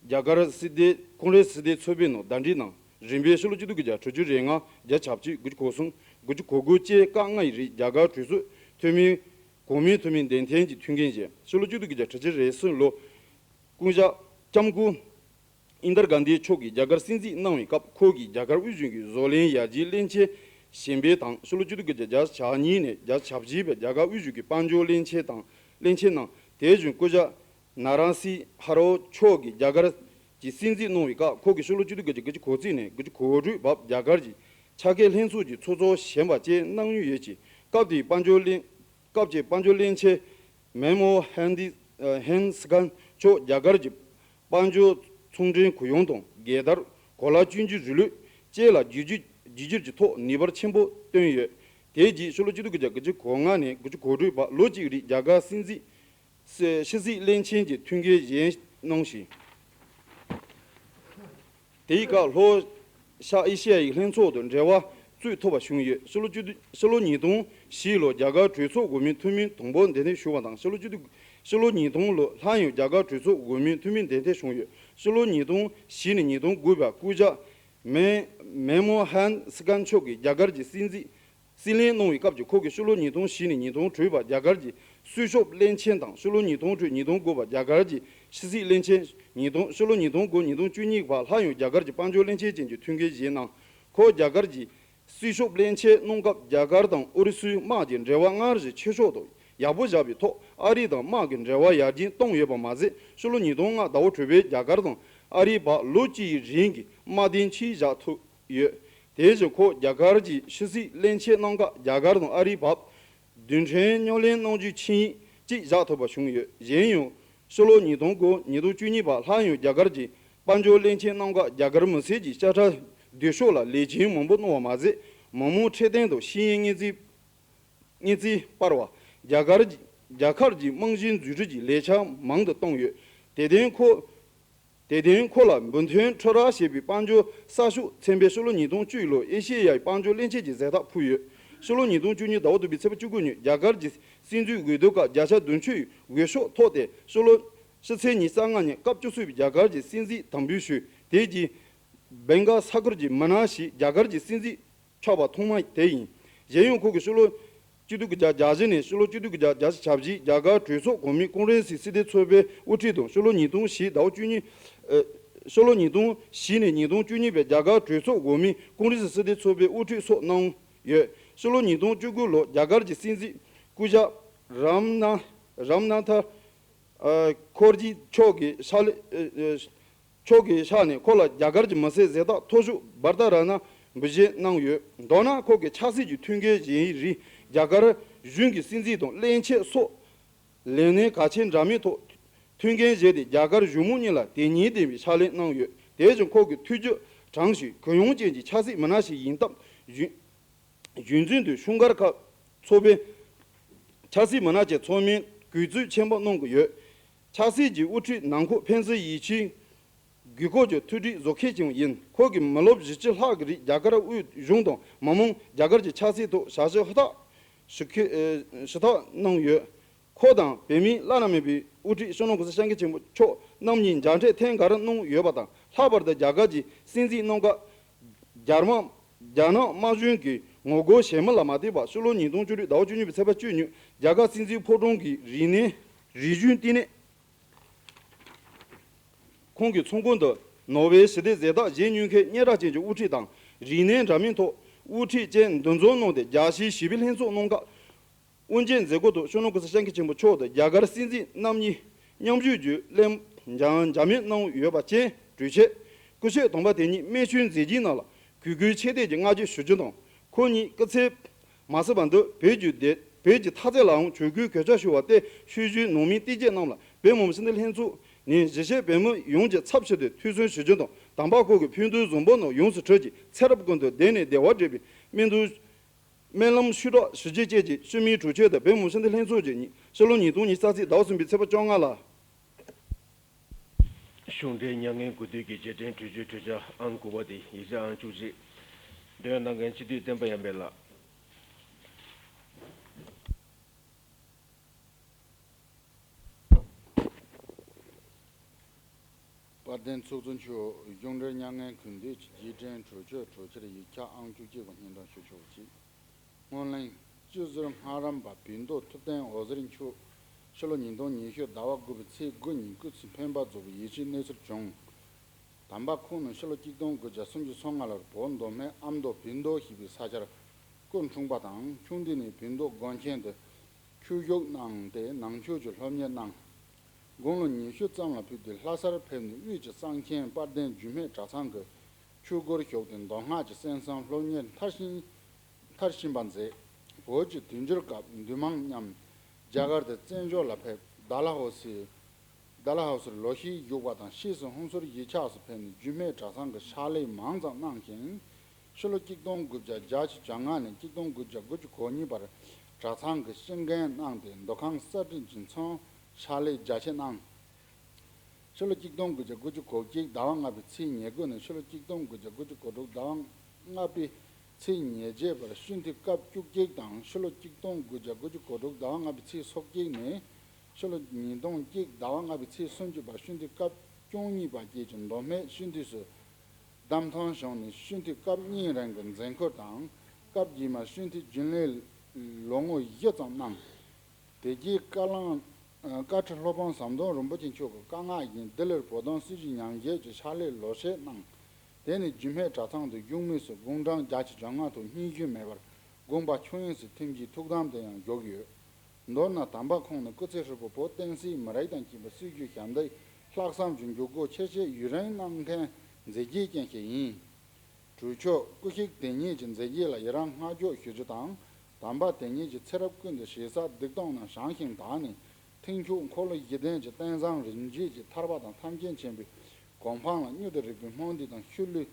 རྒྱ་གར་སྲིད་དོན་ཀོང་རེ་སི་སྲིད་དོན་ཚོགས་པའི་ནང་ཟླ་སྒྲིལ་གནང་། རིམ་པས་ཕྱི་ལོ་གཅིག་སྟོང་དགུ་བརྒྱ་དྲུག་ཅུ་རེ་ལྔ་བརྒྱ་ཆ་གཅིག་དགུ་བཅུ་གོ་གསུམ་དགུ་བཅུ་གོ་དགུ་བཅས་སྐབས་ལྔ་ཡི་རིང་རྒྱ་གར་གྲོས་ཚོགས་འཐུས་མི་གོང་མའི་འཐུས་མི་གདན་འཐེན་གྱི་ཐུགས་འགན་བཞེས། ཕྱི་ལོ་གཅིག་སྟོང་དགུ་བརྒྱ་དྲུག་ཅུ་རེ་གསུམ་ལོར་སྐུ་ཞབས་ལྕམ་སྐུ་ཨིན་དར་གྷན་དྷི་མཆོག་གིས་རྒྱ་གར་སྲིད་འཛིན་གནང་བའི་སྐབས་ཁོང་གིས་རྒྱ་གར་དབུས་གཞུང་གི་བཟོ་ལས་ཡར་རྒྱས་སླད་ཆེན་གཞན་ཕན་དང་ཕྱི་ལོ་གཅིག་སྟོང་དགུ་བརྒྱ་བརྒྱ་ཆ་གཉིས་ནས་བརྒྱ་ཆ་བཞི་བར་རྒྱ་གར་དབུས་གཞུང་གི་དཔལ་འབྱོར་སླད་ཆེན་དང་སླད་ཆེན་གནང་། དེ་བཞིན་སྐུ་ཞབས་ན་ར་སིང་ཧ་རོ་མཆོག་གིས་རྒྱ་གར་གྱི་སྲིད་འཛིན་གནང་བའི་སྐབས་ཁོང་གིས་ཕྱི་ལོ་གཅིག་སྟོང་དགུ་བརྒྱ་དགུ་བཅུ་གོ་གཅིག་ནས་དགུ་བཅུ་གོ་དྲུག་བར་རྒྱ་གར་གྱི་ཕྱག་འཁྱེར་ལྷན་ཚོགས་ཀྱི་ཚོགས་གཙོ་གཞོན་པ་བཅས་གནང་མྱོང་ཡོད་ཅིང་། སྐབས་དེའི་དཔལ་འབྱོར་གླིང་སྐབས་ཀྱི་དཔལ་འབྱོར་གླིང་ཆེན་མན་མོ་ཧན་དི་ཧན་སི་ཁན་མཆོག་རྒྱ་གར་གྱི་དཔལ་འབྱོར་ཚོང་འབྲེལ་གུ་ཡངས་དང་རྒྱལ་དར་གོ་ལ་གཅིག་གྱུར་རིང་ལུགས་བཅས་ལ་བསྒྱུར་བཅོས་བསྒྱུར་བཅོས་ཀྱི་ཐོག་ནུས་པ་ཆེན་པོ་བཏོན་ཡོད། དེ་རྗེས་ཕྱི་ལོ་གཅིག་སྟོང་དགུ་བརྒྱ་དགུ་བཅུ་གོ་ལྔ་ནས་དགུ་བཅུ་གོ་དྲུག་བར་ལོ་གཅིག་རིང་རྒྱ་གར་སྲིད་འཛིན་ཕྱི་སྲིད་བློན་ཆེན་གྱི་ཐུགས་འགན་བཞེས་གནང་ཞིང་། དེའི་སྐབས་ལྷོ་ཤར་ཨེ་ཤི་ཡ་ཡི་ལྷན་ཚོགས་དང་འབྲེལ་བ་བཙུགས་ཐུབ་པ་བྱུང་ཡོད། ཕྱི་ལོ་བཅུ་ཕྱི་ལོ་ཉིས་སྟོང་བཞི་ལོར་རྒྱ་གར་གྲོས་ཚོགས་འོས་མིའི་འཐུས་མི་དང་པོ་གདན་འདྲེན་ཞུ་བ་དང་ཕྱི་ལོ་བཅུ་ཕྱི་ལོ་ཉིས་སྟོང་ལོར་སླར་ཡང་རྒྱ་གར་གྲོས་ཚོགས་འོས་མིའི་འཐུས་མི་གདན་འདྲེན་བྱུང་ཡོད། ཕྱི་ལོ་ཉིས་སྟོང་བཞི་ནས་ཉིས་སྟོང་དགུ་བར་སྐུ་ཞབས་མན་མན་མོ་ཧན་སི་ཁན་མཆོག་གིས་རྒྱ་གར་གྱི་སྲིད་འཛིན་སྲིད་བློན་གནང་བའི་སྐབས་ཀྱི་ཁོང་གིས་ཕྱི་ལོ་ཉིས་སྟོང་བཞི་ནས་ཉིས་སྟོང་དྲུག་བར་རྒྱ་གར་གྱི་སྲིད་ཞབས་བློན་ཆེན་དང་ཕྱི་ལོ་ཉིས་སྟོང་དྲུག་ཉིས་སྟོང་དགུ་བར་རྒྱ་གར་གྱི་ཕྱི་སྲིད་བློན་ཆེན། ཉིས་སྟོང་ཕྱི་ལོ་ཉིས་སྟོང་དགུ་ཉིས་སྟོང་བཅུ་གཉིས་བར་སླར་ཡང་རྒྱ་གར་གྱི་དཔལ་འབྱོར་བློན་ཆེན་ཅན་གྱི་ཐུགས་འགན་བཞེས་གནང་། ཁོང་རྒྱ་གར་གྱི་སྲིད་ཞབས་བློན་ཆེན་གནང་སྐབས་རྒྱ་གར་དང་ཨུ་རུ་སུའི་དམག་གི་འབྲེལ་བ་སྔར་བཞིན་ཆེ་ཤོས་དང་ཡག་པོ་བཞག་པའི་ཐོག་ཨ་རི་དང་དམག་གི་འབྲེལ་བ་ཡར་རྒྱས་བཏང་ཡོད་པ་མ་ཟད་ཕྱི་ལོ་ཉིས་སྟོང་ལྔ་ཟླ་བ་དྲུག་པའི་རྒྱ་གར་དང་ཨ་རིའི་བར་ལོ་གཅིག་ཡི་རིང་གི་དམག་དོན་ཆིངས་བཞག་ཐུབ་ཡོད། དེ་བཞིན་ཁོང་རྒྱ་གར་གྱི་ཕྱི་སྲིད་བློན་ཆེན་གནང་སྐབས་རྒྱ་གར་དང་ཨ་རིའི་བར་རྡུལ་ཕྲན་མཉམ་ལེན་གནང་རྒྱུའི་ཆིངས་ཡིག་ཅིག་བཞག་ཐུབ་པ་བྱུང་ཡོད། གཞན་ཡང་ཕྱི་ལོ་ཉིས་སྟོང་དགུ་ཉིས་སྟོང་བཅུ་གཉིས་བར་སླར་ཡང་རྒྱ་གར་གྱི་དཔལ་འབྱོར་བློན་ཆེན་གནང་སྐབས་རྒྱ་གར་མི་སེར་གྱི་དཔྱ་ཁྲལ་སྡེབ་གཤོག་ལ་ལེགས་ཆེན་མང་པོ་གནང་བ་མ་ཟད་མི་མང་འཕྲོད་བསྟེན་དང་ཤེས་ཡོན་སྙན་ཚིག་སྙན་ཚིག་སྤར་བ། རྒྱ་གར་རྒྱ་གར་གྱི་རྨང་གཞིའི་འཛུགས་སྐྲུན་གྱི་ལས་འཆར་མང་དུ་བཏང་ཡོད། དེ་དོན་ཁོ། དེ་དོན་ཁོ་ལ་འབུམ་ཐོན་ཁྲོམ་ར་ཞེས་པའི་དཔལ་འབྱོར་གསར་ཤོག་ཚན་པས་ཕྱི་ལོ་ཉིས་སྟོང་བཅུ་ལོར་ཨེ་ཤེ་ཡ་ཡི་དཔལ་འབྱོར་བློན་ཆེན་གྱི་གཟེངས་རྟགས་ཕུལ་ཡོད། ཕྱི་ལོ་ཉིས་སྟོང་བཅུ་གཉིས་ཟླ་བ་བདུན་པའི་ཚེས་པ་བཅུ་དགུ་ཉིན་རྒྱ་གར་གྱི་སྲིད་འཛིན་འོས་བསྡུ་སྐབས་བརྒྱ་ཆ་བདུན་ཅུ་ཡི་འོས་ཤོག་ཐོབ་སྟེ་ཕྱི་ལོ་ཕྱི་ཚེས་ཉི་ཤུ་རྩ་ལྔ་ཉིན་སྐབས་བཅུ་གསུམ་པའི་རྒྱ་གར་གྱི་སྲིད་འཛིན་དམ་འབུལ་ཞུས། དེ་རྗེས་བེང་ག་ས་ཁུལ་གྱི་མི་སྣ་ཞིག་རྒྱ་གར་གྱི་སྲིད་འཛིན་ཆགས་པ་ཐོག་མ་དེ་ཡིན། གཞན་ཡང་ཁོང་གིས་ཕྱི་ལོ་གཅིག་སྟོང་དགུ་བརྒྱ་གྱ་བཞི་ནས་ཕྱི་ལོ་གཅིག་སྟོང་དགུ་བརྒྱ་གྱ་བཞི་རྒྱ་གར་གྲོས་ཚོགས་གོང་མའི་ཀོང་རེ་སི་སྲིད་དོན་ཚོགས་པའི་དབུ་ཁྲིད་དང་ཕྱི་ལོ་ཉིས་སྟོང་བཞི་ཟླ་བ་བཅུ་གཉིས། ཨ། ཕྱི་ལོ་ཉིས་སྟོང་བཞི་ནས་ཉིས་སྟོང་བཅུ་གཉིས་བར་རྒྱ་གར་གྲོས་ཚོགས་འོག་མའི་ཀོང་རེ་སི་སྲིད་དོན་ཚོགས་པའི་དབུ་ཁྲིད་སོགས་གནང་ཡོད། ཕྱི་ལོ་ཉིས་སྟོང་བཅུ་དགུ་ལོར་རྒྱ་གར་གྱི་སྲིད་འཛིན་སྐུ་ཞབས་རམ་ན་རམ་ན་ཐ་ཨ། ཁོར་ཇི་མཆོག་གི་ཕྱག་ལས་ཨ། ཨ། མཆོག་གི་ཕྱག་ནས་ཁོང་ལ་རྒྱ་གར་གྱི་མི་སེར་གཟེངས་རྟགས་མཐོ་ཤོས་བྷར་ཏ་ར་ན་འབུལ་བཞེས་གནང་ཡོད། མདོར་ན་ཁོང་གིས་ཆབ་སྲིད་ཀྱི་ཐུགས་འགན་བཞེས་ཡུན་རིང་རྒྱ་གར་གཞུང་གི་སྲིད་འཛིན་དང་བློན་ཆེན་སོགས་ལས་གནས་གལ་ཆེན་འདྲ་མིན་ཐོག་ཐུགས་འགན་བཞེས་ཏེ་རྒྱ་གར་གཞུང་མང་གཉིས་ལ་དོན་སྙིང་ལྡན་པའི་ཕྱག་ལས་གནང་ཡོད། དེ་བཞིན་ཁོང་གི་ཐུགས་རྒྱུད་དྲང་ཞིང་གུ་ཡངས་ཅན་གྱི་ཆབ་སྲིད་མི་སྣ་ཞིག་ཡིན་སྟབས་གཞུང་གཞུང་འཛིན་དུ་ཤོང་སྒར་ཁག་ཚོགས་པའི་ ཆབ་སྲིད་མི་སྣ་བཅས་ཚང་མས་གུས་བརྩི་ཆེན་པོ་གནང་གི་ཡོད། ཆབ་སྲིད་ཀྱི་དབུ་ཁྲིད་ནང་ཁུལ་ཕན་ཚུན་ཡིད་ཆེས་དགོས་མཁོ་གྱི་ཐུགས་ཁྲལ་བཟོ་མཁན་ཞིག་ཡིན། ཁོང་གིས་མི་རབས་བཞི་བཅུ་ལྷག་གི་རིང་རྒྱ་གར་དབུས་གཞུང་དང་མི་མང་རྒྱ་གར་གྱི་ཆབ་སྲིད་ཐོག་ཞབས་ཞུ་ཧུར་ཐག་ཞུ་མཁན་ཞུ་ཐབས་གནང་ཡོད། ཁོང་དང་བོད་མིའི་བླ་ན་མེད་པའི་དབུ་ཁྲིད་སྤྱི་ནོར་༸གོང་ས་༸སྐྱབས་མགོན་ཆེན་པོ་མཆོག་རྣམ་གཉིས་མཇལ་འཕྲད་ཐེངས་འགའ་རེ་གནང་ཡོད་པ་དང་། ལྷག་པར་དུ་རྒྱ་གར་གྱི་སྲིད་འཛིན་གནང་སྐབས་རྒྱ་དམག་རྒྱ་ནག་དམག་གཞུང་གིས་ངོ་རྒོལ་བྱས་མིན་ལ་མ་ལྟོས་པར་ཕྱི་ལོ་ཉིས་སྟོང་བཅུ་དྲུག་ཟླ་བ་བཅུ་གཉིས་པའི་ཚེས་པ་བཅུ་ཉིན་རྒྱ་གར་སྲིད་འཛིན་ཕོ་བྲང་གི་རིག་གནས་རིག་གཞུང་བསྟི་གནས། ཁོང་གི་ཚོགས་ཁང་དུ་ནོ་བེལ་ཞི་བདེའི་གཟེངས་རྟགས་བཞེས་མྱོང་མཁན་སྙན་གྲགས་ཅན་གྱི་དབུ་ཁྲིད་དང་རིག་གནས་འདྲ་མིན་ཐོག་དབུ་ཁྲིད་ཅན་འདུ་འཛོམས་གནང་སྟེ། རྒྱལ་སྤྱིའི་བྱིས་པའི་ལྷན་ཚོགས་གནང་སྐབས་དབུ་འབྱེད་མཛད་སྒོ་དུ་སྤྱི་ནོར་༸གོང་ས་༸སྐྱབས་མགོན་ཆེན་པོ་མཆོག་དང་རྒྱ་གར་སྲིད་འཛིན་རྣམ་གཉིས་མཉམ་ཞུགས་ཀྱིས་གླེང་མཇལ་མཇལ་མོལ་གནང་ཡོད་པ་བཅས་གྲོས་ཆོད། སྐུ་ཞབས་དམ་པ་དེ་ཉིད་རྨད་བྱུང་མཛད་རྗེས་རྣམས་ལ་གུས་བཀུར་ཆེ་བསྟོད་ཀྱི་བསྔགས་བརྗོད་ཞུ་རྒྱུ་དང་། ཁོང་ཉིད་སྐུ་ཚེ་མ་ཟིན་པར་འདིར་བོད་ཀྱི་བདེ་བོད་ཀྱི་མཐའ་ཚད་ལའང་བྱུར་བཀོད་གོད་ཆག་ཞུ་བ་སྟེ། ཆོས་བརྒྱུད་ནང་མི་སྟོབས་ཆེན་རྣམས་ལ་བོད་མི་མང་སྤྱི་འཐུས་ལྷན་ཚོགས་ནས་གཞིས་བྱེས་བོད་མི་ཡོངས་ཀྱི་ཚབ་ཞུས་ཏེ་ཐུགས་གསོ་ཞུ་རྒྱུ་དང་། དམ་པ་ཁོང་གི་ཕུགས་འདུན་བཟང་པོ་རྣམས་ཡོངས་སུ་གྲུབ་ཅིང་ཚེ་རབས་ཀུན་ཏུ་བདེ་ནས་བདེ་བར་འགྲོ་བའི་སྨོན་འདུན། སྨོན་ལམ་ཤུགས་དྲག་ཞུ་རྒྱུ་བཅས་ཀྱི་སྤྱི་མོས་གྲོས་ཆོད་དེ་བོད་མི་མང་སྤྱི་འཐུས་ལྷན་ཚོགས་ཀྱིས་ཕྱི་ལོ་ཉིས་སྟོང་ཉི་ཤུ་རྩ་གཅིག་ཟླ་བ་གསུམ་པའི་ཚེས་པ་བཅོ་ལྔ་ལ། གཞུང་འབྲེལ་མྱ་ངན་གུས་འདུད་ཀྱི་རྗེས་དྲན་གྲོས་ཆོད་གྲོས་འཆར་ཨང་དགུ་པ་དེ་ཡིག་ཆ་ཨང་བཅུ་གཅིག་འདོན་གནང་མཁན་སྤྱི་འཐུས་བསྟན་པ་ཡར་འཕེལ་ལགས། དཔལ་ལྡན་ཚོགས་གཙོ་མཆོག་གཞུང་འབྲེལ་མྱ་ངན་གུས་འདུད་ཀྱི་རྗེས་དྲན་གྲོས་ཆོད་གྲོས་འཆར་ཡིག་ཆ་ཨང་བཅུ་གཅིག་པ་སྙན་སྒྲོན་ཞུ་ཆོག་ཅིག་སྔོན་གླེང་། སྤྱི་ཟུར་སྔགས་རམས་པ་བོད་མདོ་ཐུབ་བསྟན་འོད་ཟེར་མཆོག་ཕྱི་ལོ་ཉིས་སྟོང་ཉི་ཤུ་ཟླ་བ་དགུ་པའི་ཚེས་དགུ་ཉིན་སྐུ་ཚེ་འཕེན་པ་རྫོགས་པའི་ཡིད་ཆེས་གནས་ཚུལ་བྱུང་། དམ་པ་ཁོང་ནི་ཕྱི་ལོ་གཅིག་སྟོང་དགུ་བརྒྱ་སུམ་ཅུ་སོ་ལྔ་ལོར་བོད་མདོ་སྨད་ཨ་མདོ་བོད་མདོ་ཞེས་པའི་ས་ཆར་སྐུ་འཁྲུངས་པ་དང་། ཆུང་དུས་ནས་བོད་མདོ་དགོན་ཆེན་དུ་ཆོས་ཞུགས་གནང་སྟེ་ནང་ཆོས་ཀྱི་སློབ་གཉེར་གནང་། དགུང་ལོ་ཉི་ཤུ་ཙམ་ལ་ཕེབས་ཏེ་ལྷ་སར་ཕེབས་ནས་དབུས་ཀྱི་གསང་ཆེན་དཔལ་ལྡན་འཇིགས་མེད་གྲྭ་ཚང་གི་ཆོས་སྒོར་ཞུགས་ཏེ་མདོ་སྔགས་ཀྱི་གསན་བསམ་སློབ་གཉེར་མཐར་ཕྱིན་མཐར་ཕྱིན་པ་མཛད། བོད་ཀྱི་དུས་འགྱུར་སྐབས་འདུས་མང་མཉམ་རྒྱ་གར་དུ་བཙན་བྱོལ་ལ་ཕེབས། ཌལ་ཧོ་སི་ཌལ་ཧོ་སིར་ལོ་ཤས་བཞུགས་པ་དང་། ཕྱིས་སུ་ཧུན་སུར་གཞིས་ཆགས་སུ་ཕེབས་ནས་འཇིགས་མེད་གྲྭ་ཚང་གི་ཕྱག་ལས་མང་ཙམ་གནང་ཞིང་། ཕྱི་ལོ་གཅིག་སྟོང་དགུ་བརྒྱ་བརྒྱད་ཅུ་གྱ་ལྔ་ནས་གཅིག་སྟོང་དགུ་བརྒྱ་དགུ་བཅུ་གོ་གཉིས་བར་གྲྭ་ཚང་གི་སྤྱི་འགན་གནང་སྟེ་མདོ་ཁམས་གསར་སྐྲུན་གྱི་མཚོན་ཕྱག་ལས་རྒྱ་ཆེ་གནང་། ཕྱི་ལོ་གཅིག་སྟོང་དགུ་བརྒྱ་དགུ་བཅུ་གོ་གཅིག་ཟླ་བ་ལྔ་པའི་ཚེས་ཉེར་དགུ་ནས་ཕྱི་ལོ་གཅིག་སྟོང་དགུ་བརྒྱ་དགུ་བཅུ་གོ་དྲུག་ཟླ་བ་ལྔ་པའི་ཚེས་ཉེར་བརྒྱད་བར་སྤྱི་འཐུས་སྐབས་བཅུ་གཅིག་དང་། ཕྱི་ལོ་གཅིག་སྟོང་དགུ་བརྒྱ་དགུ་བཅུ་གོ་དྲུག་ཟླ་བ་ལྔ་པའི་ཚེས་སོ་གཅིག་ནས་ཕྱི་ལོ་ཉིས་སྟོང་གཅིག་ཟླ་བ་ལྔ་པའི་ཚེས་སུམ་ཅུ་བར་སྤྱི་འཐུས་སྐབས་བཅུ་གཉིས་པ་བཅས་ཀྱི་མདོ་སྨད་སྤྱི་འཐུས་སུ་བདམས་ཐོན་བྱུང་ནས་སྤྱི་འཐུས་སྐབས་གཉིས་རིང་གི་འཛིན་སྐོར་དང་། སྐབས་རྗེས་མར་སྤྱི་འཐུས་རྒྱུན་ལས་ལོ་ངོ་བཞི་ཙམ་གནང་། དེ་རྗེས་བཀའ་བློན། བཀའ་ཁྲི་སློབ་དཔོན་ཟམ་གདོང་རིན་པོ་ཆེ་མཆོག་གི་བཀའ་མངགས་བཞིན་ལྡི་ལིར་བོད་དོན་སྲིད་བྱུས་ཉམས་ཞིབ་ཀྱི་ཕྱག་ལས་ལོ་ཤས་གནང་། དེ་ནས་འཇིགས་མེད་གྲྭ་ཚང་དུ་བཞུགས་མུས་སུ་དགུང་གྲངས་བརྒྱད་ཅུ་གྱ་ལྔ་ཐོག་སྙན་ཞུ་མེད་པར་དགོངས་པ་ཆོས་དབྱིངས་སུ་ཐིམ་རྗེས་ཐུགས་དམ་དུ་ཡང་བཞུགས་ཡོད། མདོར་ན་དམ་པ་ཁོང་ནི་སྐུ་ཚེ་ཧྲིལ་པོ་བོད་བསྟན་སྲིད་མི་རིགས་དང་བཅས་པའི་སྲིད་བྱུས་ཞབས་འདེགས་ལྷག་བསམ་གྱི་འཇུག་སྒོ་ཆེ་ཆེ་ཡུན་རིང་གནང་མཁན་མཛད་རྗེས་ཅན་ཞིག་ཡིན། གྲོས་ཆོད། སྐུ་གཤེགས་དེ་ཉིད་ཀྱི་མཛད་རྗེས་ལ་ཡི་རང་བསྔགས་བརྗོད་ཞུ་རྒྱུ་དང་། དམ་པ་དེ་ཉིད་ཀྱི་ཚེ་རབས་ཀུན་ཏུ་ཞེ་ས་སྡིག་ལྟུང་རྣམས་བྱང་ཞིང་དག་ནས། མཐིང་ཆོས་འཁོར་ལོ་བཞི་ལྡན་གྱི་རྟེན་བཟང་རིམ་བརྒྱུད་ཀྱི་ཐར་པ་དང་ཐམས་ཅད་མཁྱེན་པའི་གོ་འཕང་ལ་མྱུར་དུ་རེག་པའི་སྨོན་འདུན་དང་། ཤུལ་ལུས་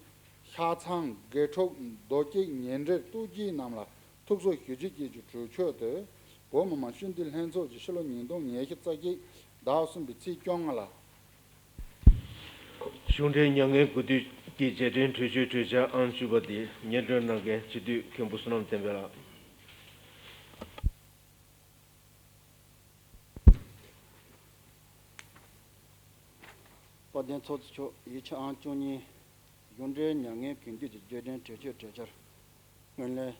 ཕྱག་འཚལ་དགེ་ཕྲུག་མདོ་སྐྱེས་ཉེ་འབྲེལ་ལྟོ་རྒྱས་རྣམས་ལ་ཐུགས་གསོ་ཞུ་རྒྱུ་བཅས་ཀྱི་གྲོས་ཆོད་དེ། བོད་མི་མང་སྤྱི་འཐུས་ལྷན་ཚོགས་ཀྱིས་ཕྱི་ལོ་ཉིས་སྟོང་ཉི་ཤུ་རྩ་གཅིག་ཟླ་བ་གསུམ་པའི་ཚེས་བཅོ་ལྔ་ལ། གཞུང་འབྲེལ་མྱ་ངན་གུས་འདུད་ཀྱི་རྗེས་དྲན་གྲོས་ཆོད་གྲོས་འཆར་ཨང་བཅུ་པ་དེ་སྙན་སྒྲོན་གནང་མཁན་སྤྱི་འཐུས་མཁན་པོ་བསོད་ནམས་བསྟན་འཕེལ་ལགས། དཔལ་ལྡན་ཚོགས་གཙོ་མཆོག་ཡིག་ཆ་ཨང་བཅུ་གཉིས། གཞུང་འབྲེལ་མྱ་ངན་གུས་འདུད་ཀྱི་རྗེས་དྲན་གྲོས་ཆོད་གྲོས་འཆར། སྔོན་གླེང་།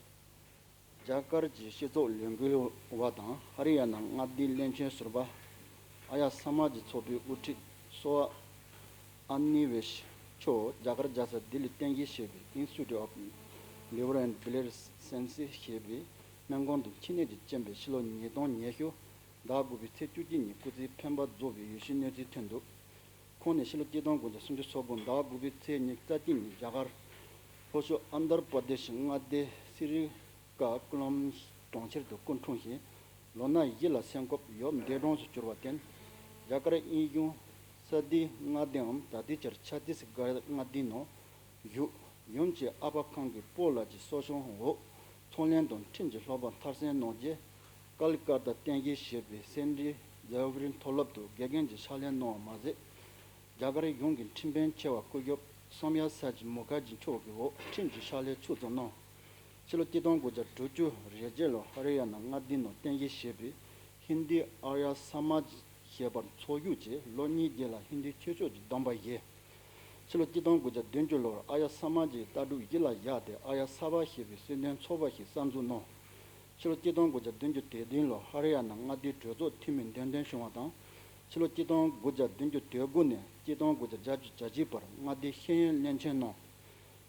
རྒྱ་གར་གྱི་སྤྱི་ཚོགས་ལས་འགུལ་བ་དང་ཧ་རི་ཡ་ན་མངའ་སྡེའི་བློན་ཆེན་ཟུར་པ་ཨ་ཡ་ས་མ་ཇི་ཚོགས་པའི་དབུ་ཁྲིད་སོ་ཨ་ཨ་ནི་ཝེ་ཤི་མཆོག་རྒྱ་གར་རྒྱལ་ས་ལྡི་ལི་རྟེན་གཞི་བྱས་པའི་Institute of Liver and Biliary Sciences ཞེས་པའི་སྨན་ཁང་དུ་འཆི་ནད་ཀྱིས་རྐྱེན་པས་ཕྱི་ལོ་ཉིས་སྟོང་ཉི་ཤུ་ཟླ་དགུ་པའི་ཚེས་བཅུ་གཅིག་ཉིན་སྐུ་ཚེ་འཕེན་པ་རྫོགས་པའི་ཡིད་ཆེས་གནས་ཚུལ་ཐོན་འདུག་ཁོང་ནི་ཕྱི་ལོ་གཅིག་སྟོང་དགུ་བརྒྱ་སུམ་ཅུ་སོ་དགུ་ཟླ་བ་དགུ་པའི་ཚེས་ཉི་ཤུ་རྩ་གཅིག་ཉིན་རྒྱ་གར་ལྷོ་ཕྱོགས་ཨན་དར་པ་དེ་ཤི་མངའ་སྡེའི་སི་རི་ཀ་ཀུ་ལམ་གྲོང་ཁྱེར་དུ་སྐུ་འཁྲུངས་ཤིང་། ལོ་ན་བཞི་ལ་སེམས་འགུག་ཡོད་འདས་གྲོངས་སུ་གྱུར་བར་བརྟེན། རྒྱ་གར་དབྱིན་གཞུང་ས་སྡེའི་མངའ་སྡེའམ་ད་ལྟའི་ཆར་ཆ་ཏི་སི་གྷར་མངའ་སྡེའི་ནང་བཞུགས། ཡུམ་གྱི་ཨ་ཕ་ཁོང་གི་སྤོ་ལགས་ཀྱི་གསོ་སྐྱོང་འོག་ཚོང་ལས་དང་ཁྲིམས་ཀྱི་སློབ་པ་མཐར་སོན་གནང་རྗེས། ཀ་ལི་ཀ་ཏ་རྟེན་གཞི་བྱས་པའི་སེ་འབྲས་ཛ་ཝི་རི་མཐོ་སློབ་ཏུ་དགེ་རྒན་གྱི་ཕྱག་ལས་གནང་བ་མ་ཟད། རྒྱ་གར་གཞུང་གི་ཁྲིམས་དཔོན་ཆེ་བ་སྐུ་ཞབས་སོམ་ཡ་ས་ཅི་མུ་ཁར་ཇི་མཆོག་གི་འོག་ཁྲིམས་ཀྱི་ཕྱག་ལས་ཕྱོགས་བསྡོམས་གནང་། ཕྱི་ལོ་གཅིག་སྟོང་དགུ་བརྒྱ་དྲུག་ཅུ་རེ་བརྒྱད་ལོར་ཧ་རི་ཡ་ན་མངའ་སྡེའི་ནང་རྟེན་གཞི་བྱས་པའི་ཧིན་དི་ཨར་ཡ་ས་མཱ་ཇི་ཞེས་པར་ཚོགས་ཞུགས་ཀྱིས་ལོ་གཉིས་རྗེས་ལ་ཧིན་དུའི་ཆོས་ཕྱོགས་ཀྱི་སྡོམ་པ་བཞེས། ཕྱི་ལོ་གཅིག་སྟོང་དགུ་བརྒྱ་བདུན་ཅུ་ལོར་ཨར་ཡ་ས་མཱ་ཇི་ཡི་ལྟ་གྲུབ་གཞི་ལ་བཞག་སྟེ་ཨར་ཡ་ས་བྷ་ཞེས་པའི་སྲིད་དོན་ཚོགས་པ་ཞིག་གསར་འཛུགས་གནང་། ཕྱི་ལོ་གཅིག་སྟོང་དགུ་བརྒྱ་བདུན་ཅུ་དོན་བདུན་ལོར་ཧ་རི་ཡ་ན་མངའ་སྡེའི་གྲོས་ཚོགས་འཐུས་མི་འདེམས་ཐོན་བྱུང་བ་དང་། ཕྱི་ལོ་གཅིག་སྟོང་དགུ་བརྒྱ་བདུན་ཅུ་དོན་དགུ་ནས་གཅིག་སྟོང་དགུ་བརྒྱ་བརྒྱད་ཅུ་གྱ་གཅིག་བར་མངའ་སྡེའི་ཤེས་ཡོན་བློན་ཆེན་གནང་།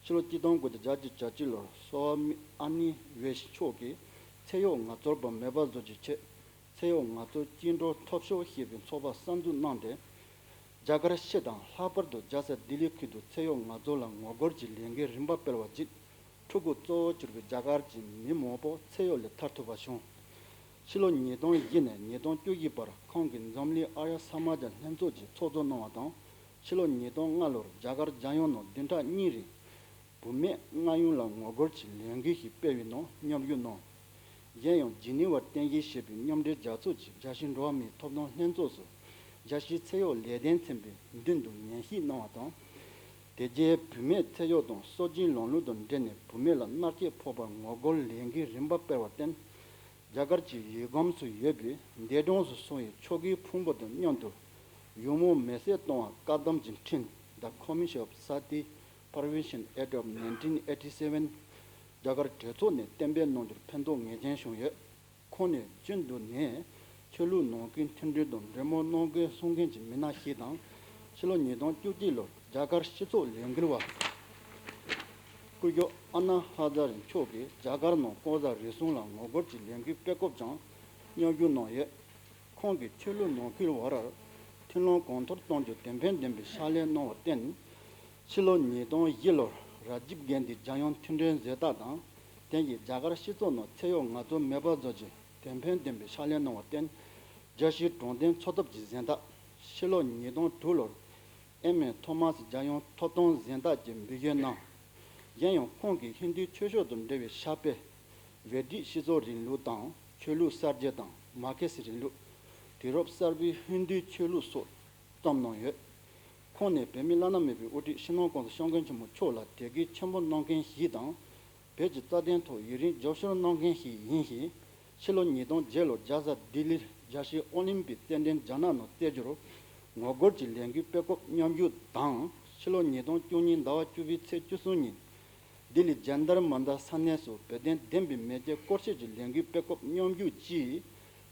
ཕྱི་ལོ་གཅིག་སྟོང་དགུ་བརྒྱ་བརྒྱད་ཅུ་གྱ་གཅིག་ལོར་སོ་མི་ཨ་ནི་བེ་ཤི་མཆོག་གིས་ཚེ་གཡོག་ངལ་རྩོལ་པ་མེད་པ་བཟོ་རྒྱུའི་ཆེད། ཚེ་གཡོག་ངལ་རྩོལ་བཅིངས་འགྲོལ་ཐོབ་ཤོག་ཞེས་པའི་ཚོགས་པ་གསར་འཛུགས་གནང་སྟེ། རྒྱ་གར་སྤྱི་དང་ལྷག་པར་དུ་རྒྱལ་ས་ལྡི་ལི་ཁུལ་དུ་ཚེ་གཡོག་ངལ་རྩོལ་ལ་ངོ་རྒོལ་གྱི་ལས་འགུལ་རིམ་པ་སྤེལ་བ་བརྒྱུད། ཕྲུ་གུ་གཙོ་བོར་གྱུར་པའི་རྒྱ་གར་གྱི་མི་མང་པོ་ཚེ་གཡོག་ལས་ཐར་ཐུབ་པ་བྱུང་། ཕྱི་ལོ་ཉིས་སྟོང་བཞི་ནས་ཉིས་སྟོང་བཅུ་བཞི་བར་ཁོང་གིས་འཛམ་གླིང་ཨར་ཡ་ས་མཱ་ཇ་ལྷན་ཚོགས་ཀྱི་ཚོགས་གཙོ་གནང་བ་དང་། ཕྱི་ལོ་ཉིས་སྟོང་ལྔ་ལོར་རྒྱ་གར་རྒྱལ་ཡོངས་ནང་བདུན་ཕྲག་གཉིས་རིང་བུད་མེད་མངའ་དབྱིངས་ལ་ངོ་རྒོལ་གྱི་ལས་འགུལ་ཞིག་སྤེལ་བའི་ནང་མཉམ་ཞུགས་གནང་། གཞན་ཡང་ཇི་ནི་ཝར་རྟེན་གཞི་བྱས་པའི་མཉམ་འབྲེལ་རྒྱལ་ཚོགས་ཀྱི་རྒྱལ་སྤྱིའི་འགྲོ་བ་མིའི་ཐོབ་ཐང་ལྷན་ཚོགས་སུ་རྒྱལ་སྤྱིའི་ཚེ་གཡོག་ལས་དོན་ཚན་པའི་མདུན་དུ་ངོས་བཞེས་གནང་བ་དང་། དེ་རྗེས་བུད་མེད་ཚེ་གཡོག་དང་སྲོག་ཁྲིམས་ལམ་ལུགས་དང་འབྲེལ་ནས་བུད་མེད་ལ་མནར་གཅོད་ཕོག་པར་ངོ་རྒོལ་ལས་འགུལ་རིམ་པ་སྤེལ་བར་བརྟེན། རྒྱ་གར་གྱི་ཡུལ་ཁམས་སུ་ཡོད་པའི་འདས་གྲོངས་སུ་སོང་བའི་ཆོ་གའི་ཕུང་པོ་དང་མཉམ་དུ་ཡུལ་མོ་མེ་བསྲེགས་གཏོང་བར་བཀག་སྡོམ་གྱི་ཁྲིམས། The Commission of Sati Prohibition Act of nineteen eighty-seven རྒྱ་གར་གྲོས་ཚོགས་ནས་གཏན་འབེབས་གནང་རྒྱུར་ཕན་ཐོགས་ངེས་ཅན་བྱུང་ཡོད། ཁོང་ནི་ཅིན་ཏུ་ནས་ཆོས་ལུགས་ནང་ཁུལ་མཐུན་སྒྲིལ་དང་འབྲེལ་མོལ་གནང་དགོས་གསུང་མཁན་གྱི་མི་སྣ་ཞིག་དང་། ཕྱི་ལོ་ཉིས་སྟོང་བཅུ་གཅིག་ལོར་རྒྱ་གར་སྤྱི་ཚོགས་ལས་འགུལ་བ་སྐུ་ཞབས་ཨ་ན་ཧ་ཛ་རེ་མཆོག་གིས་རྒྱ་གར་ནང་ལྐོག་ཟ་རུལ་སུངས་ལ་ངོ་རྒོལ་གྱི་ལས་འགུལ་སྤེལ་སྐབས་ཀྱང་མཉམ་ཞུགས་གནང་ཡོད། ཁོང་གིས་ཆོས་ལུགས་ནང་ཁུལ་བར་མཐུན་ལམ་གོང་མཐོར་གཏོང་རྒྱུར་དོན་ཕན་ལྡན་པའི་ཕྱག་ལས་གནང་བར་བརྟེན། ཕྱི་ལོ་ཉིས་སྟོང་བཞི་ལོར་ར་ཇིབ་གན་དྷིའི་རྒྱལ་ཡོངས་མཐུན་སྒྲིལ་མཛད་རྟགས་དང་། དེ་བཞིན་རྒྱ་གར་སྤྱི་ཚོགས་ནང་ཚེ་གཡོག་ངལ་རྩོལ་མེད་པ་བཟོ་རྒྱུའི་དོན་ཕན་ལྡན་པའི་ཕྱག་ལས་གནང་བར་བརྟེན། རྒྱལ་སྤྱིའི་དྲང་བདེན་འཚོ་ཐབས་ཀྱི་གཟེངས་རྟགས། ཕྱི་ལོ་ཉིས་སྟོང་དྲུག་ལོར་ཨེམ་ཨེ་ཐོ་མཱས་རྒྱལ་ཡོངས་ཐོབ་ཐང་གཟེངས་རྟགས་ཀྱི་འབུལ་བཞེས་གནང་། གཞན་ཡང་ཁོང་གིས་ཧིན་དུའི་ཆོས་ཕྱོགས་དང་འབྲེལ་བའི་ཕྱག་དཔེ། བེ་དིག་སྤྱི་ཚོགས་རིང་ལུགས་དང་ཆོས་ལུགས་གསར་བརྗེ་དང་མར་ཁེ་སི་རིང་ལུགས། དུས་རབས་གསར་པའི་ཧིན་དུའི་ཆོས་ལུགས་སོགས་བརྩམས་གནང་ཡོད། ཁོང་ནི་བོད་མི་བླ་ན་མེད་པའི་དབུ་ཁྲིད་སྤྱི་ནོར་༸གོང་ས་༸སྐྱབས་མགོན་ཆེན་པོ་མཆོག་ལ་དད་གུས་ཆེན་པོ་གནང་མཁན་ཞིག་དང་། བོད་ཀྱི་རྩ་དོན་ཐོག་ཡུན་རིང་རྒྱབ་སྐྱོར་གནང་མཁན་ཞིག་ཡིན་ཞིང་། ཕྱི་ལོ་ཉིས་སྟོང་བརྒྱད་ལོར་རྒྱལ་ས་ལྡི་ལིར་རྒྱལ་སྤྱིའི་ཨོ་ལིམ་པིག་རྩེད་འགྲན་རྒྱ་ནག་ནང་རྩེ་རྒྱུར་ངོ་རྒོལ་གྱི་ལས་འགུལ་སྤེལ་སྐབས་མཉམ་ཞུགས་དང་། ཕྱི་ལོ་ཉིས་སྟོང་བཅུ་གཉིས་ཟླ་བ་བཅུ་པའི་ཚེས་བཅུ་གསུམ་ཉིན། ལྡི་ལི་ཇན་ཏར་མན་ཏར་ས་གནས་སུ་བོད་དོན་བདེན་པའི་མེ་ལྕེ་སྐོར་སྐྱོད་ཀྱི་ལས་འགུལ་སྤེལ་སྐབས་མཉམ་ཞུགས་ཀྱིས།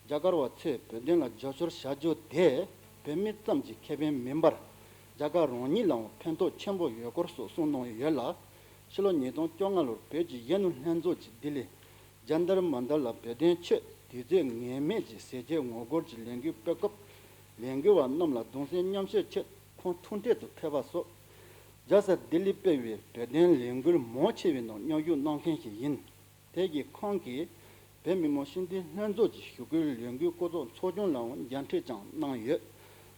རྒྱ་གར་བ་ཚོས་བོད་དོན་ལ་རྒྱབ་སྐྱོར་བྱ་རྒྱུ་དེ་བོད་མི་ཙམ་གྱི་ཁེ་ཕན་མིན་པར། རྒྱ་གར་རང་ཉིད་ལའང་ཕན་ཐོགས་ཆེན་པོ་ཡོད་སྐོར་སོགས་གསུངས་གནང་ཡོད་ལ། ཕྱི་ལོ་ཉིས་སྟོང་བཅོ་ལྔ་ལོར་བོད་ཀྱི་གཞོན་ནུ་ལྷན་ཚོགས་ཀྱིས་ལྡི་ལི་ཇན་ཏར་མན་ཏར་ལ་བོད་དོན་ཆེད་དུས་ཚོད་ངེས་མེད་ཀྱི་ཟས་བཅད་ངོ་རྒོལ་གྱི་ལས་འགུལ་སྤེལ་སྐབས། ལས་འགུལ་བ་རྣམས་ལ་གདུང་སེམས་མཉམ་སྐྱེད་ཆེད་ཁོང་ཐུག་འཕྲད་དུ་ཕེབས་པ་སོགས། རྒྱལ་ས་ལྡི་ལིར་སྤེལ་བའི་བོད་དོན་ལས་འགུལ་མང་ཆེ་བའི་ནང་མཉམ་ཞུགས་གནང་མཁན་ཞིག་ཡིན། དེ་བཞིན་ཁོང་གིས་བོད་མི་མང་སྤྱི་འཐུས་ལྷན་ཚོགས་ཀྱི་ཞུ་སྐུལ་ལས་འགུལ་སྐུ་ཚབ་ཚོགས་ཆུང་ལའང་མཇལ་འཕྲད་ཀྱང་གནང་ཡོད།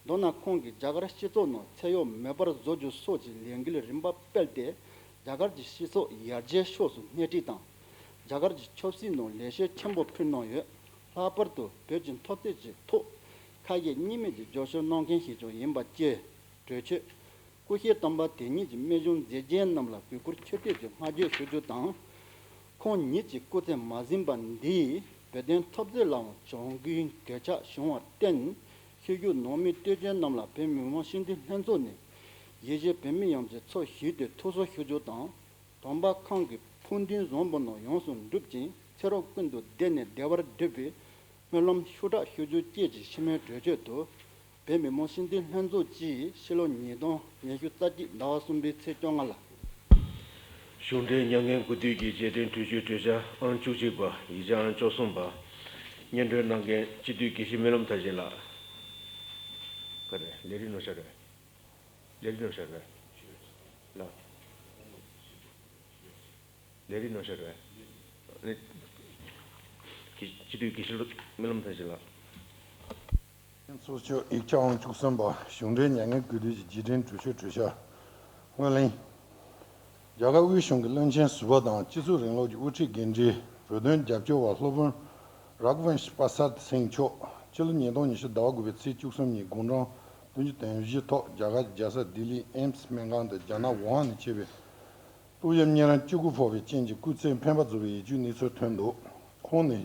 མདོར་ན་ཁོང་གིས་རྒྱ་གར་སྤྱི་ཚོགས་ནང་ཚེ་གཡོག་མེད་པར་བཟོ་རྒྱུ་སོགས་ཀྱི་ལས་འགུལ་རིམ་པ་སྤེལ་ཏེ། རྒྱ་གར་གྱི་སྤྱི་ཚོགས་ཡར་རྒྱས་ཕྱོགས་སུ་སྣེ་ཁྲིད་དང་། རྒྱ་གར་གྱི་ཆབ་སྲིད་ནང་ལེགས་བཤད་ཆེན་པོ་ཕུལ་གནང་ཡོད། ལྷག་པར་དུ་བོད་ཀྱི་འཐབ་རྩོད་ཀྱི་ཐོག་ཁ་ཞེ་གཉིས་མེད་ཀྱི་རྒྱབ་སྐྱོར་གནང་མཁན་ཞིག་ཀྱང་ཡིན་པ་བཅས་གྲོས་ཆོད། སྐུ་ཞབས་དམ་པ་དེ་ཉིད་ཀྱི་རྨད་བྱུང་མཛད་རྗེས་རྣམས་ལ་གུས་བཀུར་ཆེ་བསྟོད་ཀྱི་བསྔགས་བརྗོད་ཞུ་རྒྱུ་དང་། ཁོང་ཉིད་ཀྱི་སྐུ་ཚེ་མ་ཟིན་པ་འདིས་བོད་དོན་འཐབ་རྩོད་ལའང་བྱང་གུས་གོད་ཆག་བྱུང་བར་བརྟེན། ཤུལ་བཞུགས་ནང་མི་བསྟན་འཛིན་རྣམས་ལ་བོད་མི་མང་སྤྱི་འཐུས་ལྷན་ཚོགས་ནས་ཡིད་ཆེས་བོད་མི་ཡོངས་ཀྱི་ཚབ་ཞུས་ཏེ་ཐུགས་གསོ་ཞུ་རྒྱུ་དང་། དམ་པ་ཁོང་གི་ཕུགས་འདུན་བཟང་པོ་རྣམས་ཡོངས་སུ་འགྲུབ་ཅིང་ཚེ་རབས་ཀུན་ཏུ་བདེ་ནས་བདེ་བར་འགྲུབ་པའི་སྨོན་ལམ་ཤུགས་དྲག་ཞུ་རྒྱུ་བཅས་ཀྱི་ཕྱི་མོལ་གྲོས་ཆོད་དུ། བོད་མི་མང་སྤྱི་འཐུས་ལྷན་ཚོགས་ཀྱིས་ཕྱི་ལོ་ཉིས་སྟོང་ཉི་ཤུ་རྩ་གཅིག་ཟླ་བ་གསུམ་པའི་ཚེས་བཅོ་ལྔ་ལ། གཞུང་འབྲེལ་མྱ་ངན་གུས་འདུད་ཀྱི་རྗེས་དྲན་གྲོས་ཆོད་གྲོས་འཆར་ཨང་བཅུ་གཅིག་པ། ཡིག་ཆ་ཨང་བཅུ་གསུམ་པ། སྙན་སྒྲོན་གནང་མཁན་སྤྱི་འཐུས་དགེ་བཤེས་སྨོན་ལམ་མཐར་ཕྱིན་ལགས། ག་རེ་ལས་རིམ་ནང་བཞག་རེད། ལས་རིམ་ནང་བཞག་རེད། ལགས། ལས་རིམ་ནང་བཞག་རེད། ནི། དགེ་སྤྱི་འཐུས་དགེ་བཤེས་སྨོན་ལམ་མཐར་ཕྱིན་ལགས། ཚོགས་ཆུང་ཡིག་ཆ་ཨང་བཅུ་གསུམ་པ། གཞུང་འབྲེལ་མྱ་ངན་གུས་འདུད་ཀྱི་རྗེས་དྲན་གྲོས་ཆོད་གྲོས་འཆར། སྔོན་གླེང་། རྒྱ་གར་དབུས་གཞུང་གི་བློན་ཆེན་ཟུར་པ་དང་སྤྱི་ཚོགས་རིང་ལུགས་ཀྱི་དབུ་ཁྲིད་འགན་འཁྲིའི་བོད་དོན་རྒྱབ་སྐྱོར་བ་སློབ་དཔོན་ རག་ཝན་ཤི་པ་སར་སིང་མཆོག་ཕྱི་ལོ་ཉིས་སྟོང་ཉི་ཤུ་ཟླ་བ་དགུ་པའི་ཚེས་བཅུ་གསུམ་ཉིན་དགུང་གྲངས་བདུན་ཅུ་དོན་བཞི་ཐོག་རྒྱ་གར་རྒྱལ་ས་ལྡི་ལིའི་ཨེམ་སི་སྨན་ཁང་དུ་རྒྱ་ནག་ཝུ་ཧན་ནས་མཆེད་པའི་ཏོག་དབྱིབས་གཉན་རིམས་བཅུ་དགུ་ཕོག་པའི་རྐྱེན་གྱིས་སྐུ་ཚེ་འཕེན་པ་རྫོགས་པའི་ཡིད་སྐྱོའི་གནས་ཚུལ་ཐོན་འདུག་ཁོང་ནི་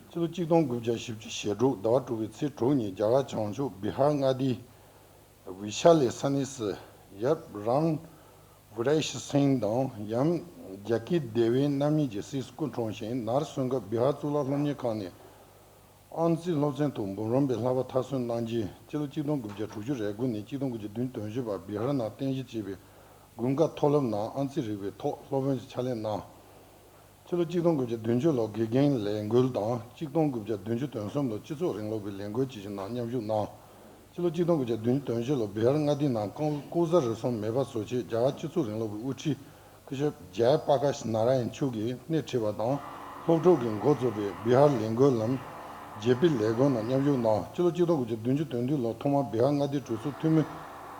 ཕྱི་ལོ་གཅིག་སྟོང་དགུ་བརྒྱ་བཞི་བཅུ་ཞེ་དྲུག་ཟླ་བ་དྲུག་པའི་ཚེས་དྲུག་ཉིན་རྒྱ་གར་བྱང་ཕྱོགས་བི་ཧར་མངའ་སྡེའི་ཝི་ཤ་ལའི་ས་གནས་སུ་ཡབ་རམ་བི་རེ་ཤི་སིང་དང་ཡུམ་རྒྱ་ཀི་དེ་ཝི་རྣམ་གཉིས་ཀྱི་སྲས་སུ་སྐུ་འཁྲུངས་ཤིང་ནར་སོན་སྐབས་བི་ཧར་གཙུག་ལག་སློབ་གཉེར་ཁང་ནས་ཨང་རྩིས་སློབ་ཚན་དུ་འབུམ་རམས་པའི་བསླབ་པ་མཐར་སོན་གནང་རྗེས་ཕྱི་ལོ་གཅིག་སྟོང་དགུ་བརྒྱ་དྲུག་ཅུ་རེ་དགུ་ནས་གཅིག་སྟོང་དགུ་བརྒྱ་བདུན་ཅུ་དོན་བཞི་བར་བི་ཧར་ནང་རྟེན་གཞི་བྱས་པའི་དགུན་ཁ་མཐོ་སློབ་ནང་ཨང་རྩིས་རིག་པའི་ཐོག་སློབ་དཔོན་གྱི་ཕྱག་ལས་གནང་། ཕྱི་ལོ་གཅིག་སྟོང་དགུ་བརྒྱ་བདུན་ཅུ་ལོར་དགེ་རྒན་ལས་འགུལ་དང་གཅིག་སྟོང་དགུ་བརྒྱ་བདུན་ཅུ་དོན་གསུམ་ལོར་སྤྱི་ཚོགས་རིང་ལུགས་པའི་ལས་འགུལ་བྱེད་ཀྱི་ནང་མཉམ་ཞུགས་གནང་། ཕྱི་ལོ་གཅིག་སྟོང་དགུ་བརྒྱ་བདུན་ཅུ་དོན་བཞི་ལོར་བི་ཧར་མངའ་སྡེའི་ནང་ལྐོག་ལྐོག་ཟ་རུལ་སུངས་མེད་པ་བཟོ་ཆེད་རྒྱ་གར་སྤྱི་ཚོགས་རིང་ལུགས་པའི་དབུ་ཁྲིད་སྐུ་ཞབས་ཇའི་པ་ཀཱཤ་ནཱ་ར་ཡན་མཆོག་གིས་སྣེ་ཁྲིད་པ་དང་སློབ་ཕྲུག་གིས་འགོ་བཙུགས་པའི་བི་ཧར་ལས་འགུལ་ལམ་བརྒྱད་པའི་ལས་འགུལ་ནང་མཉམ་ཞུགས་གནང་། ཕྱི་ལོ་གཅིག་སྟོང་དགུ་བརྒྱ་བདུན་ཅུ་དོན་བདུན་ལོར་ཐོག་མར་བི་ཧར་མངའ་སྡེའི་གྲོས་ཚོགས་འཐུས་མི་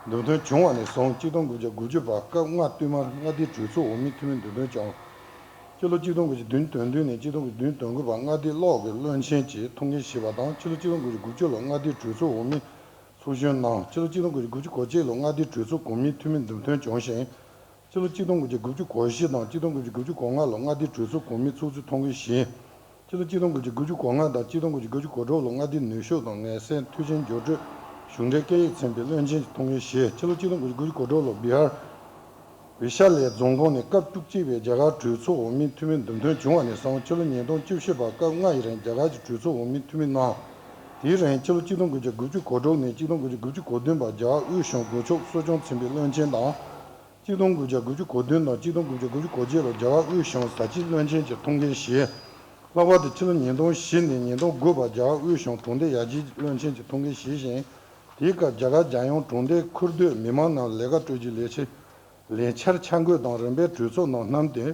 འདེམས་ཐོན་བྱུང་བ་ནས་བཟུང་གཅིག་སྟོང་དགུ་བརྒྱ་དགུ་བཅུ་བར་སྐབས་ལྔ་བསྟུད་མར་མངའ་སྡེའི་གྲོས་ཚོགས་འོས་མིའི་འཐུས་མི་འདེམས་ཐོན་བྱུང་། སྤྱི་ལོ་གཅིག་སྟོང་དགུ་བརྒྱ་བདུན་ཅུ་དོན་བདུན་ནས་གཅིག་སྟོང་དགུ་བརྒྱ་བདུན་ཅུ་དོན་དགུ་བར་མངའ་སྡེའི་གློག་གི་བློན་ཆེན་གྱི་ཐུགས་འགན་བཞེས་པ་དང་ཕྱི་ལོ་གཅིག་སྟོང་དགུ་བརྒྱ་དགུ་བཅུ་ལོར་མངའ་སྡེའི་གྲོས་ཚོགས་འོས་མི་ཚོགས་གཞོན་གནང་། ཕྱི་ལོ་གཅིག་སྟོང་དགུ་བརྒྱ་དགུ་བཅུ་གོ་གཅིག་ལོར་མངའ་སྡེའི་གྲོས་ཚོགས་གོང་མའི་འཐུས་མི་འདེམས་ཐོན་བྱུང་ཞིང་། ཕྱི་ལོ་གཅིག་སྟོང་དགུ་བརྒྱ་དགུ་བཅུ་གོ་བཞི་དང་གཅིག་སྟོང་དགུ་བརྒྱ་དགུ་བཅུ་གོ་ལྔ་ལོར་མངའ་སྡེའི་གྲོས་ཚོགས་གོང་མའི་ཚོགས་གཙོའི་ཐུགས་འགན་བཞེས། ཕྱི་ལོ་གཅིག་སྟོང་དགུ་བརྒྱ་དགུ་བཅུ་གོ་ལྔ་དང་གཅིག་སྟོང་དགུ་བརྒྱ་དགུ་བཅུ་གོ་དྲུག་ལོར་མངའ་སྡེའི་ནུས་ཤུགས་དང་ངལ་སེལ་མཐུན་རྐྱེན་སྦྱོར་སྤྲོད་གཞུང་འབྲེལ་སྐད་ཡིག་ཚན་པའི་བློན་ཆེན་གྱི་ཐུགས་འགན་བཞེས། ཕྱི་ལོ་གཅིག་སྟོང་དགུ་བརྒྱ་དགུ་བཅུ་གོ་དྲུག་ལོར་བི་ཧར་ཝི་ཤ་ལའི་རྫོང་ཁོངས་ནས་སྐབས་བཅུ་གཅིག་པའི་རྒྱ་གར་གྲོས་ཚོགས་འོས་མིའི་འཐུས་མི་འདེམས་ཐོན་བྱུང་བ་ནས་བཟུང་ཕྱི་ལོ་ཉིས་སྟོང་བཅུ་བཞི་བར་སྐབས་ལྔ་ཡི་རིང་རྒྱ་གར་གྱི་གྲོས་ཚོགས་འོས་མིའི་འཐུས་མི་གནང་། དེའི་རིང་ཕྱི་ལོ་གཅིག་སྟོང་དགུ་བརྒྱ་དགུ་བཅུ་གོ་དྲུག་ནས་གཅིག་སྟོང་དགུ་བརྒྱ་དགུ་བཅུ་གོ་བདུན་བར་རྒྱ་གར་དབུས་གཞུང་སྒོ་ཕྱུགས་གསོ་སྐྱོང་ཚན་པའི་བློན་ཆེན་དང་། གཅིག་སྟོང་དགུ་བརྒྱ་དགུ་བཅུ་གོ་བདུན་དང་གཅིག་སྟོང་དགུ་བརྒྱ་དགུ་བཅུ་གོ་བརྒྱད་ལོར་རྒྱ་གར་དབུས་གཞུང་བཟའ་སྤྱིའི་བློན་ཆེན་གྱི་ཐུགས་འགན་བཞེས། ལྷག་པར་དུ་ཕྱི་ལོ་ཉིས་སྟོང་བཞི་ནས་ཉིས་སྟོང་དགུ་བར་རྒྱ་གར་དབུས་གཞུང་གྲོང་སྡེ་ཡར་རྒྱས་ཀྱི་བློན་ཆེན་གྱི་ཐུགས་འགན་བཞེས་ཤིང་། དེའི་སྐབས་རྒྱ་གར་རྒྱལ་ཡོངས་གྲོང་སྡེའི་ཁུལ་སྡོད་མི་མང་རྣམས་ལས་ཀ་སྤྲོད་རྒྱུའི་ལས་ཆེད་ལས་འཆར་འཆར་འགོད་དང་རིམ་པས་གྲོས་ཚོགས་ནང་བསྣམས་ཏེ།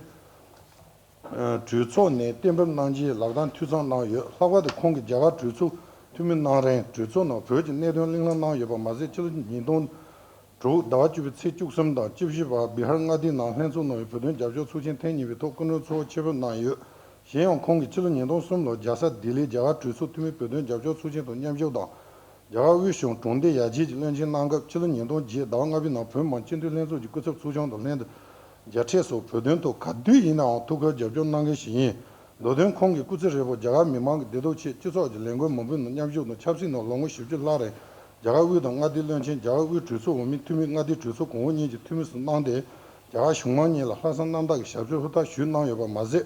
གྲོས་ཚོགས་ནས་གཏན་འབེབས་གནང་རྒྱུའི་ལག་རྟགས་འཐུས་ཚང་གནང་ཡོད། ལྷག་པར་དུ་ཁོང་གིས་རྒྱ་གར་གྲོས་ཚོགས་འཐུས་མི་གནང་རིང་གྲོས་ཚོགས་ནང་བོད་ཀྱི་གནད་དོན་གླེང་སློང་གནང་ཡོད་པ་མ་ཟད་ཕྱི་ལོ་ཉིས་སྟོང་དྲུག་ཟླ་བ་བཅུ་པའི་ཚེས་བཅུ་གསུམ་དང་བཅུ་བཞི་བར་བི་ཧར་མངའ་སྡེའི་ནང་ལྷན་ཚོགས་གནང་བའི་བོད་དོན་རྒྱབ་སྐྱོར་ཚོགས་ཆེན་ཐེངས་གཉིས་པའི་ཐོག་སྐུ་མགྲོན་གཙོ་བོ་ཆེད་ཕེབས་གནང་ཡོད། གཞན་ཡང་ཁོང་གིས་ཕྱི་ལོ་ཉིས་སྟོང་གསུམ་ལོར་རྒྱལ་ས་ལྡི་ལིའི་རྒྱ་གར་གྲོས་ཚོགས་འཐུས་མིའི་བོད་དོན་རྒྱབ་སྐྱོར་ཚོགས་ཆེན་དུ་མཉམ་ཞུགས་དང་། རྒྱ་གར་དབུས་གཞུང་གྲོང་སྡེ་ཡར་རྒྱས་ཀྱི་བློན་ཆེན་གནང་སྐབས་ཕྱི་ལོ་ཉིས་སྟོང་བརྒྱད་ཟླ་བ་ལྔ་པའི་ནང་བོད་མི་མང་སྤྱི་འཐུས་ལྷན་ཚོགས་ཀྱི་སྐུ་ཚབ་ཚོགས་ཆུང་དང་ལྷན་དུ་རྒྱ་ཕྲན་སོགས་བོད་དོན་ཐོག་ག་དུས་ཡིན་ནའང་ཐུགས་ཁུར་རྒྱབ་སྐྱོར་གནང་མཁན་ཞིག་ཡིན། མདོ་དོན་ཁོང་གིས་སྐུ་ཚེ་ཧྲིལ་པོར་རྒྱ་གར་མི་མང་གི་བདེ་སྡུག་ཆེད་སྤྱི་ཚོགས་ཀྱི་ལས་འགུལ་མང་པོའི་ནང་མཉམ་ཞུགས་དང་ཆབ་སྲིད་ནང་ལོ་ངོ་བཞི་བཅུ་ལྷག་རིང་རྒྱ་གར་དབུས་དང་མངའ་སྡེའི་བློན་ཆེན། རྒྱ་གར་དབུས་གྲོས་ཚོགས་འོས་མིའི་འཐུས་མི། མངའ་སྡེའི་གྲོས་ཚོགས་གོང་འོག་གཉིས་ཀྱི་འཐུས་མི་སོགས་གནང་སྟེ། རྒྱ་གར་གཞུང་མང་གཉིས་ལ་ལྷག་བསམ་རྣམ་དག་གི་ཞབས་ཞུ་ཧུར་ཐག་ཞུས་གནང་ཡོད་པ་མ་ཟད།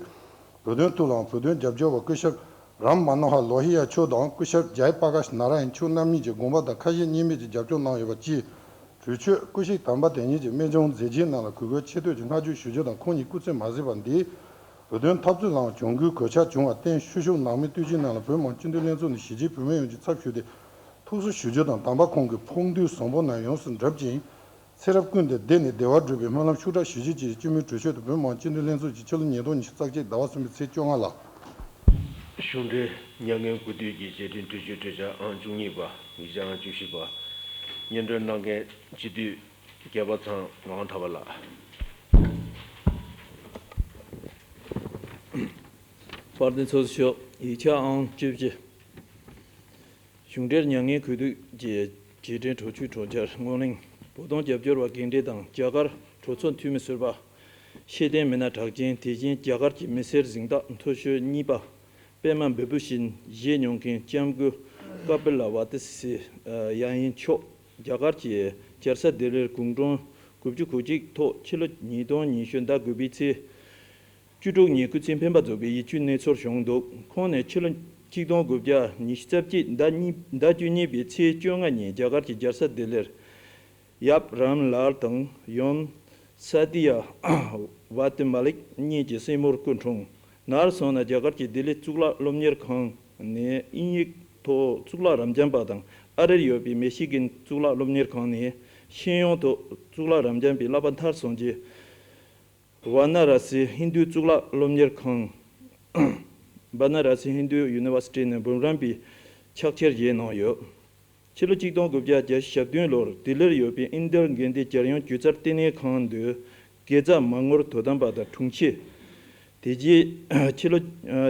བོད་དོན་ཐོག་ལའང་བོད་དོན་རྒྱབ་སྐྱོར་བ་སྐུ་ཞབས་རམ་མ་ནོ་ཧར་ལོ་ཧི་ཡ་མཆོག་དང་སྐུ་ཞབས་ཇའི་པ་ཀཱཤ་ནཱ་ར་ཡན་མཆོག་རྣམ་གཉིས་ཀྱིས་དགོངས་པ་དང་ཁ་ཞེ་གཉིས་མེད་ཀྱིས་རྒྱབ་སྐྱོར་གནང་ཡོད་པ་བཅས། གྲོས་ཆོད་སྐུ་གཤེགས་དམ་པ་དེ་ཉིད་ཀྱི་རྨད་བྱུང་མཛད་རྗེས་རྣམས་ལ་གུས་བཀུར་ཆེ་བསྟོད་ཀྱི་བསྔགས་བརྗོད་ཞུ་རྒྱུ་དང་། ཁོང་ཉིད་སྐུ་ཚེ་མ་གཟིགས་པར་འདིའི་བོད་དོན་འཐབ་རྩོད་ལའང་གྱོང་གུན་གོད་ཆག་བྱུང་བར་བརྟེན་ཤུལ་བཞུགས་ནང་མི་བསྟུན་ཆེན་རྣམས་ལ་བོད་མི་མང་སྤྱི་འཐུས་ལྷན་ཚོགས་ནས་གཞིས་བྱེས་བོད་མི་ཡོངས་ཀྱི་ཚབ་ཞུས་ཏེ་ཐུགས་གསོ་ཞུ་རྒྱུ་དང་། དམ་པ་ཁོང་གི་ཕུགས་འདུན་བཟང་པོ་རྣམས་ཡོངས་སུ་འགྲུབ་ཅིང་། ཚེ་རབས་ཀུན་ཏུ་བདེ་ནས་བདེ་བར་སྒྲུབ་པའི་སྨོན་ལམ་ཤུགས་དྲག་ཞུ་རྒྱུ་བཅས་ཀྱི་སྤྱི་མོས་གྲོས་ཆོད་དུ་བོད་མི་མང་སྤྱི་འཐུས་ལྷན་ཚོགས་ཀྱིས་ཕྱི་ལོ་ཉིས་སྟོང་ཉི་ཤུ་རྩ་གཅིག་ཟླ་བ་གསུམ་པའི་ཚེས་བཅོ་ལྔ་ལ། གཞུང་འབྲེལ་མྱ་ངན་གུས་འདུད་ཀྱི་རྗེས་དྲན་དུས་ཆེན་གྲོས་འཆར་ཨང་བཅུ་གཉིས་པ། ཡིག་ཆ་ཨང་བཅུ་བཞི་པ། སྙན་སྒྲོན་གནང་མཁན་སྤྱི་འཐུས་སྐལ་པ་ཚེ་དབང་ཐར་པ་ལགས། དཔལ་ལྡན་ཚོགས་གཙོ་མཆོག་ཡིག་ཆ་ཨང་བཅུ་བཞི། གཞུང་འབྲེལ་མྱ་ངན་གུས་འདུད་ཀྱི་རྗེས་དྲན་དྲུང་ཆེ་གྲོས་འཆར་སྔོན་གླེང་། བོད་དོན་རྒྱབ་སྐྱོར་བ་རྒན་གྲས་དང་རྒྱ་གར་གྲོས་ཚོགས་འཐུས་མི་ཟུར་པ། ཤེས་ལྡན་མི་སྣ་གྲགས་ཅན། དེ་བཞིན་རྒྱ་གར་གྱི་མི་སེར་གཟེངས་རྟགས་མཐོ་ཤོས་གཉིས་པ་པད་མ་འབུམ་བུ་བཞིན་བཞེས་མྱོང་མཁན་ལྕམ་སྐུ་ཀ་པི་ལ་ཝ་ཏི་སི་ཡ་ཡན་མཆོག་རྒྱ་གར་གྱི་རྒྱལ་ས་ལྡི་ལིར་དགུང་གྲངས་དགུ་བཅུ་གོ་གཅིག་ཐོག་ཕྱི་ལོ་ཉིས་སྟོང་ཉི་ཤུ་ཟླ་དགུ་པའི་ཚེས་བཅུ་དྲུག་ཉིན་སྐུ་ཚེ་འཕེན་པ་རྫོགས་པའི་ཡིད་སྐྱོའི་གནས་ཚུལ་བྱུང་འདུག་ཁོང་ནི་ཕྱི་ལོ་གཅིག་སྟོང་དགུ་བརྒྱ་ཉི་ཤུ་རྩ་གཅིག་ཟླ་གཉིས་ཟླ་བཅུ་གཉིས་པའི་ཚེས་བཅོ་ལྔ་ཉིན་རྒྱ་གར་གྱི་རྒྱལ་ས་ལྡི་ལིར་ཡབ་རམ་ལཱལ་དང་ཡུམ་ས་ཏི་ཡ་ཝ་ཏི་མ་ལིག་གཉིས་ཀྱི་སྲིང་མོར་སྐུ་འཁྲུངས། ནར་སོན་ན་རྒྱ་གར་གྱི་ལྡི་ལི་གཙུག་ལག་སློབ་གཉེར་ཁང་ནས་དབྱིན་ཡིག་ཐོག་གཙུག་ལག་རབ་འབྱམས་པ་དང་། ཨ་རིར་ཡོད་པའི་མི་ཤི་གན་གཙུག་ལག་སློབ་གཉེར་ཁང་ནས་ཤེས་ཡོན་ཐོག་གཙུག་ལག་རབ་འབྱམས་པའི་བསླབ་པ་མཐར་སོན་རྗེས། ཝཱ་ན་ར་སི་ཧིན་རྡུའི་གཙུག་ལག་སློབ་གཉེར་ཁང་། Banaras Hindu University ནས་འབུམ་རམས་པའི་ཕྱག་འཁྱེར་བཞེས་གནང་ཡོད། ཕྱི་ལོ་གཅིག་སྟོང་དགུ་བརྒྱ་བརྒྱད་ཅུ་གྱ་བདུན་ལོར་ལྡི་ལིར་ཡོད་པའི་ཨིན་དིར་གྷན་དྷི་རྒྱལ་ཡོངས་སྒྱུ་རྩལ་ལྟེ་གནས་ཁང་དུ་དགེ་རྩ་མ་དངུལ་དོ་དམ་པ་དང་དྲུང་ཆེ། དེ་རྗེས་ཕྱི་ལོ་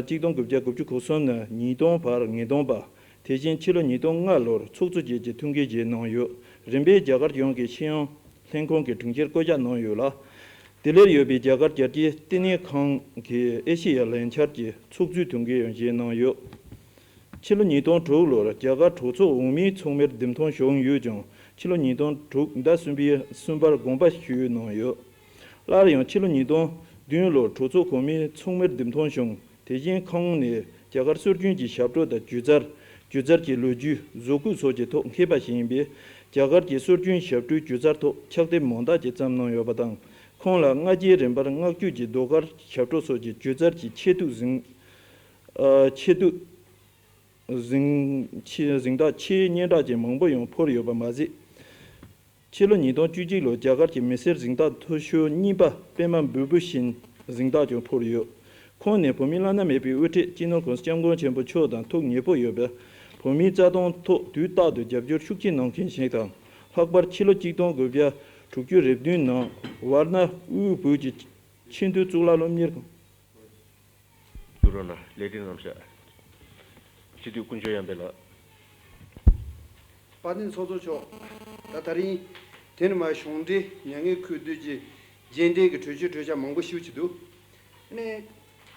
གཅིག་སྟོང་དགུ་བརྒྱ་དགུ་བཅུ་གོ་གསུམ་ནས་ཉིས་སྟོང་བར་ཉིས་སྟོང་པ། དེ་བཞིན་ཕྱི་ལོ་ཉིས་སྟོང་ལྔ་ལོར་ཚོགས་གཙོ་བཅས་ཀྱི་ཐུགས་འགན་བཞེས་གནང་ཡོད། རིམ་པས་རྒྱ་གར་གཞུང་གི་ཤེས་ཡོན་ལྷན་ཁང་གི་དྲུང་ཆེར་བསྐོ་གཞག་གནང་ཡོད་ལ། ལྡི་ལིར་ཡོད་པའི་རྒྱ་གར་རྒྱལ་སྤྱིའི་བསྟི་གནས་ཁང་གི་ཨེ་ཤེ་ཡ་ལྷན་འཆར་གྱི་ཚོགས་གཙོའི་ཐུགས་འགན་ཡང་བཞེས་གནང་ཡོད། ཕྱི་ལོ་ཉིས་སྟོང་དྲུག་ལོར་རྒྱ་གར་གྲོས་ཚོགས་འོག་མའི་ཚོགས་མིར་འདེམས་ཐོན་བྱུང་ཡོད་ཀྱང་། ཕྱི་ལོ་ཉིས་སྟོང་དྲུག་ཟླ་གསུམ་པའི་གསུམ་པར་དགོངས་པ་ཞུས་གནང་ཡོད། སླར་ཡང་ཕྱི་ལོ་ཉིས་སྟོང་བདུན་ལོར་གྲོས་ཚོགས་གོང་མའི་ཚོགས་མིར་འདེམས་ཐོན་བྱུང་། དེ་བཞིན་ཁོང་ནས་རྒྱ་གར་སྲོལ་རྒྱུན་གྱི་ཞབས་བྲོ་དང་སྒྱུ་རྩལ། སྒྱུ་རྩལ་གྱི་ལོ་རྒྱུས། བཟོ་བཀོད་སོགས་ཀྱི་ཐོག་མཁས་པ་ཞིག་ཡིན་པས། རྒྱ་གར་གྱི་སྲོལ་རྒྱུན་ཞབས་བྲོའི་སྒྱུ་རྩལ་ཐོག་ཕྱག་དེབ་མང་དག་ཅིག་བརྩམས་གནང་ཡོད་པ་དང་། ཁོང་ལ་སྔ་རྗེས་རིམ་པར་སྔགས་རྒྱུད་ཀྱི་ཟློས་གར། ཞབས་བྲོ་སོགས་ཀྱི་སྒྱུ་རྩལ་གྱི་ཆེད་དུ་གཟིངས། ཨ། ཆེད་དུ་གཟིངས་ཆེ། གཟེངས་རྟགས་ཆེས་སྙན་གྲགས་ཅན་མང་པོ་ཡང་ཕུལ་ཡོད་པ་མ་ཟད། ཕྱི་ལོ་ཉིས་སྟོང་བཅུ་གཅིག་ལོར་རྒྱ་གར་གྱི་མི་སེར་གཟེངས་རྟགས་མཐོ་ཤོས་གཉིས་པ་པདྨ་བི་བྷུ་ཤིན་གཟེངས་རྟགས་ཀྱང་ཕུལ་ཡོད། ཁོང་ནི་བོད་མིའི་བླ་ན་མེད་པའི་དབུ་ཁྲིད་སྤྱི་ནོར་གོང་ས་སྐྱབས་མགོན་ཆེན་པོ་མཆོག་དང་ཐུགས་ཉེ་པོ་ཡོད་པས། བོད་མིའི་རྩ་དོན་ཐོག་དུས་རྟག་ཏུ་རྒྱབ་སྐྱོར་ཤུགས་ཆེ་གནང་མཁན་ཞིག་དང་། ལྷག་པར་ཕྱི་ལོ་གཅིག་སྟོང་དགུ་བརྒྱ་དྲུག་ཅུ་རེ་བདུན་ནང་ཝཱ་ར་ཎ་དབུས་བོད་ཀྱི་ཆེས་མཐོའི་གཙུག་ལག་སློབ་གཉེར་ཁང་། ཐུགས་རྗེ་གནང་། ལས་རིམ་རྣམ་གཞག་སྤྱི་འཐུས་དཀོན་མཆོག་ཡར་འཕེལ་ལགས། དཔལ་ལྡན་ཚོགས་གཙོ་མཆོག་ད་ད་རིང་དེ་ནི་མ་གཞུང་འབྲེལ་མྱ་ངན་གུས་འདུད་ཀྱི་རྗེས་དྲན་གྱི་གྲོས་ཆོད་གྲོས་འཆར་མང་པོ་ཞིག་བྱས་འདུག་ཨ་ནི་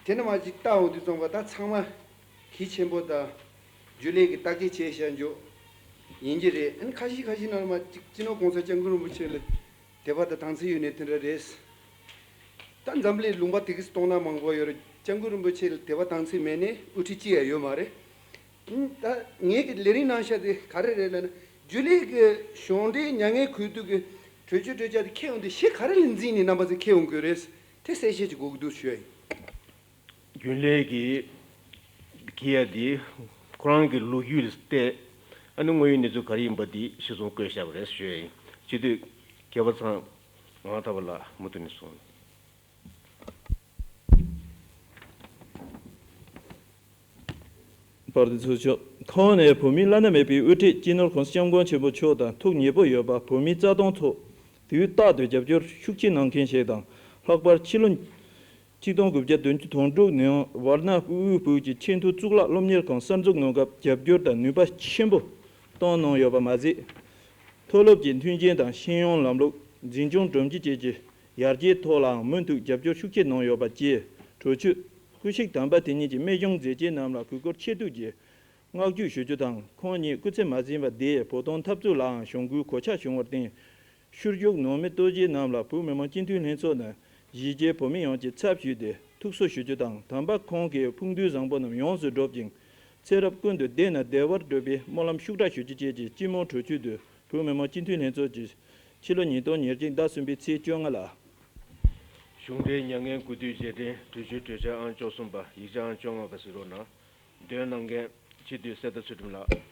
དེ་ནི་མ་ཅིག་ལྟ་འོང་དུས་ཙམ་པ་ད་ཚང་མ་གལ་ཆེན་པོ་དང་རྒྱུན་ལས་ཀྱི་བརྟག་དཔྱད་བྱས་བཞག་འཇོག་ཡིན་གྱི་རེད། ཨ་ནི་ཁ་ཤས་ཁ་ཤས་ནང་མ་ཅིག་སྤྱི་ནོར་གོང་ས་སྐྱབས་མགོན་རིན་པོ་ཆེ་ལ་དད་པ་དང་དང་ཚིག་ཡོད་ནས་དེ་འདྲ་རེད། ད་འཛམ་གླིང་ལུང་པ་དེ་གས་སྟོང་ན་མང་པོ་ཡོད་རེད། སྐྱབས་མགོན་རིན་པོ་ཆེ་ལ་དད་པ་དང་ཚིག་མེད་ནས་དབུ་ཁྲིད་ཅི་ཡང་ཡོད་མ་རེད། ད་ངེད་ཀྱི་ལས་རིམ་ནང་བཤད་དེ་ག་རེ་རེད་ལབ་ན། རྒྱུན་ལས་ཀྱི་གཞུང་འབྲེལ་མྱ་ངན་གུས་འདུད་ཀྱི་གྲོས་ཆོད་གྲོས་འཆར་དེ་འཁྱེར་ཡོང་དུས་གཞི་ག་རེ་ལ་འཛིན་ནས་རྣམ་པ་ཚོས་འཁྱེར་ཡོང་དགོས་རེད། དེ་གསལ་བཤད་ཅིག་དགོས་ཀྱི་འདུག་ཞུ་ཡ་ཡིན། རྒྱུན་ལས་ཀྱིས་འཁྱེར་ཡ་དེ་ཁོ་རང་གི་ལོ་རྒྱུས་ལ་བལྟས། ཨ་ནི་དངོས་ཡོད་གནས་ཚུལ་ག་རེ་ཡིན་པ་དེ་གཞི་བཟུང་བཀོད་བཞག་པ་རེད་ཞུ་ཡ་ཡིན། སྤྱི་འཐུས་མཁས་པ་ཚང་ངག་ཐབས་པ་ལགས་མུ་མཐུད་ནས་གསུངས། དཔལ་ལྡན་ཚོགས་གཙོ་མཆོག་ཁོང་ནི་བོད་མིའི་བླ་ན་མེད་པའི་དབུ་ཁྲིད་སྤྱི་ནོར་གོང་ས་སྐྱབས་མགོན་ཆེན་པོ་མཆོག་དང་ཐུགས་ཉེ་པོ་ཡོད་པ། བོད་མིའི་རྩ་དོན་ཐོག་དུས་རྟག་ཏུ་རྒྱབ་སྐྱོར་ཤུགས་ཆེ་གནང་མཁན་ཞིག་དང་། ལྷག་པར་ཕྱི་ལོ་ཆིག་སྟོང་དགུ་བརྒྱ་བདུན་ཅུ་དོན་དྲུག་ནང་ཝཱ་ར་ཎ་དབུས་བོད་ཀྱི་ཆེས་མཐོའི་གཙུག་ལག་སློབ་གཉེར་ཁང་གསར་འཛུགས་གནང་སྐབས་རྒྱབ་སྐྱོར་དང་ནུས་པ་ཆེན་པོ་བཏོན་གནང་ཡོད་པ་མ་ཟད། མཐོ་སློབ་ཀྱི་མཐུན་རྐྱེན་དང་ཤེས་ཡོན་ལམ་ལུགས། འཛིན་སྐྱོང་སྒྲོམ་གཞི་བཅས་ཀྱི་ཡར་རྒྱས་ཐོག་ལའང་མུ་མཐུད་རྒྱབ་སྐྱོར་ཤུགས་ཆེ་གནང་ཡོད་པ་བཅས། གྲོས་ཆོད་སྐུ་གཤེགས་དམ་པ་དེ་ཉིད་ཀྱི་སྨན་གཞུང་མཛད་རྗེས་རྣམས་ལ་གུས་བཀུར་ཆེ་བསྟོད་ཀྱི་བསྔགས་བརྗོད་ཞུ་རྒྱུ་དང་། ཁོང་ཉིད་སྐུ་ཚེ་མ་ཟིན་པ་དེས་བོད་དོན་འཐབ་རྩོད་ལའང་གཞུང་དགུའི་གོ་ཆ་བྱུང་བར་བརྟེན། ཤུལ་བཞུགས་ནང་མི་ལྟོ་འབྱེད་རྣམས་ལ་བོད་མི་མང་སྤྱི་འཐུས་ལྷན་ཚོགས་ནས་གཞིས་བྱེས་བོད་མི་ཡོངས་ཀྱི་ཚབ་ཞུས་ཏེ་ཐུགས་གསོ་ཞུ་རྒྱུ་དང་། དམ་པ་ཁོང་གི་ཕུགས་འདུན་བཟང་པོ་རྣམས་ཡོངས་སུ་འགྲུབ་ཅིང་། ཚེ་རབས་ཀུན་ཏུ་བདེ་ནས་བདེ་བར་འགྲོ་བའི་སྨོན་ལམ་ཤུགས་དྲག་ཞུ་རྒྱུ་བཅས་ཀྱི་སྤྱི་མོས་གྲོས་ཆོད་དུ་བོད་མི་མང་སྤྱི་འཐུས་ལྷན་ཚོགས་ཀྱིས་ཕྱི་ལོ་ཉིས་སྟོང་ཉེར་གཅིག་ཟླ་གསུམ་པའི་ཚེས་བཅོ་ལྔ་ལ། གཞུང་འབྲེལ་མྱ་ངན་གུས་འདུད་རྗེས་དྲན་གྲོས་ཆོད་གྲོས་འཆར་ཨང་བཅུ་གསུམ་པ། ཡིག་ཆ་ཨང་བཅོ་ལྔ་པ་གཟིགས་རོགས་གནང་། འདོན་གནང་མཁན་སྤྱི་འཐུས་གསེར་རྟ་ཚུལ་ཁྲིམས་ལགས།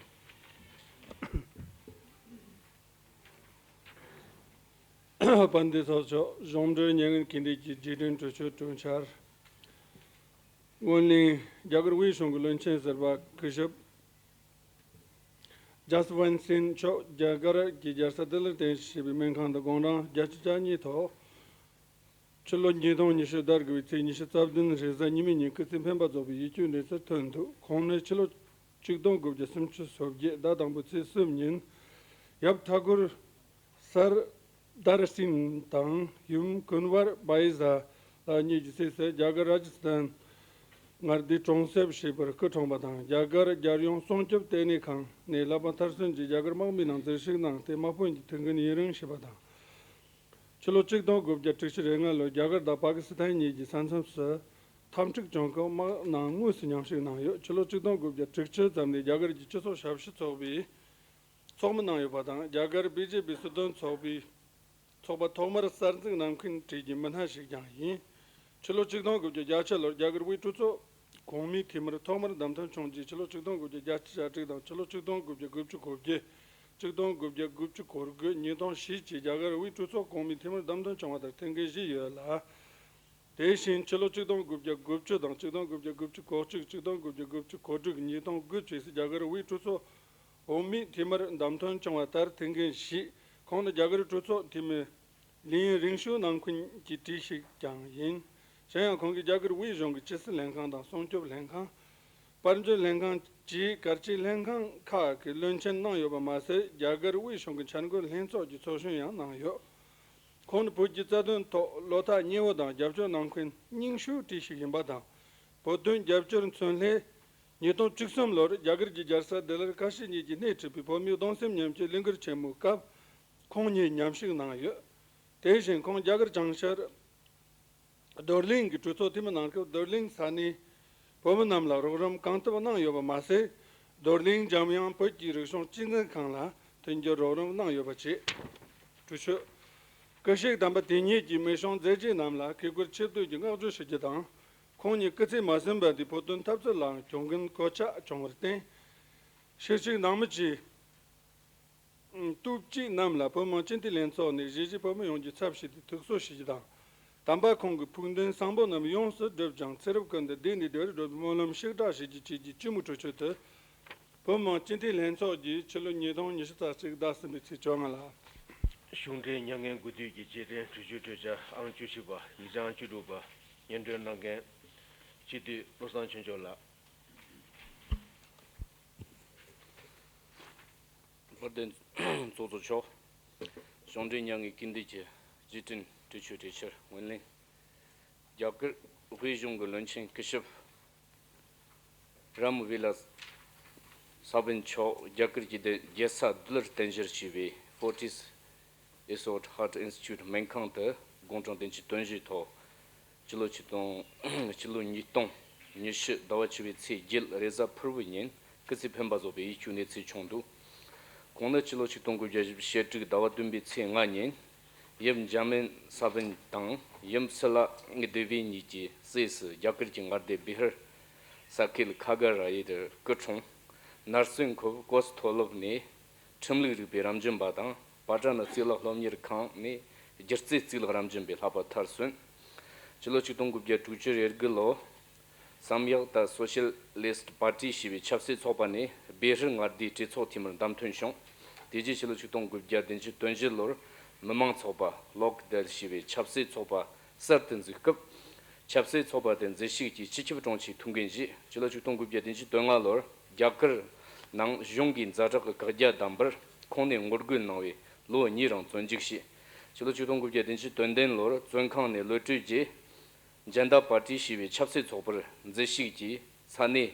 དཔལ་ལྡན་ཚོགས་གཙོ་མཆོག་གཞུང་འབྲེལ་མྱ་ངན་གུས་འདུད་ཀྱི་རྗེས་དྲན་གྲོས་ཆོད་གྲོས་འཆར། འོན་ལན། རྒྱ་གར་དབུས་གཞུང་གི་བློན་ཆེན་ཟུར་པ་སྐུ་ཞབས་ཇཱ་སི་ཝན་སིན་མཆོག་རྒྱ་གར་གྱི་རྒྱལ་ས་ལྡི་ལིར་རྟེན་གཞི་བྱས་པའི་སྨན་ཁང་དུ་དགུང་གྲངས་བརྒྱད་ཅུ་གྱ་གཉིས་ཐོག་ཕྱི་ལོ་ཉིས་སྟོང་ཉི་ཤུ་ཟླ་དགུ་པའི་ཚེས་ཉི་ཤུ་རྩ་བདུན་རེས་གཟའ་ཉི་མའི་ཉིན་སྐུ་ཚེ་འཕེན་པ་རྫོགས་པའི་ཡིད་སྐྱོའི་གནས་ཚུལ་ཐོན་འདུག་ཁོང་ནི་ཕྱི་ལོ་གཅིག་སྟོང་དགུ་བརྒྱ་སུམ་ཅུ་སོ་བརྒྱད་ཟླ་དང་པོའི་ཚེས་གསུམ་ཉིན་ཡབ་ཐ་གུར་སར་དར་སིན་དང་ཡུམ་ཀུན་ཝར་བྷའི་ཟ་ལགས་གཉིས་ཀྱི་སྲས་སུ་རྒྱ་གར་ར་ཇི་སི་ཐན་མངའ་སྡེའི་གྲོང་གསེབ་ཞེས་པར་སྐུ་འཁྲུངས་པ་དང་། རྒྱ་གར་རྒྱལ་ཡོངས་སྲུང་སྐྱོབ་ལྟེ་གནས་ཁང་ནས་བསླབ་པ་མཐར་སོན་གྱིས་རྒྱ་གར་དམག་མིའི་ནང་འཛུལ་ཞུགས་གནང་སྟེ་དམག་དཔོན་གྱི་ཐུགས་འགན་ཡུན་རིང་བཞེས་པ་དང་། ཕྱི་ལོ་གཅིག་སྟོང་དགུ་བརྒྱ་དྲུག་ཅུ་རེ་ལྔ་ལོར་རྒྱ་གར་དང་པ་ཀི་སི་ཐན་གཉིས་ཀྱི་ས་མཚམས་སུ་འཐབ་འཁྲུག་བྱུང་སྐབས་དམག་ནང་དངོས་སུ་མཉམ་ཞུགས་གནང་ཡོད། ཕྱི་ལོ་གཅིག་སྟོང་དགུ་བརྒྱ་དྲུག་ཅུ་ཙམ་ནས་རྒྱ་གར་གྱི་སྤྱི་ཚོགས་ཞབས་ཞུ་ཚོགས་པའི་ཚོགས་མི་གནང་ཡོད་པ་དང་། རྒྱ་གར་བི་ཇེ་པི་སྲིད་དོན་ཚོགས་པའི་ཚོགས་པ་ཐོག་མར་གསར་འཛུགས་གནང་མཁན་གྲས་ཀྱི་མི་སྣ་ཞིག་ཀྱང་ཡིན། ཕྱི་ལོ་གཅིག་སྟོང་དགུ་བརྒྱ་བརྒྱད་ཅུ་ལོར་རྒྱ་གར་དབུས་གྲོས་ཚོགས་གོང་མའི་འཐུས་མིར་ཐོག་མར་བདམས་ཐོན་བྱུང་རྗེས། ཕྱི་ལོ་གཅིག་སྟོང་དགུ་བརྒྱ་བརྒྱད་ཅུ་གྱ་དྲུག་དང་། ཕྱི་ལོ་གཅིག་སྟོང་དགུ་བརྒྱ་དགུ་བཅུ་གོ་བརྒྱད། གཅིག་སྟོང་དགུ་བརྒྱ་དགུ་བཅུ་གོ་དགུ། ཉིས་སྟོང་བཞི་བཅས་རྒྱ་གར་དབུས་གྲོས་ཚོགས་གོང་མའི་འཐུས་མིར་བདམས་ཐོན་བྱུང་བ་ལྟར་ཐེངས་འགའ་བཞེས་ཡོད་ལ། དེ་བཞིན་ཕྱི་ལོ་གཅིག་སྟོང་དགུ་བརྒྱ་དགུ་བཅུ་དང་། གཅིག་སྟོང་དགུ་བརྒྱ་དགུ་བཅུ་གོ་གཅིག། གཅིག་སྟོང་དགུ་བརྒྱ་དགུ་བཅུ་གོ་དྲུག། ཉིས་སྟོང་དགུ་བཅས་སུ་རྒྱ་གར་དབུས་གྲོས་ཚོགས་འོག་མའི་འཐུས་མིར་བདམས་ཐོན་བྱུང་བ་ལྟར་ཐེངས་འགའ་བཞེས། ཁོང་ནི་རྒྱ་གར་གྲོས་ཚོགས་འཐུས་མི་ལིའུ་ཡིན་རིང་ཤོས་ནང་ཁུལ་གྱི་གྲས་ཤིག་ཀྱང་ཡིན། གཞན་ཡང་ཁོང་གིས་རྒྱ་གར་དབུས་གཞུང་གི་ཆུ་སྲིན་ལྷན་ཁང་དང་སྲུང་སྐྱོབ་ལྷན་ཁང་། དཔལ་འབྱོར་ལྷན་ཁང་བཅས་གལ་ཆེའི་ལྷན་ཁང་ཁག་གི་བློན་ཆེན་གནང་ཡོད་པ་མ་ཟད། རྒྱ་གར་དབུས་གཞུང་གི་འཆར་འགོད་ལྷན་ཚོགས་ཀྱི་ཚོགས་གཞོན་ཡང་གནང་ཡོད། ཁོང་ནི་བོད་ཀྱི་རྩ་དོན་ཐོག་བློ་ཐག་ཉེ་བོ་དང་རྒྱབ་སྐྱོར་གནང་མཁན་རྙིང་ཤོས་གྲས་ཤིག་ཡིན་པ་དང་། བོད་དོན་རྒྱབ་སྐྱོར་མཚོན་ལྷད། ཉིས་སྟོང་བཅུ་གསུམ་ལོར་རྒྱ་གར་གྱི་རྒྱལ་ས་ལྡི་ལིར་ཀ་ཤི་གཉིས་ཀྱིས་སྣེ་ཁྲིད་པའི་བོད་མིའི་གདུང་སེམས་མཉམ་སྐྱེད་ལས་འགུལ་ཆེན་མོའི་སྐབས་ཁོང་ཉིད་མཉམ་ཞུགས་གནང་ཡོད། དེ་བཞིན་ཁོང་རྒྱ་གར་བྱང་ཤར་རྡོར་གླིང་གི་གྲོས་ཚོགས་འཐུས་མི་གནང་སྐབས། རྡོར་གླིང་ས་གནས་བོད་མི་རྣམས་ལ་རོགས་རམ་གང་ཐུབ་གནང་ཡོད་པ་མ་ཟད། རྡོར་གླིང་འཇམ་དབྱངས་བོད་ཀྱི་རིག་གཞུང་གཅེས་འཛིན་ཁང་ལ་མཐུན་འགྱུར་རོགས་རམ་གནང་ཡོད་པ་བཅས། གྲོས་ཆོད། སྐུ་གཤེགས་དམ་པ་དེ་ཉིད་ཀྱི་མི་བྱང་མཛད་རྗེས་རྣམས་ལ་བཀའ་བཀོད་ཆེ་བསྟོད་ཀྱི་བསྔགས་བརྗོད་ཞུ་རྒྱུ་དང་། ཁོང་ཉིད་སྐུ་ཚེ་མ་ཟིན་པ་འདིའི་བོད་དོན་འཐབ་རྩོད་ལའང་གྱོང་གུན་གོད་ཆག་བྱུང་བར་བརྟེན། ཤེར་ཕྱིན་ནང་མི་བཅས། སྟོབས་སྐྱེས་རྣམས་ལ་བོད་མི་མང་སྤྱི་འཐུས་ལྷན་ཚོགས་ནས་གཞིས་བྱེས་བོད་མི་ཡོངས་ཀྱི་ཚབ་ཞུས་ཏེ་ཐུགས་གསོ་ཞུ་རྒྱུ་དང་། དམ་པ་ཁོང་གི་ཕུགས་འདུན་བཟང་པོ་རྣམས་ཡོངས་སུ་འགྲུབ་ཅིང་། ཚེ་རབས་ཀུན་ཏུ་བདེ་ནས་བདེ་བར་འགྲོ་བའི་སྨོན་ལམ་ཤུགས་དྲག་ཞུ་རྒྱུ་བཅས་ཀྱི་སྤྱི་མོས་གྲོས་ཆོད་དུ། བོད་མི་མང་སྤྱི་འཐུས་ལྷན་ཚོགས་ཀྱིས་ཕྱི་ལོ་ཉིས་སྟོང་ཉི་ཤུ་རྩ་གཅིག་ཟླ་གསུམ་པའི་ཚེས་བཅོ་ལྔ་ལ། གཞུང་འབྲེལ་མྱ་ངན་གུས་འདུད་ཀྱི་རྗེས་དྲན་གྲོས་ཆོད་གྲོས་འཆར་ཨང་བཅུ་བཞི་པ་ཡིག་ཆ་ཨང་བཅུ་དྲུག་པ་སྙན་སྒྲོན་གནང་མཁན་སྤྱི་འཐུས་བློ་བཟང་ཆོས་འབྱོར་ལགས། དཔལ་ལྡན་ཚོགས་གཙོ་མཆོག་གཞུང་འབྲེལ་མྱ་ངན་གུས་འདུད་ཀྱི་རྗེས་དྲན་གྲོས་ཆོད་གྲོས་འཆར་ངོས་ལེན། རྒྱ་གར་དབུས་གཞུང་གི་བློན་ཆེན་སྐུ་ཞབས་རམ་བི་ལ་ས་བན་མཆོག་རྒྱ་གར་གྱི་རྒྱལ་ས་ལྡི་ལིར་རྟེན་གཞི་བྱས་པའི་Fortis Esot Heart Institute སྨན་ཁང་དུ་དགུང་གྲངས་བདུན་ཅུ་དོན་བཞིའི་ཐོག་སྤྱི་ལོ་ཆིག་སྟོང་། སྤྱི་ལོ་ཉིས་སྟོང་ཉི་ཤུ་ཟླ་བ་བཅུ་པའི་ཚེས་བརྒྱད་རེས་གཟའ་ཕུར་བུའི་ཉིན་སྐུ་ཚེ་འཕེན་པ་སོགས་པའི་ཡིད་སྐྱོའི་གནས་ཚུལ་བྱུང་འདུག་ཁོང་ནི་སྤྱི་ལོ་ཆིག་སྟོང་དགུ་བརྒྱ་བཞི་བཅུ་ཞེ་དྲུག་ཟླ་བ་བདུན་པའི་ཚེས་ལྔ་ཉིན་ཡུམ་འཇམ་དབྱངས་ས་བོན་དང་ཡུམ་སི་ལ་དེ་བི་གཉིས་ཀྱི་སྲས་སུ་རྒྱ་གར་གྱི་མངའ་སྡེ་བི་ཧར་ས་ཁུལ་ཁ་ག་ར་ཡི་སྐུ་འཁྲུངས། ནར་སོན་ཁོབ་ཀོ་སི་ཐོ་ལོབ་ནས་ཁྲིམས་ལུགས་རིག་པའི་རབ་འབྱམས་པ་དང་པ་ཊ་ན་གཙུག་ལག་སློབ་གཉེར་ཁང་ནས་སྒྱུ་རྩལ་གཙུག་ལག་རབ་འབྱམས་པའི་བསླབ་པ་མཐར་སོན། སྤྱི་ལོ་ཆིག་སྟོང་དགུ་བརྒྱ་དྲུག་ཅུ་རེ་དགུ་ལོ། བསམ་ཡག་ད་སོ་ཤལ་ལིསྟ་པར་ཊི་ཞེས་པའི་ཆབ་སྲིད་ཚོགས་པ་ནས་བེ་ཧྲི་མངའ་སྡེའི་གྲོས་ཚོགས་འཐུས་མིར་བདམས་ཐོན་བྱུང་། དེ་རྗེས་ཕྱི་ལོ་ཆིག་སྟོང་དགུ་བརྒྱ་བདུན་ཅུ་དོན་བཞི་ལོར་མི་མང་ཚོགས་པ་ལོག་དལ་ཞེས་པའི་ཆབ་སྲིད་ཚོགས་པ་གསར་དུ་འཛུགས་སྐབས། ཆབ་སྲིད་ཚོགས་པ་དེ་འཛུལ་ཞུགས་ཀྱིས་སྤྱི་ཁྱབ་དྲུང་ཆེའི་ཐུགས་འགན་བཞེས། ཕྱི་ལོ་ཆིག་སྟོང་དགུ་བརྒྱ་བདུན་ཅུ་དོན་ལྔ་ལོར་རྒྱ་གར་ནང་གཞུང་གིས་ཛ་དྲག་གི་བཀག་རྒྱ་བསྡམས་པར་ཁོང་ནས་ངོ་རྒོལ་གནང་བའི་ལོ་གཉིས་རིང་བཙོན་འཇུག་བྱས། ཕྱི་ལོ་ཆིག་སྟོང་དགུ་བརྒྱ་བདུན་ཅུ་དོན་བདུན་ལོར་བཙོན་ཁང་ནས་གློད་གྲོལ་རྗེས། ཇན་ད་པར་ཊི་ཞེས་པའི་ཆབ་སྲིད་ཚོགས་པར་འཛུལ་ཞུགས་ཀྱིས་ས་གནས་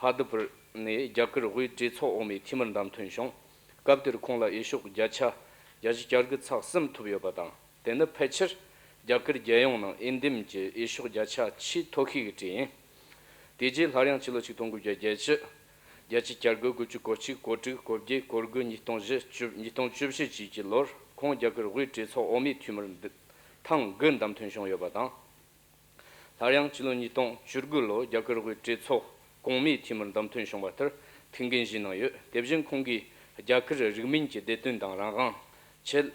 ཧ་དི་པུར་ནས་རྒྱ་གར་དབུས་གྲོས་ཚོགས་འོག་མའི་འཐུས་མིར་བདམས་ཐོན་བྱུང་། སྐབས་དེར་ཁོང་ལ་འོས་ཤོག་བརྒྱ་ཆ་བརྒྱད་ཅུ་གྱ་དགུ་ཚེག་གསུམ་ཐོབ་ཡོད་པ་དང་། དེ་ནི་ཕལ་ཆེར་རྒྱ་གར་རྒྱལ་ཡོངས་ནང་འོས་འདེམས་ཀྱི་འོས་ཤོག་བརྒྱ་ཆ་ཆེས་མཐོ་ཤོས་ཀྱི་གྲས་ཡིན། དེ་རྗེས་སླར་ཡང་ཕྱི་ལོ་ཆིག་སྟོང་དགུ་བརྒྱ་བརྒྱད་ཅུ། བརྒྱད་ཅུ་གྱ་དགུ། དགུ་བཅུ་གོ་གཅིག་གོ་དྲུག་གོ་བརྒྱད། གོ་དགུ། ཉིས་སྟོང་བཞི། བཅུ། ཉིས་སྟོང་བཅུ་བཞི་བཅས་ཀྱི་ལོར་ཁོང་རྒྱ་གར་དབུས་གྲོས་ཚོགས་འོག་མའི་འཐུས་མིར་འདི་ཐེངས་དགུ་བདམས་ཐོན་བྱུང་ཡོད་པ་དང་། སླར་ཡང་ཕྱི་ལོ་ཉིས་སྟོང་བཅུ་དགུ་ལོ་རྒྱ་གར་དབུས་གྲོས་ཚོགས་གོང་མའི་འཐུས་མིར་བདམས་ཐོན་བྱུང་བ་ལྟར་ཐུགས་འགན་བཞེས་གནང་ཡོད། དེ་བཞིན་ཁོང་གིས་རྒྱ་གར་རིགས་མིན་གྱི་བདེ་དོན་དང་རང་དབང་ཆེད།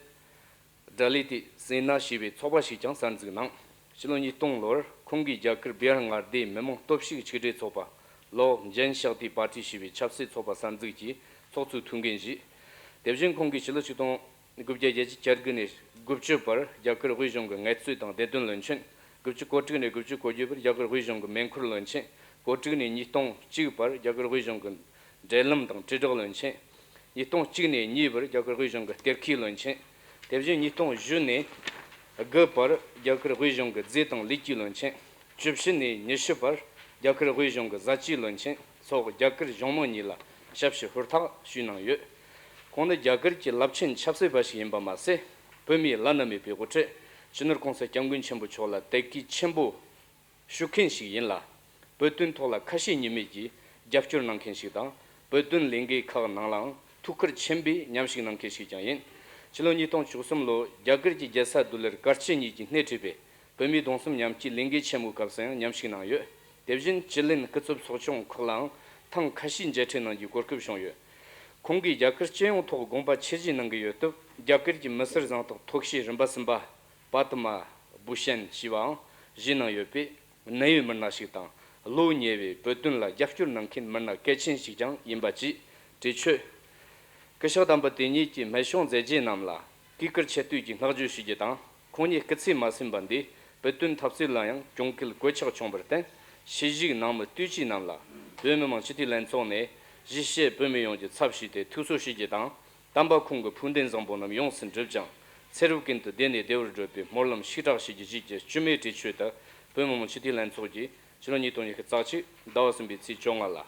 ཌ་ལི་ཏི་སེ་ན་ཞེས་པའི་ཚོགས་པ་ཞིག་ཀྱང་གསར་འཛུགས་གནང་། ཕྱི་ལོ་ཉིས་སྟོང་ལོར་ཁོང་གིས་རྒྱ་གར་བི་ཧར་མངའ་སྡེའི་མི་མང་སྟོབས་ཤུགས་གཅིག་སྒྲིལ་ཚོགས་པ་ལོ་ཇན་ཤག་ཏི་པར་ཊི་ཞེས་པའི་ཆབ་སྲིད་ཚོགས་པ་གསར་འཛུགས་ཀྱི་ཚོགས་གཙོའི་ཐུགས་འགན་བཞེས། དེ་བཞིན་ཁོང་གིས་ཕྱི་ལོ་ཆིག་སྟོང་དགུ་བརྒྱ་བརྒྱད་ཅུ་གྱ་དགུ་ནས་དགུ་བཅུ་བར་རྒྱ་གར་དབུས་གཞུང་གི་ངལ་རྩོལ་དང་བདེ་དོན་བློན་ཆེན། དགུ་བཅུ་གོ་དྲུག་ནས་དགུ་བཅུ་གོ་བརྒྱད་བར་རྒྱ་གར་དབུས་གཞུང་གི་མེ་འཁོར་བློན་ཆེན། གོ་དྲུག་ནས་ཉིས་སྟོང་གཅིག་བར་རྒྱ་གར་དབུས་གཞུང་གི་འབྲེལ་ལམ་དང་དྲིལ་བསྒྲགས་བློན་ཆེན། ཉིས་སྟོང་གཅིག་ནས་གཉིས་བར་རྒྱ་གར་དབུས་གཞུང་གི་གཏེར་ཁའི་བློན་ཆེན། དེ་བཞིན་ཉིས་སྟོང་བཞི་ནས་དགུ་བར་རྒྱ་གར་དབུས་གཞུང་གི་རྫས་དང་ལས་ཀྱི་བློན་ཆེན། བཅུ་བཞི་ནས་ཉི་ཤུ་བར་རྒྱ་གར་དབུས་གཞུང་གི་བཟའ་བཅའི་བློན་ཆེན་སོགས་རྒྱ་གར་གཞུང་མང་གཉིས་ལ་ཞབས་ཕྱི་ཧུར་ཐག་ཞུས་གནང་ཡོད། ཁོང་ནི་རྒྱ་གར་གྱི་རླབས་ཆེན་ཆབ་སྲིད་པ་ཞིག་ཡིན་པ་མ་ཟད། བོད་མིའི་བླ་ན་མེད་པའི་དབུ་ཁྲིད་སྤྱི་ནོར་༸གོང་ས་༸སྐྱབས་མགོན་ཆེན་པོ་མཆོག་ལ་དད་གུས་ཆེན་པོ་ཞུ་མཁན་ཞིག་ཡིན་ལ། བོད་དོན་ཐོག་ལ་ཁ་ཞེ་གཉིས་མེད་ཀྱིས་རྒྱབ་སྐྱོར་གནང་མཁན་ཞིག་དང་། བོད་དོན་ལས་འགུལ་ཁག་ནང་ལའང་ཐུགས་ཁུར་ཆེན་པོས་མཉམ་ཞུགས་གནང་མཁན་ཞིག་ཀྱང་ཡིན། ཕྱི་ལོ་ཉིས་སྟོང་བཅུ་གསུམ་ལོ་རྒྱ་གར་གྱི་རྒྱལ་ས་ལྡི་ལིར་ཀར་སྤྱི་གཉིས་ཀྱིས་སྣེ་ཁྲིད་པའི་བོད་མིའི་གདུང་སེམས་མཉམ་སྐྱེད་ལས་འགུལ་ཆེན་མོའི་སྐབས་སུ་ཡང་མཉམ་ཞུགས་གནང་ཡོད། དེ་བཞིན་སྤྱི་ལྷན་སྐུ་ཚབ་ཚོགས་ཆུང་ཁག་ལའང་ཐེངས་ཁ་ཤས་མཇལ་འཕྲད་གནང་རྒྱུའི་གོ་སྐབས་བྱུང་ཡོད། ཁོང་གིས་རྒྱ་གར་སྤྱི་ཡོངས་ཐོག་དགོངས་པ་ཆེ་བཞེས་གནང་གི་ཡོད་སྟབས། རྒྱ་གར་གྱི་མི་སེར་གཟེངས་རྟགས་ཐོག་ཤེས་རིམ་པ་གསུམ་པ་པ་དུ་མ་བྷུ་ཤན་ཞེས་པའང་བཞེས་གནང་ཡོད་པས། གནད་ཡོད་མི་སྣ་ཞིག་དང་། བློ་ཉེ་བའི་བོད་དོན་ལ་རྒྱབ་སྐྱོར་གནང་མཁན་མི་སྣ་གལ་ཆེན་ཞིག་ཀྱང་ཡིན་པ་བཅས་གྲོས་ཆོད། སྐུ་ཞབས་དམ་པ་དེ་ཉིད་ཀྱི་སྨན་གཞུང་མཛད་རྗེས་རྣམས་ལ་གུས་བཀུར་ཆེ་བསྟོད་ཀྱི་བསྔགས་བརྗོད་ཞུ་རྒྱུ་དང་། ཁོང་ཉིད་སྐུ་ཚེ་མ་ཟིན་པ་འདིའི་ བོད་དོན་འཐབ་རྩོད་ལ་ཡང་གྱོང་གུད་གོད་ཆག་བྱུང་བར་བརྟེན། ཕྱི་བཞུགས་ནང་མི་ལྟོས་བཅས་རྣམས་ལ་བོད་མི་མང་སྤྱི་འཐུས་ལྷན་ཚོགས་ནས་གཞིས་བྱེས་བོད་མི་ཡོངས་ཀྱི་ཚབ་ཞུས་ཏེ་ཐུགས་གསོ་ཞུ་རྒྱུ་དང་། དམ་པ་ཁོང་གི་ཕུགས་འདུན་བཟང་པོ་རྣམས་ཡོངས་སུ་འགྲུབ་ཅིང་། ཚེ་རབས་ཀུན་ཏུ་བདེ་ནས་བདེ་བར་བགྲོད་པའི་སྨོན་ལམ་ཤུགས་དྲག་ཞུ་རྒྱུ་བཅས་ཀྱི་སྤྱི་མོས་གྲོས་ཆོད་དུ། བོད་མི་མང་སྤྱི་འཐུས་ལྷན་ཚོགས་ཀྱིས་ཕྱི་ལོ་ཉིས་སྟོང་ཉི་ཤུ་རྩ་གཅིག་ཟླ་བ་གསུམ་པའི་ཚེས་བཅོ་ལྔ་ལ།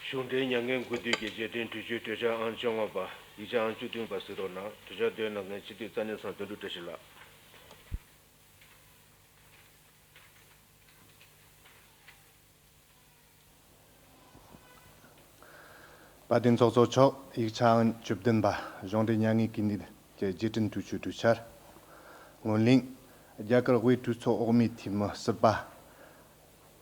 གཞུང་འབྲེལ་མྱ་ངན་གུས་འདུད་ཀྱི་རྗེས་དྲན་གྲོས་ཆོད་གྲོས་འཆར་ཨང་བཅོ་ལྔ་པ། ཡིག་ཆ་ཨང་བཅུ་བདུན་པ་གཟིགས་རོགས་གནང་། གྲོས་འཆར་དོན་གནང་མཁན་སྤྱི་འཐུས་རྩ་གནས་ཚང་དོན་གྲུབ་བཀྲ་ཤིས་ལགས། དཔལ་ལྡན་ཚོགས་གཙོ་མཆོག་ཡིག་ཆ་ཨང་བཅུ་བདུན་པ། གཞུང་འབྲེལ་མྱ་ངན་གུས་འདུད་ཀྱི་རྗེས་དྲན་གྲོས་ཆོད་གྲོས་འཆར། སྔོན་གླེང་། རྒྱ་གར་དབུས་གྲོས་ཚོགས་འོག་མའི་འཐུས་མི་ཟུར་པ།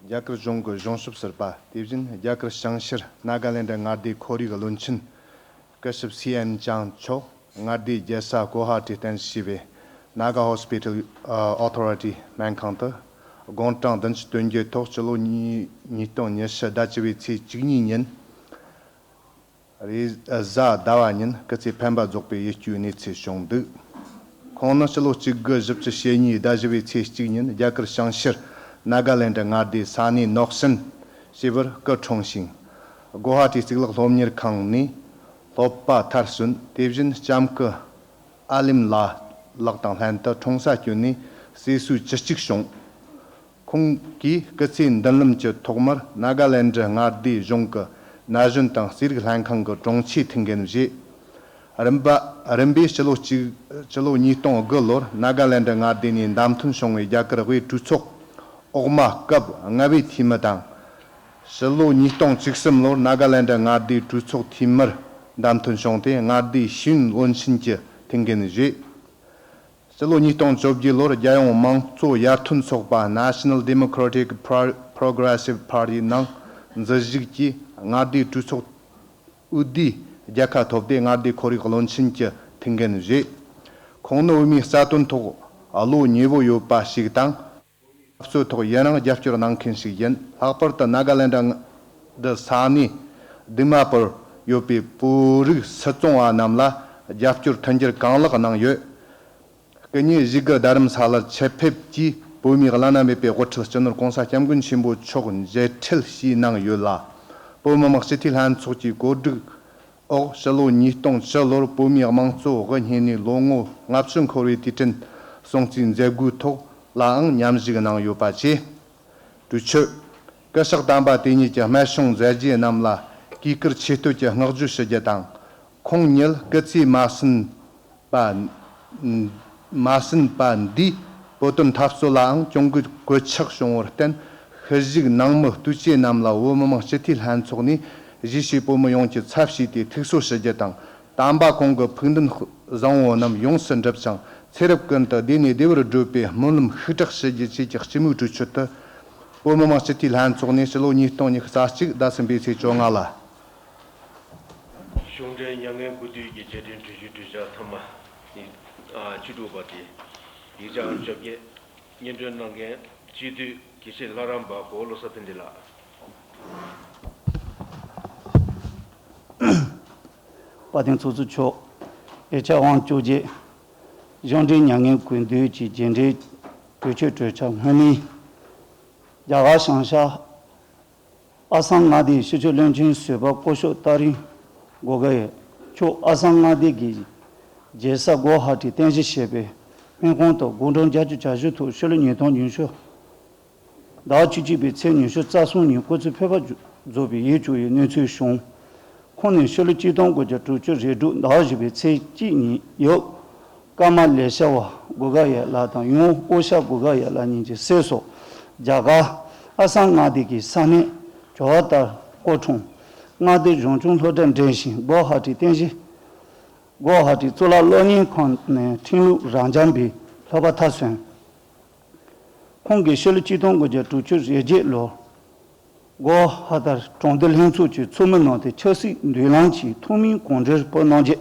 རྒྱ་གར་གཞུང་གི་གཞུང་ཞབས་ཟུར་པ། དེ་བཞིན་རྒྱ་གར་བྱང་ཤར་ནཱ་ག་ལེན་ཌི་མངའ་སྡེའི་ཁོར་ཡུག་བློན་ཆེན་སྐུ་ཞབས་སི་ཨན་ཅང་མཆོག་མངའ་སྡེའི་རྒྱལ་ས་གོ་ཧ་ཊིར་རྟེན་གཞི་བྱས་པའི་Naga Hospital Authority སྨན་ཁང་དུ་དགུང་གྲངས་བདུན་ཅུ་དོན་བརྒྱད་ཐོག་ཕྱི་ལོ་ཉིས་ཉིས་སྟོང་ཉི་ཤུ་ཟླ་བཅུ་པའི་ཚེས་བཅུ་གཉིས་ཉིན། རེས་གཟའ་ཟླ་བ་ཉིན་སྐུ་ཚེ་འཕེན་པ་རྫོགས་པའི་ཡིད་སྐྱོའི་གནས་ཚུལ་བྱུང་འདུག་ཁོང་ནི་ཕྱི་ལོ་གཅིག་དགུ་བཞི་བཅུ་ཞེ་གཉིས་ཟླ་བཞི་པའི་ཚེས་གཅིག་ཉིན་རྒྱ་གར་བྱང་ཤར་ནཱ་ག་ལེན་ཌི་མངའ་སྡེའི་ས་གནས་ནོག་སན་ཞེས་པར་སྐུ་འཁྲུངས་ཤིང་། གོ་ཧ་ཊི་གཙུག་ལག་སློབ་གཉེར་ཁང་ནས་སློབ་པ་མཐར་སོན། དེ་བཞིན་ལྕམ་སྐུ་ཨ་ལིམ་ལ་ལགས་དང་ལྷན་དུ་འཁྲུངས་ས་བསྐྱོད་ནས་གསོས་སྲོལ་བཅུ་གཅིག་བྱུང་། ཁོང་གིས་སྐུ་ཚེའི་མདུན་ལམ་གྱི་ཐོག་མར་ནཱ་ག་ལེན་ཌི་མངའ་སྡེའི་གཞུང་གི་ན་གཞོན་དང་རྩིས་རིག་ལྷན་ཁང་གི་དྲུང་ཆེ་ཐུགས་འགན་བཞེས། རིམ་པ་རིམ་པས་ཕྱི་ལོ་གཅིག་ཕྱི་ལོ་ཉིས་སྟོང་དགུ་ལོར་ནཱ་ག་ལེན་ཌི་མངའ་སྡེ་ནས་བདམས་ཐོན་བྱུང་བའི་རྒྱ་གར་དབུས་གྲོས་ཚོགས་འོག་མ་སྐབས་ལྔ་པའི་འཐུས་མི་དང་། ཕྱི་ལོ་ཉིས་སྟོང་བཅུ་གསུམ་ལོར་ནཱ་ག་ལེན་ཌི་མངའ་སྡེའི་གྲོས་ཚོགས་འཐུས་མིར་བདམས་ཐོན་བྱུང་སྟེ་མངའ་སྡེའི་ཤེས་ཡོན་བློན་ཆེན་གྱི་ཐུགས་འགན་བཞེས། ཕྱི་ལོ་ཉིས་སྟོང་བཅོ་བརྒྱད་ལོར་རྒྱལ་ཡོངས་དམངས་གཙོ་ཡར་ཐོན་ཚོགས་པ་National Democratic Pro- Progressive Party ནང་འཛུལ་ཞུགས་ཀྱིས་མངའ་སྡེའི་གྲོས་ཚོགས་འོས་བསྡུའི་རྒྱལ་ཁ་ཐོབ་སྟེ་མངའ་སྡེའི་ཁོར་ཡུག་བློན་ཆེན་གྱི་ཐུགས་འགན་བཞེས། ཁོང་ནི་བོད་མིའི་རྩ་དོན་ཐོག་བློ་ཉེ་བོ་ཡོད་པ་ཞིག་དང་། འཐབ་རྩོད་ཐོག་ཡུན་རིང་རྒྱབ་སྐྱོར་གནང་མཁན་ཞིག་ཡིན། ལྷག་པར་དུ་ནཱ་ག་ལེན་ཌི་ས་གནས་དི་མ་པུར་ཡོད་པའི་བོད་རིགས་སུད་ཚོང་བ་རྣམས་ལ་རྒྱབ་སྐྱོར་མཐུན་འགྱུར་གང་ལེགས་གནང་ཡོད། སྐུ་ཉིད་གཞིས་ཀ་རྡ་རམ་ས་ལར་ཆེད་ཕེབས་ཀྱིས་བོད་མིའི་བླ་ན་མེད་པའི་དབུ་ཁྲིད་སྤྱི་ནོར་༸གོང་ས་༸སྐྱབས་མགོན་ཆེན་པོ་མཆོག་མཇལ་འཕྲད་ཞུས་གནང་ཡོད་ལ། བོད་མི་མང་སྤྱི་འཐུས་ལྷན་ཚོགས་ཀྱི་གོ་སྒྲིག་འོག་ཕྱི་ལོ་ཉིས་སྟོང་བཅུ་ལོར་བོད་མིའི་དམངས་གཙོ་དབུ་བརྙེས་ནས་ལོ་ངོ་ལྔ་བཅུ་འཁོར་བའི་དུས་དྲན་སྲུང་བརྩིའི་མཛད་སྒོའི་ཐོག་ལའང་མཉམ་ཞུགས་གནང་ཡོད་པ་བཅས། གྲོས་ཆོད། སྐུ་ཞབས་དམ་པ་དེ་ཉིད་ཀྱི་སྨན་གཞུང་མཛད་རྗེས་རྣམས་ལ་གུས་བཀུར་ཆེ་བསྟོད་ཀྱི་བསྔགས་བརྗོད་ཞུ་རྒྱུ་དང་། ཁོང་ཉིད་སྐུ་ཚེ་མ་ཟིན་པ། མ་ཟིན་པ་འདིས་བོད་དོན་འཐབ་རྩོད་ལའང་གྱོང་གུད་གོད་ཆག་བྱུང་བར་བརྟེན། ཤུལ་བཞུགས་ནང་མི་ལྟོས་བཅས་རྣམས་ལ་བོད་མི་མང་སྤྱི་འཐུས་ལྷན་ཚོགས་ནས་གཞིས་བྱེས་བོད་མི་ཡོངས་ཀྱི་ཚབ་བྱས་ཏེ་ཐུགས་གསོ་ཞུ་རྒྱུ་དང་། དམ་པ་ཁོང་གི་ཕུགས་འདུན་བཟང་བོ་རྣམས་ཡོངས་སུ་འགྲུབ་ཅིང་། ཚེ་རབས་ཀུན་ཏུ་བདེ་ནས་བདེ་བར་བགྲོད་པའི་སྨོན་ལམ་ཤུགས་དྲག་ཞུ་རྒྱུ་བཅས་ཀྱི་སྤྱི་མོས་གྲོས་ཆོད་དུ། བོད་མི་མང་སྤྱི་འཐུས་ལྷན་ཚོགས་ནས་ཕྱི་ལོ་ཉིས་སྟོང་ཉི་ཤུ་རྩ་གཅིག་ཟླ་གསུམ་པའི་ཚེས་བཅོ་ལྔ་ལ། གཞུང་འབྲེལ་མྱ་ངན་གུས་འདུད་ཀྱི་རྗེས་དྲན་གྲོས་ཆོད་གྲོས་འཆར་ཐེངས་མ་ཉི་ཤུ་དྲུག་པ་དེ། ཡིག་ཆ་ཨང་བཅོ་བརྒྱད། སྙན་སྒྲོན་གནང་མཁན་སྤྱི་འཐུས་དགེ་བཤེས་ལྷ་རམས་པ་གོ་བོ་བློ་བཟང་ཕན་བདེ་ལགས། དཔལ་ལྡན་ཚོགས་གཙོ་མཆོག་ཡིག་ཆ་ཨང་བཅོ་བརྒྱད། གཞུང་འབྲེལ་མྱ་ངན་གུས་འདུད་ཀྱི་རྗེས་དྲན་གྲོས་ཆོད་གྲོས་འཆར་སྔོན་མའི། རྒྱ་གར་བྱང་ཤར་ཨ་སམ་མངའ་སྡེའི་སྤྱི་ཁྱབ་བློན་ཆེན་ཟུར་པ་སྐུ་ཞབས་ཏཱ་རིང་གོ་ག་ཡེ་མཆོག་ཨ་སམ་མངའ་སྡེ་གི་རྒྱལ་ས་གོ་ཧ་ཊིར་རྟེན་གཞི་བྱས་པའི་སྨན་ཁང་དུ་དགུང་གྲངས་བརྒྱད་ཅུ་གྱ་བཞི་ཐོག་ཕྱི་ལོ་ཉིས་སྟོང་ཉི་ཤུ་ཟླ་བ་བཅུ་གཅིག་པའི་ཚེས་ཉི་ཤུ་རྩ་གསུམ་ཉིན་སྐུ་ཚེ་འཕོས་པ་རྫོགས་པའི་ཡིད་སྐྱོ་བའི་གནས་ཚུལ་བྱུང་། ཁོང་ནི་ཕྱི་ལོ་ཆིག་སྟོང་དགུ་བརྒྱ་དྲུག་ཅུ་རེ་དྲུག་ཟླ་བ་བཞི་པའི་ཚེས་གཅིག་ཉིན་ཡབ་ཀ་མ་ལེ་ཤ་བ་གུ་ག་ཡེ་ལགས་དང་ཡུམ་ཨོ་ཤ་གུ་ག་ཡེ་ལགས་གཉིས་ཀྱི་སྲས་སུ་རྒྱ་གར་ཨ་སམ་མངའ་སྡེ་གི་ས་གནས་ཇོ་ཝར་ཏར་སྐུ་འཁྲུངས། མངའ་སྡེ་གཞུང་སྐྱོང་སློབ་གྲྭ་འགྲིམས་ཤིང་གོ་ཧ་ཊི་རྟེན་གཞི་གོ་ཧ་ཊི་གཙུག་ལག་སློབ་གཉེར་ཁང་ནས་ཁྲིམས་ལུགས་རབ་འབྱམས་པའི་སློབ་པ་མཐར་སོན། ཁོང་གིས་ཕྱི་ལོ་ཆིག་སྟོང་དགུ་བརྒྱ་དྲུག་ཅུ་རེ་བརྒྱད་ལོར་གོ་ཧ་ཏར་གྲོང་སྡེ་ལྷན་ཚོགས་ཀྱི་ཚོགས་མི་གནང་སྟེ་ཆབ་སྲིད་མདུན་ལམ་གྱི་ཐོག་མའི་གོམ་བགྲོད་སྤོ་གནང་རྗེས།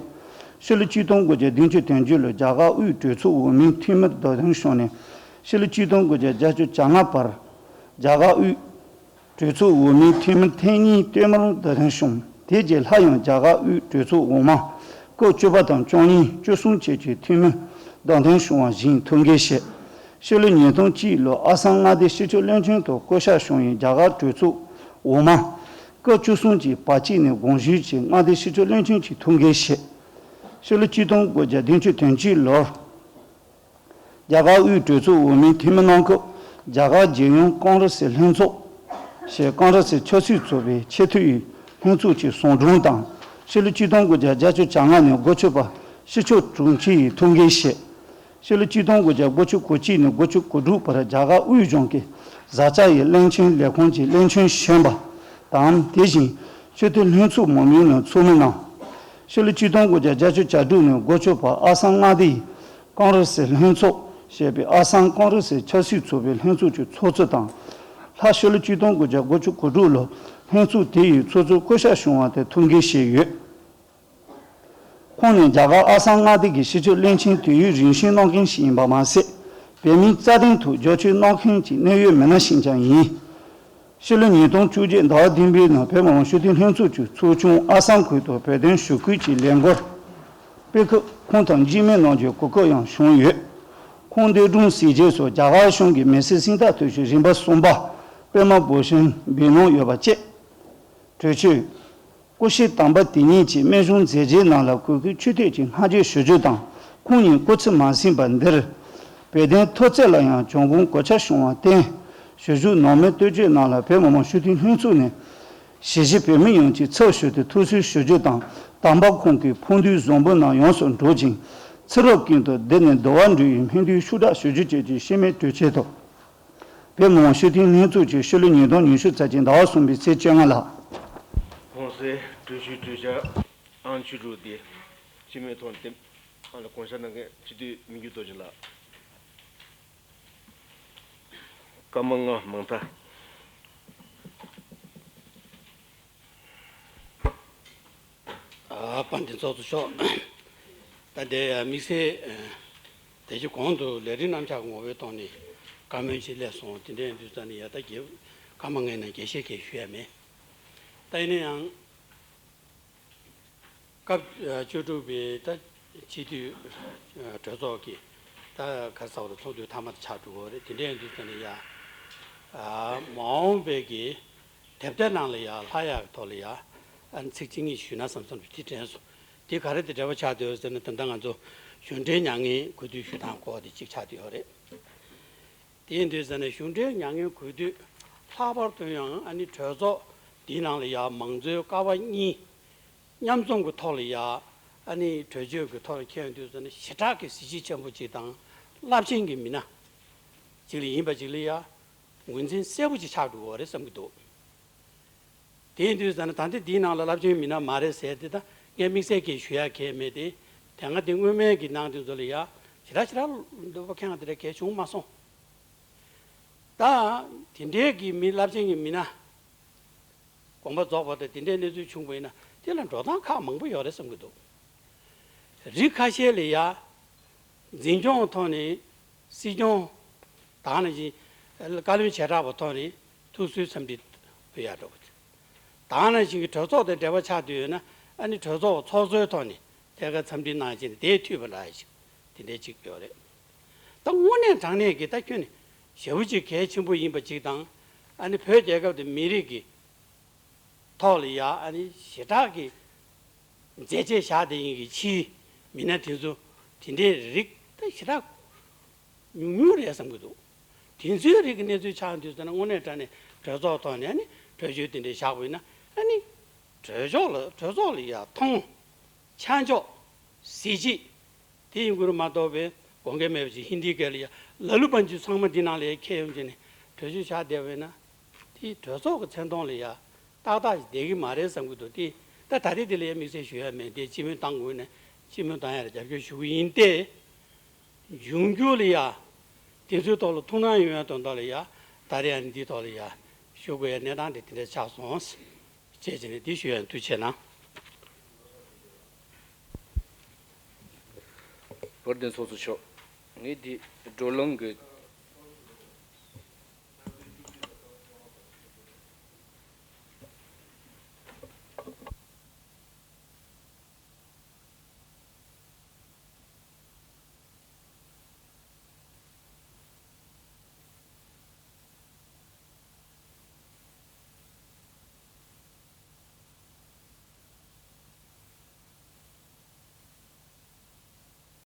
ཕྱི་ལོ་ཆིག་སྟོང་དགུ་བརྒྱ་བདུན་ཅུ་དོན་བརྒྱད་ལོར་རྒྱ་གར་དབུས་གྲོས་ཚོགས་འོས་མིའི་འཐུས་མིར་བདམས་ཐོན་བྱུང་ནས། ཕྱི་ལོ་ཆིག་སྟོང་དགུ་བརྒྱ་བརྒྱད་ཅུ་གྱ་ལྔ་བར་རྒྱ་གར་དབུས་གྲོས་ཚོགས་འོས་མིའི་འཐུས་མི་ཐེངས་གཉིས་ལྟད་མོར་བདམས་ཐོན་བྱུང་། དེ་རྗེས་སླར་ཡང་རྒྱ་གར་དབུས་གྲོས་ཚོགས་འོག་མ་སྐབས་བཅུ་པ་དང་བཅུ་གཉིས་བཅུ་གསུམ་བཅས་ཀྱི་འཐུས་མི་བདམས་ཐོན་བྱུང་བ་བཞིན་ཐུགས་འགན་བཞེས། ཕྱི་ལོ་ཉིས་སྟོང་གཅིག་ལོར་ཨ་སམ་མངའ་སྡེའི་སྤྱི་ཁྱབ་བློན་ཆེན་དུ་བསྐོ་གཞག་བྱུང་བའི་རྒྱ་གར་གྲོས་ཚོགས་འོག་མ་སྐབས་བཅུ་གསུམ་གྱི་བར་གཅིག་ནས་དགོངས་ཞུས་ཀྱིས་མངའ་སྡེའི་སྤྱི་ཁྱབ་བློན་ཆེན་གྱི་ཐུགས་འགན་བཞེས། ཕྱི་ལོ་ཆིག་སྟོང་དགུ་བརྒྱ་བདུན་ཅུ་དོན་གཅིག་ལོར། རྒྱ་གར་དབུས་གྲོས་ཚོགས་འོས་མིའི་འཐུས་མི་གནང་སྐབས་རྒྱ་གར་རྒྱལ་ཡོངས་ཀོང་རེ་སི་ལྷན་ཚོགས་ཞེས་ཀོང་རེ་སི་ཆབ་སྲིད་ཚོགས་པའི་ཆེས་མཐོའི་ལྷན་ཚོགས་ཀྱི་ཟུང་དྲུང་དང་། ཕྱི་ལོ་ཆིག་སྟོང་དགུ་བརྒྱ་བརྒྱད་ཅུ་གྱ་ལྔ་ནས་འགོ་ཁྲིད་པ་སྤྱི་ཁྱབ་དྲུང་ཆེ་ཡི་ཐུགས་འགན་བཞེས། ཕྱི་ལོ་ཆིག་སྟོང་དགུ་བརྒྱ་དགུ་བཅུ་གོ་གཅིག་ནས་དགུ་བཅུ་གོ་དྲུག་བར་རྒྱ་གར་དབུས་གཞུང་གི་བཟའ་བཅའ་ཡི་བློན་ཆེན་ལས་ཁུངས་ཀྱི་བློན་ཆེན་གཞོན་པ་དང་། དེ་བཞིན་ཆོས་དད་ལྷན་ཚོགས་མང་མོས་ནང་ཚོགས་མི་གནང་། ཕྱི་ལོ་ཆིག་སྟོང་དགུ་བརྒྱ་བརྒྱད་ཅུ་གྱ་དྲུག་ནས་འགོ་ཁྲིད་པ་ཨ་སམ་མངའ་སྡེའི་ཀོང་རེ་སི་ལྷན་ཚོགས་ཞེས་པའི་ཨ་སམ་ཀོང་རེ་སི་ཆབ་སྲིད་ཚོགས་པའི་ལྷན་ཚོགས་ཀྱི་ཚོགས་གཙོ་དང་། ལྷག་ཕྱི་ལོ་ཆིག་སྟོང་དགུ་བརྒྱ་དགུ་བཅུ་གོ་དྲུག་ལོར་ལྷན་ཚོགས་དེ་ཡི་ཚོགས་གཙོར་བསྐོ་གཞག་བྱུང་བ་དེར་ཐུགས་འགན་བཞེས་ཡོད། ཁོང་ནི་རྒྱ་གར་ཨ་སམ་མངའ་སྡེ་གི་སྤྱི་ཁྱབ་བློན་ཆེན་དུས་ཡུན་རིང་ཤོས་གནང་མཁན་ཞིག་ཡིན་པ་མ་ཟད། བོད་མིའི་རྩ་དོན་ཐོག་རྒྱབ་སྐྱོར་གནང་མཁན་གྱི་གནད་ཡོད་མི་སྣ་ཞིག་ཀྱང་ཡིན། ཕྱི་ལོ་ཉིས་སྟོང་བཅོ་བརྒྱད་ཟླ་བ་བདུན་པའི་ནང་བོད་མི་མང་སྤྱི་འཐུས་ལྷན་ཚོགས་ཀྱི་ཚོགས་ཆུང་ཨ་སམ་ཁུལ་དུ་བོད་དོན་ཞུ་སྐུལ་གྱི་ལས་འགུལ་སྤེལ་སྐབས་ཁོང་དང་མཇལ་མོལ་གནང་རྒྱུའི་གོ་སྐབས་ཡང་བྱུང་ཡོད། ཁོང་འདས་གྲོངས་གཟིགས་རྗེས་སུ་རྒྱ་གར་གཞུང་གི་མི་སེར་གཟེངས་རྟགས་དོན་གཅོད་རིམ་པ་གསུམ་པ་པད་མ་བུ་ཆུང་འབུལ་གནང་ཡོད་པ་བཅས། གྲོས་ཆོད། སྐུ་ཞབས་དམ་པ་དེ་ཉིད་ཀྱི་སྨན་གཞུང་མཛད་རྗེས་རྣམས་ལ་གུས་བཀུར་ཆེ་བསྟོད་ཀྱི་སྔ་རྗེས་ཞུ་རྒྱུ་དང་། ཁོང་ཉིད་སྐུ་ཚེ་མ་ཟིན་པར་འདིར་བོད་དོན་ཐོག་བརྩེགས་ལ་ཡང་བྱུང་ཁུངས་གོ་ཆ་བྱུང་བར་བརྟེན། ཞུ་རྒྱུ་ནང་མོལ་བསྟོད་བཅས་རྣམས་ལ་བོད་མི་མང་སྤྱི་འཐུས་ལྷན་ཚོགས་ནས་གཞིས་བྱེས་བོད་མི་ཡོངས་ཀྱི་ཚབ་ཞུས་ཏེ་ཐུགས་གསོ་ཞུ་རྒྱུ་དང་། དམ་པ་ཁོང་གི་ཕུགས་འདུན་བཟང་པོ་རྣམས་ཡོངས་སུ་འགྲུབ་ཅིང་། ཚེ་རབས་ཀུན་ཏུ་འདིར་ནི་འདུལ་བ་འགྲུབ་པའི་སྨོན་འདུན་ཤུགས་དྲག་ཞུ་རྒྱུ་བཅས་ཀྱི་ཤེས་མེད་གྲོས་ཆོད་དུ། བོད་མི་མང་སྤྱི་འཐུས་ལྷན་ཚོགས་ཀྱིས་ཕྱི་ལོ་ཉིས་སྟོང་ཉི་ཤུ་རྩ་གཅིག་ཟླ་བ་གསུམ་པའི་ཚེས་བཅོ་ལྔ་ལ། གོང་གསལ་གྲོས་ཆོད་གྲོས་འཆར་ཨང་བཅུ་དྲུག་དེ་སྤྱི་མོས་ཐོག་འདེམས་ཨང་ལ་དགོངས་ཞག་གནང་མཁན་སྤྱི་འཐུས་མི་འགྱུར་རྡོ་རྗེ་ལགས། སྐར་མ་ལྔ་མང་མཐའ། ཨ། དཔལ་ལྡན་ཚོགས་གཙོ་མཆོག་ད་ལྟའི་དམིགས་བསལ་དེ་བཞིན་གོང་དུ་ལས་རིམ་རྣམ་གཞག་གི་ངོ་བོའི་ཐོག་ནས་བཀའ་མོལ་ཞིག་སླེབས་སོང་། དེ་འདྲའི་དུས་ཙམ་ནས་ཡ་ད་རྒྱལ་སྐར་མ་ལྔའི་ནང་རྒྱས་བཤད་གང་ཞུ་ཡ་མེད། ད་ཡིན་ན་ཡང་སྐབས་བཅུ་དྲུག་པའི་ད་སྤྱི་འཐུས་གྲོས་ཚོགས་ཀྱི་ད་ག་རེ་ཟེར་བ་རེད། ཚོགས་དུས་མཐའ་མ་དེ་ཆགས་འགྲོ་གི་རེད། དེ་འདྲའི་དུས་ཙམ་ནས་ཡ་མ་འོངས་པའི་གི་དེབ་ཐེར་ནང་ལ་ཡ་ལྷག་ཡག་གི་ཐོག་ལ་ཡ་ཨ་ནི་ཚིག་གཅིག་གཉིས་ཞུས་ན་བསམ་བསམ་དེ་དྲན་སོང་། དེ་ག་རེ་དེ་འབྲེལ་བ་ཆགས་བསྡད་ཡོད་ཟེར་ན། ད་ལྟ་ང་ཚོ་གཞུང་འབྲེལ་མྱ་ངན་གུས་འདུད་ཞུ་སྟངས་སྐོར་དེ་གཅིག་ཆགས་བསྡད་ཡོད་རེད། དེ་ཡིན་དུས་ཟེར་ན་གཞུང་འབྲེལ་མྱ་ངན་གུས་འདུད་ལྷག་པར་དུ་ཡང་ཨ་ནི་གྲོས་ཚོགས་འདིའི་ནང་ལ་ཡ་མང་གཙོའི་ཀ་བ་གཉིས་མཉམ་འཛོམས་ཀྱི་ཐོག་ལ་ཡ་ཨ་ནི་གྲོས་ཆོད་ཀྱི་ཐོག་ལ་འཁྱེར་ཡོང་དུས་ཟེར་ན་ཞེ་དྲག་གི་གཟི་བརྗིད་ཆེན་པོ་ཅིག་དང་རླབས་ཆེན་གྱི་མི་སྣ་ཅིག་ལ་ཡིན་པ་ཅིག་ལ་ཡ་ངོས་འཛིན་གསལ་པོ་ཅིག་ཆགས་འགྲོ་གི་རེད་བསམ་གྱི་འདུག་དེ་ཡིན་དུས་ཙང་ད་ལྟ་འདིའི་ནང་ལ་རླབས་ཆེན་མི་སྣ་མ་རེད་ཟེར་དེ་ད་ངས་དམིགས་བསལ་གྱིས་ཞུ་ཡ་གང་ཡང་མེད་དེ། དེ་སྔ་དེ་སྔོན་མའི་གི་ནང་དེ་ཚོ་ལ་ཡ་ཞེ་དྲག་ཞེ་དྲག་འདོད་པ་ཁེངས་དེ་འདྲ་གང་ཡང་བྱུང་མ་སོང་། ད་དེ་འདྲའི་གི་མི་རླབས་ཆེན་གྱི་མི་སྣ་དགོངས་པ་རྫོགས་པ་དང་དེ་འདྲའི་གནས་ཚུལ་བྱུང་བ་ཡིན་ན་དེ་ལ་འགྲོ་སྟངས་ཁག་མང་པོ་ཡོད་རེད་བསམ་གྱི་འདུག་རིགས་ཁ་ཤས་ལ་ཡ་འཛིན་སྐྱོང་ཐོག་ནས་སྲིད་སྐྱོང་དང་ནང་བཞིན་བཀའ་བློན་བྱེ་བྲག་པ་ཐོག་ནས་ཐུགས་གསོའི་འཚམས་འདྲི་ཕུལ་ཡ་འགྲོ་གི་རེད། དང་ནང་བཞིན་གྱི་གྲོས་ཚོགས་དང་འབྲེལ་བ་ཆགས་བསྡད་ཡོད་ན་ཨ་ནི་གྲོས་ཚོགས་ཚོགས་གཙོའི་ཐོག་ནས་ཐད་ཀར་འཚམས་འདྲི་གནང་བྱས་ནས་དེ་མཐུད་པ་ལ་ཞིག་དེ་འདྲའི་ཅིག་ཡོད་རེད། ད་དངོས་གནས་དྲང་གནས་ཀྱི་ད་ཁྱོན་ནས་ཞེ་པོ་ཅིག་གལ་ཆེན་པོ་ཡིན་པ་ཅིག་དང་། ཨ་ནི་བོད་རྒྱལ་ཁབ་དེ་མི་རིགས་ཀྱི་ཐོག་ལ་ཡ་ཨ་ནི་ཞེ་དྲག་གི་མཛད་རྗེས་བཞག་བསྡད་མཁན་གྱི་ཕྱིའི་མི་སྣ་དེ་ཚོ་དེ་འདྲའི་རིགས་ད་ཞེ་དྲག་ཉུང་ཉུང་རེད་བསམ་གྱི་འདུག་དེ་ཚོའི་རིགས་ཀྱི་གནས་ཚུལ་ཆགས་དུས་ཙམ་ན་དངོས་གནས་དྲང་གནས་གྲོས་ཚོགས་ཐོག་ནས་ཨ་ནི་གྲོས་ཆོད་དེ་འདྲ་བཞག་པ་ཡིན་ན་ཨ་ནི་གྲོས་ཚོགས་ལ་གྲོས་ཚོགས་ལ་ཡ་མཐོང་ཆ་འཇོག་གཟི་བརྗིད་དེ་ཡིན་དགོས་རེད་མ་གཏོགས་པའི་དགོངས་འགལ་མེད་པ་ཅིག་ཧིན་དིའི་སྐད་ལ་ཡ་ལ་ལུ་པན་ཇུ་ཚང་མ་འདི་ནང་ལ་ཡ་འཁྱེར་ཡོང་བྱས་ནས་གྲོས་ཆོད་བཞག་བསྡད་པ་ཡིན་ན་དེ་གྲོས་ཚོགས་ཀྱི་མཚན་མཐོང་ལ་ཡ་ཏག་ཏག་ཅིག་བསྡད་ཀྱི་མ་རེད་བསམ་གྱི་འདུག་དེ་ད་ད་རེས་དེ་ལ་ཡ་དམིགས་བསལ་ཞུ་ཡ་མེད། དེ་སྤྱི་མོས་བཏང་དགོས་ན་སྤྱི་མོས་བཏང་ཡ་ལ་རྒྱབ་སྐྱོར་ཞུ་གི་ཡིན་ཏེ། འབྱུང་འགྱུར་ལ་ཡ། དེ་ཚོའི་ཐོག་ལ་ཐུགས་སྣང་ཡོང་ཡ་དོན་དག་ལ་ཡ། ད་རེས་ཨ་ནི་འདིའི་ཐོག་ལ་ཡ། ཞུ་དགོས་ཡ་གནས་སྟངས་དེ་དེ་འདྲ་ཆགས་སོང་། བྱས་བྱས་ནས་འདི་ཞུ་ཡ་ཐུགས་རྗེ་གནང་། བོད་བདེན་ཚོགས་གཙོ་མཆོག་ངས་འདི་བགྲོ་གླེང་གི་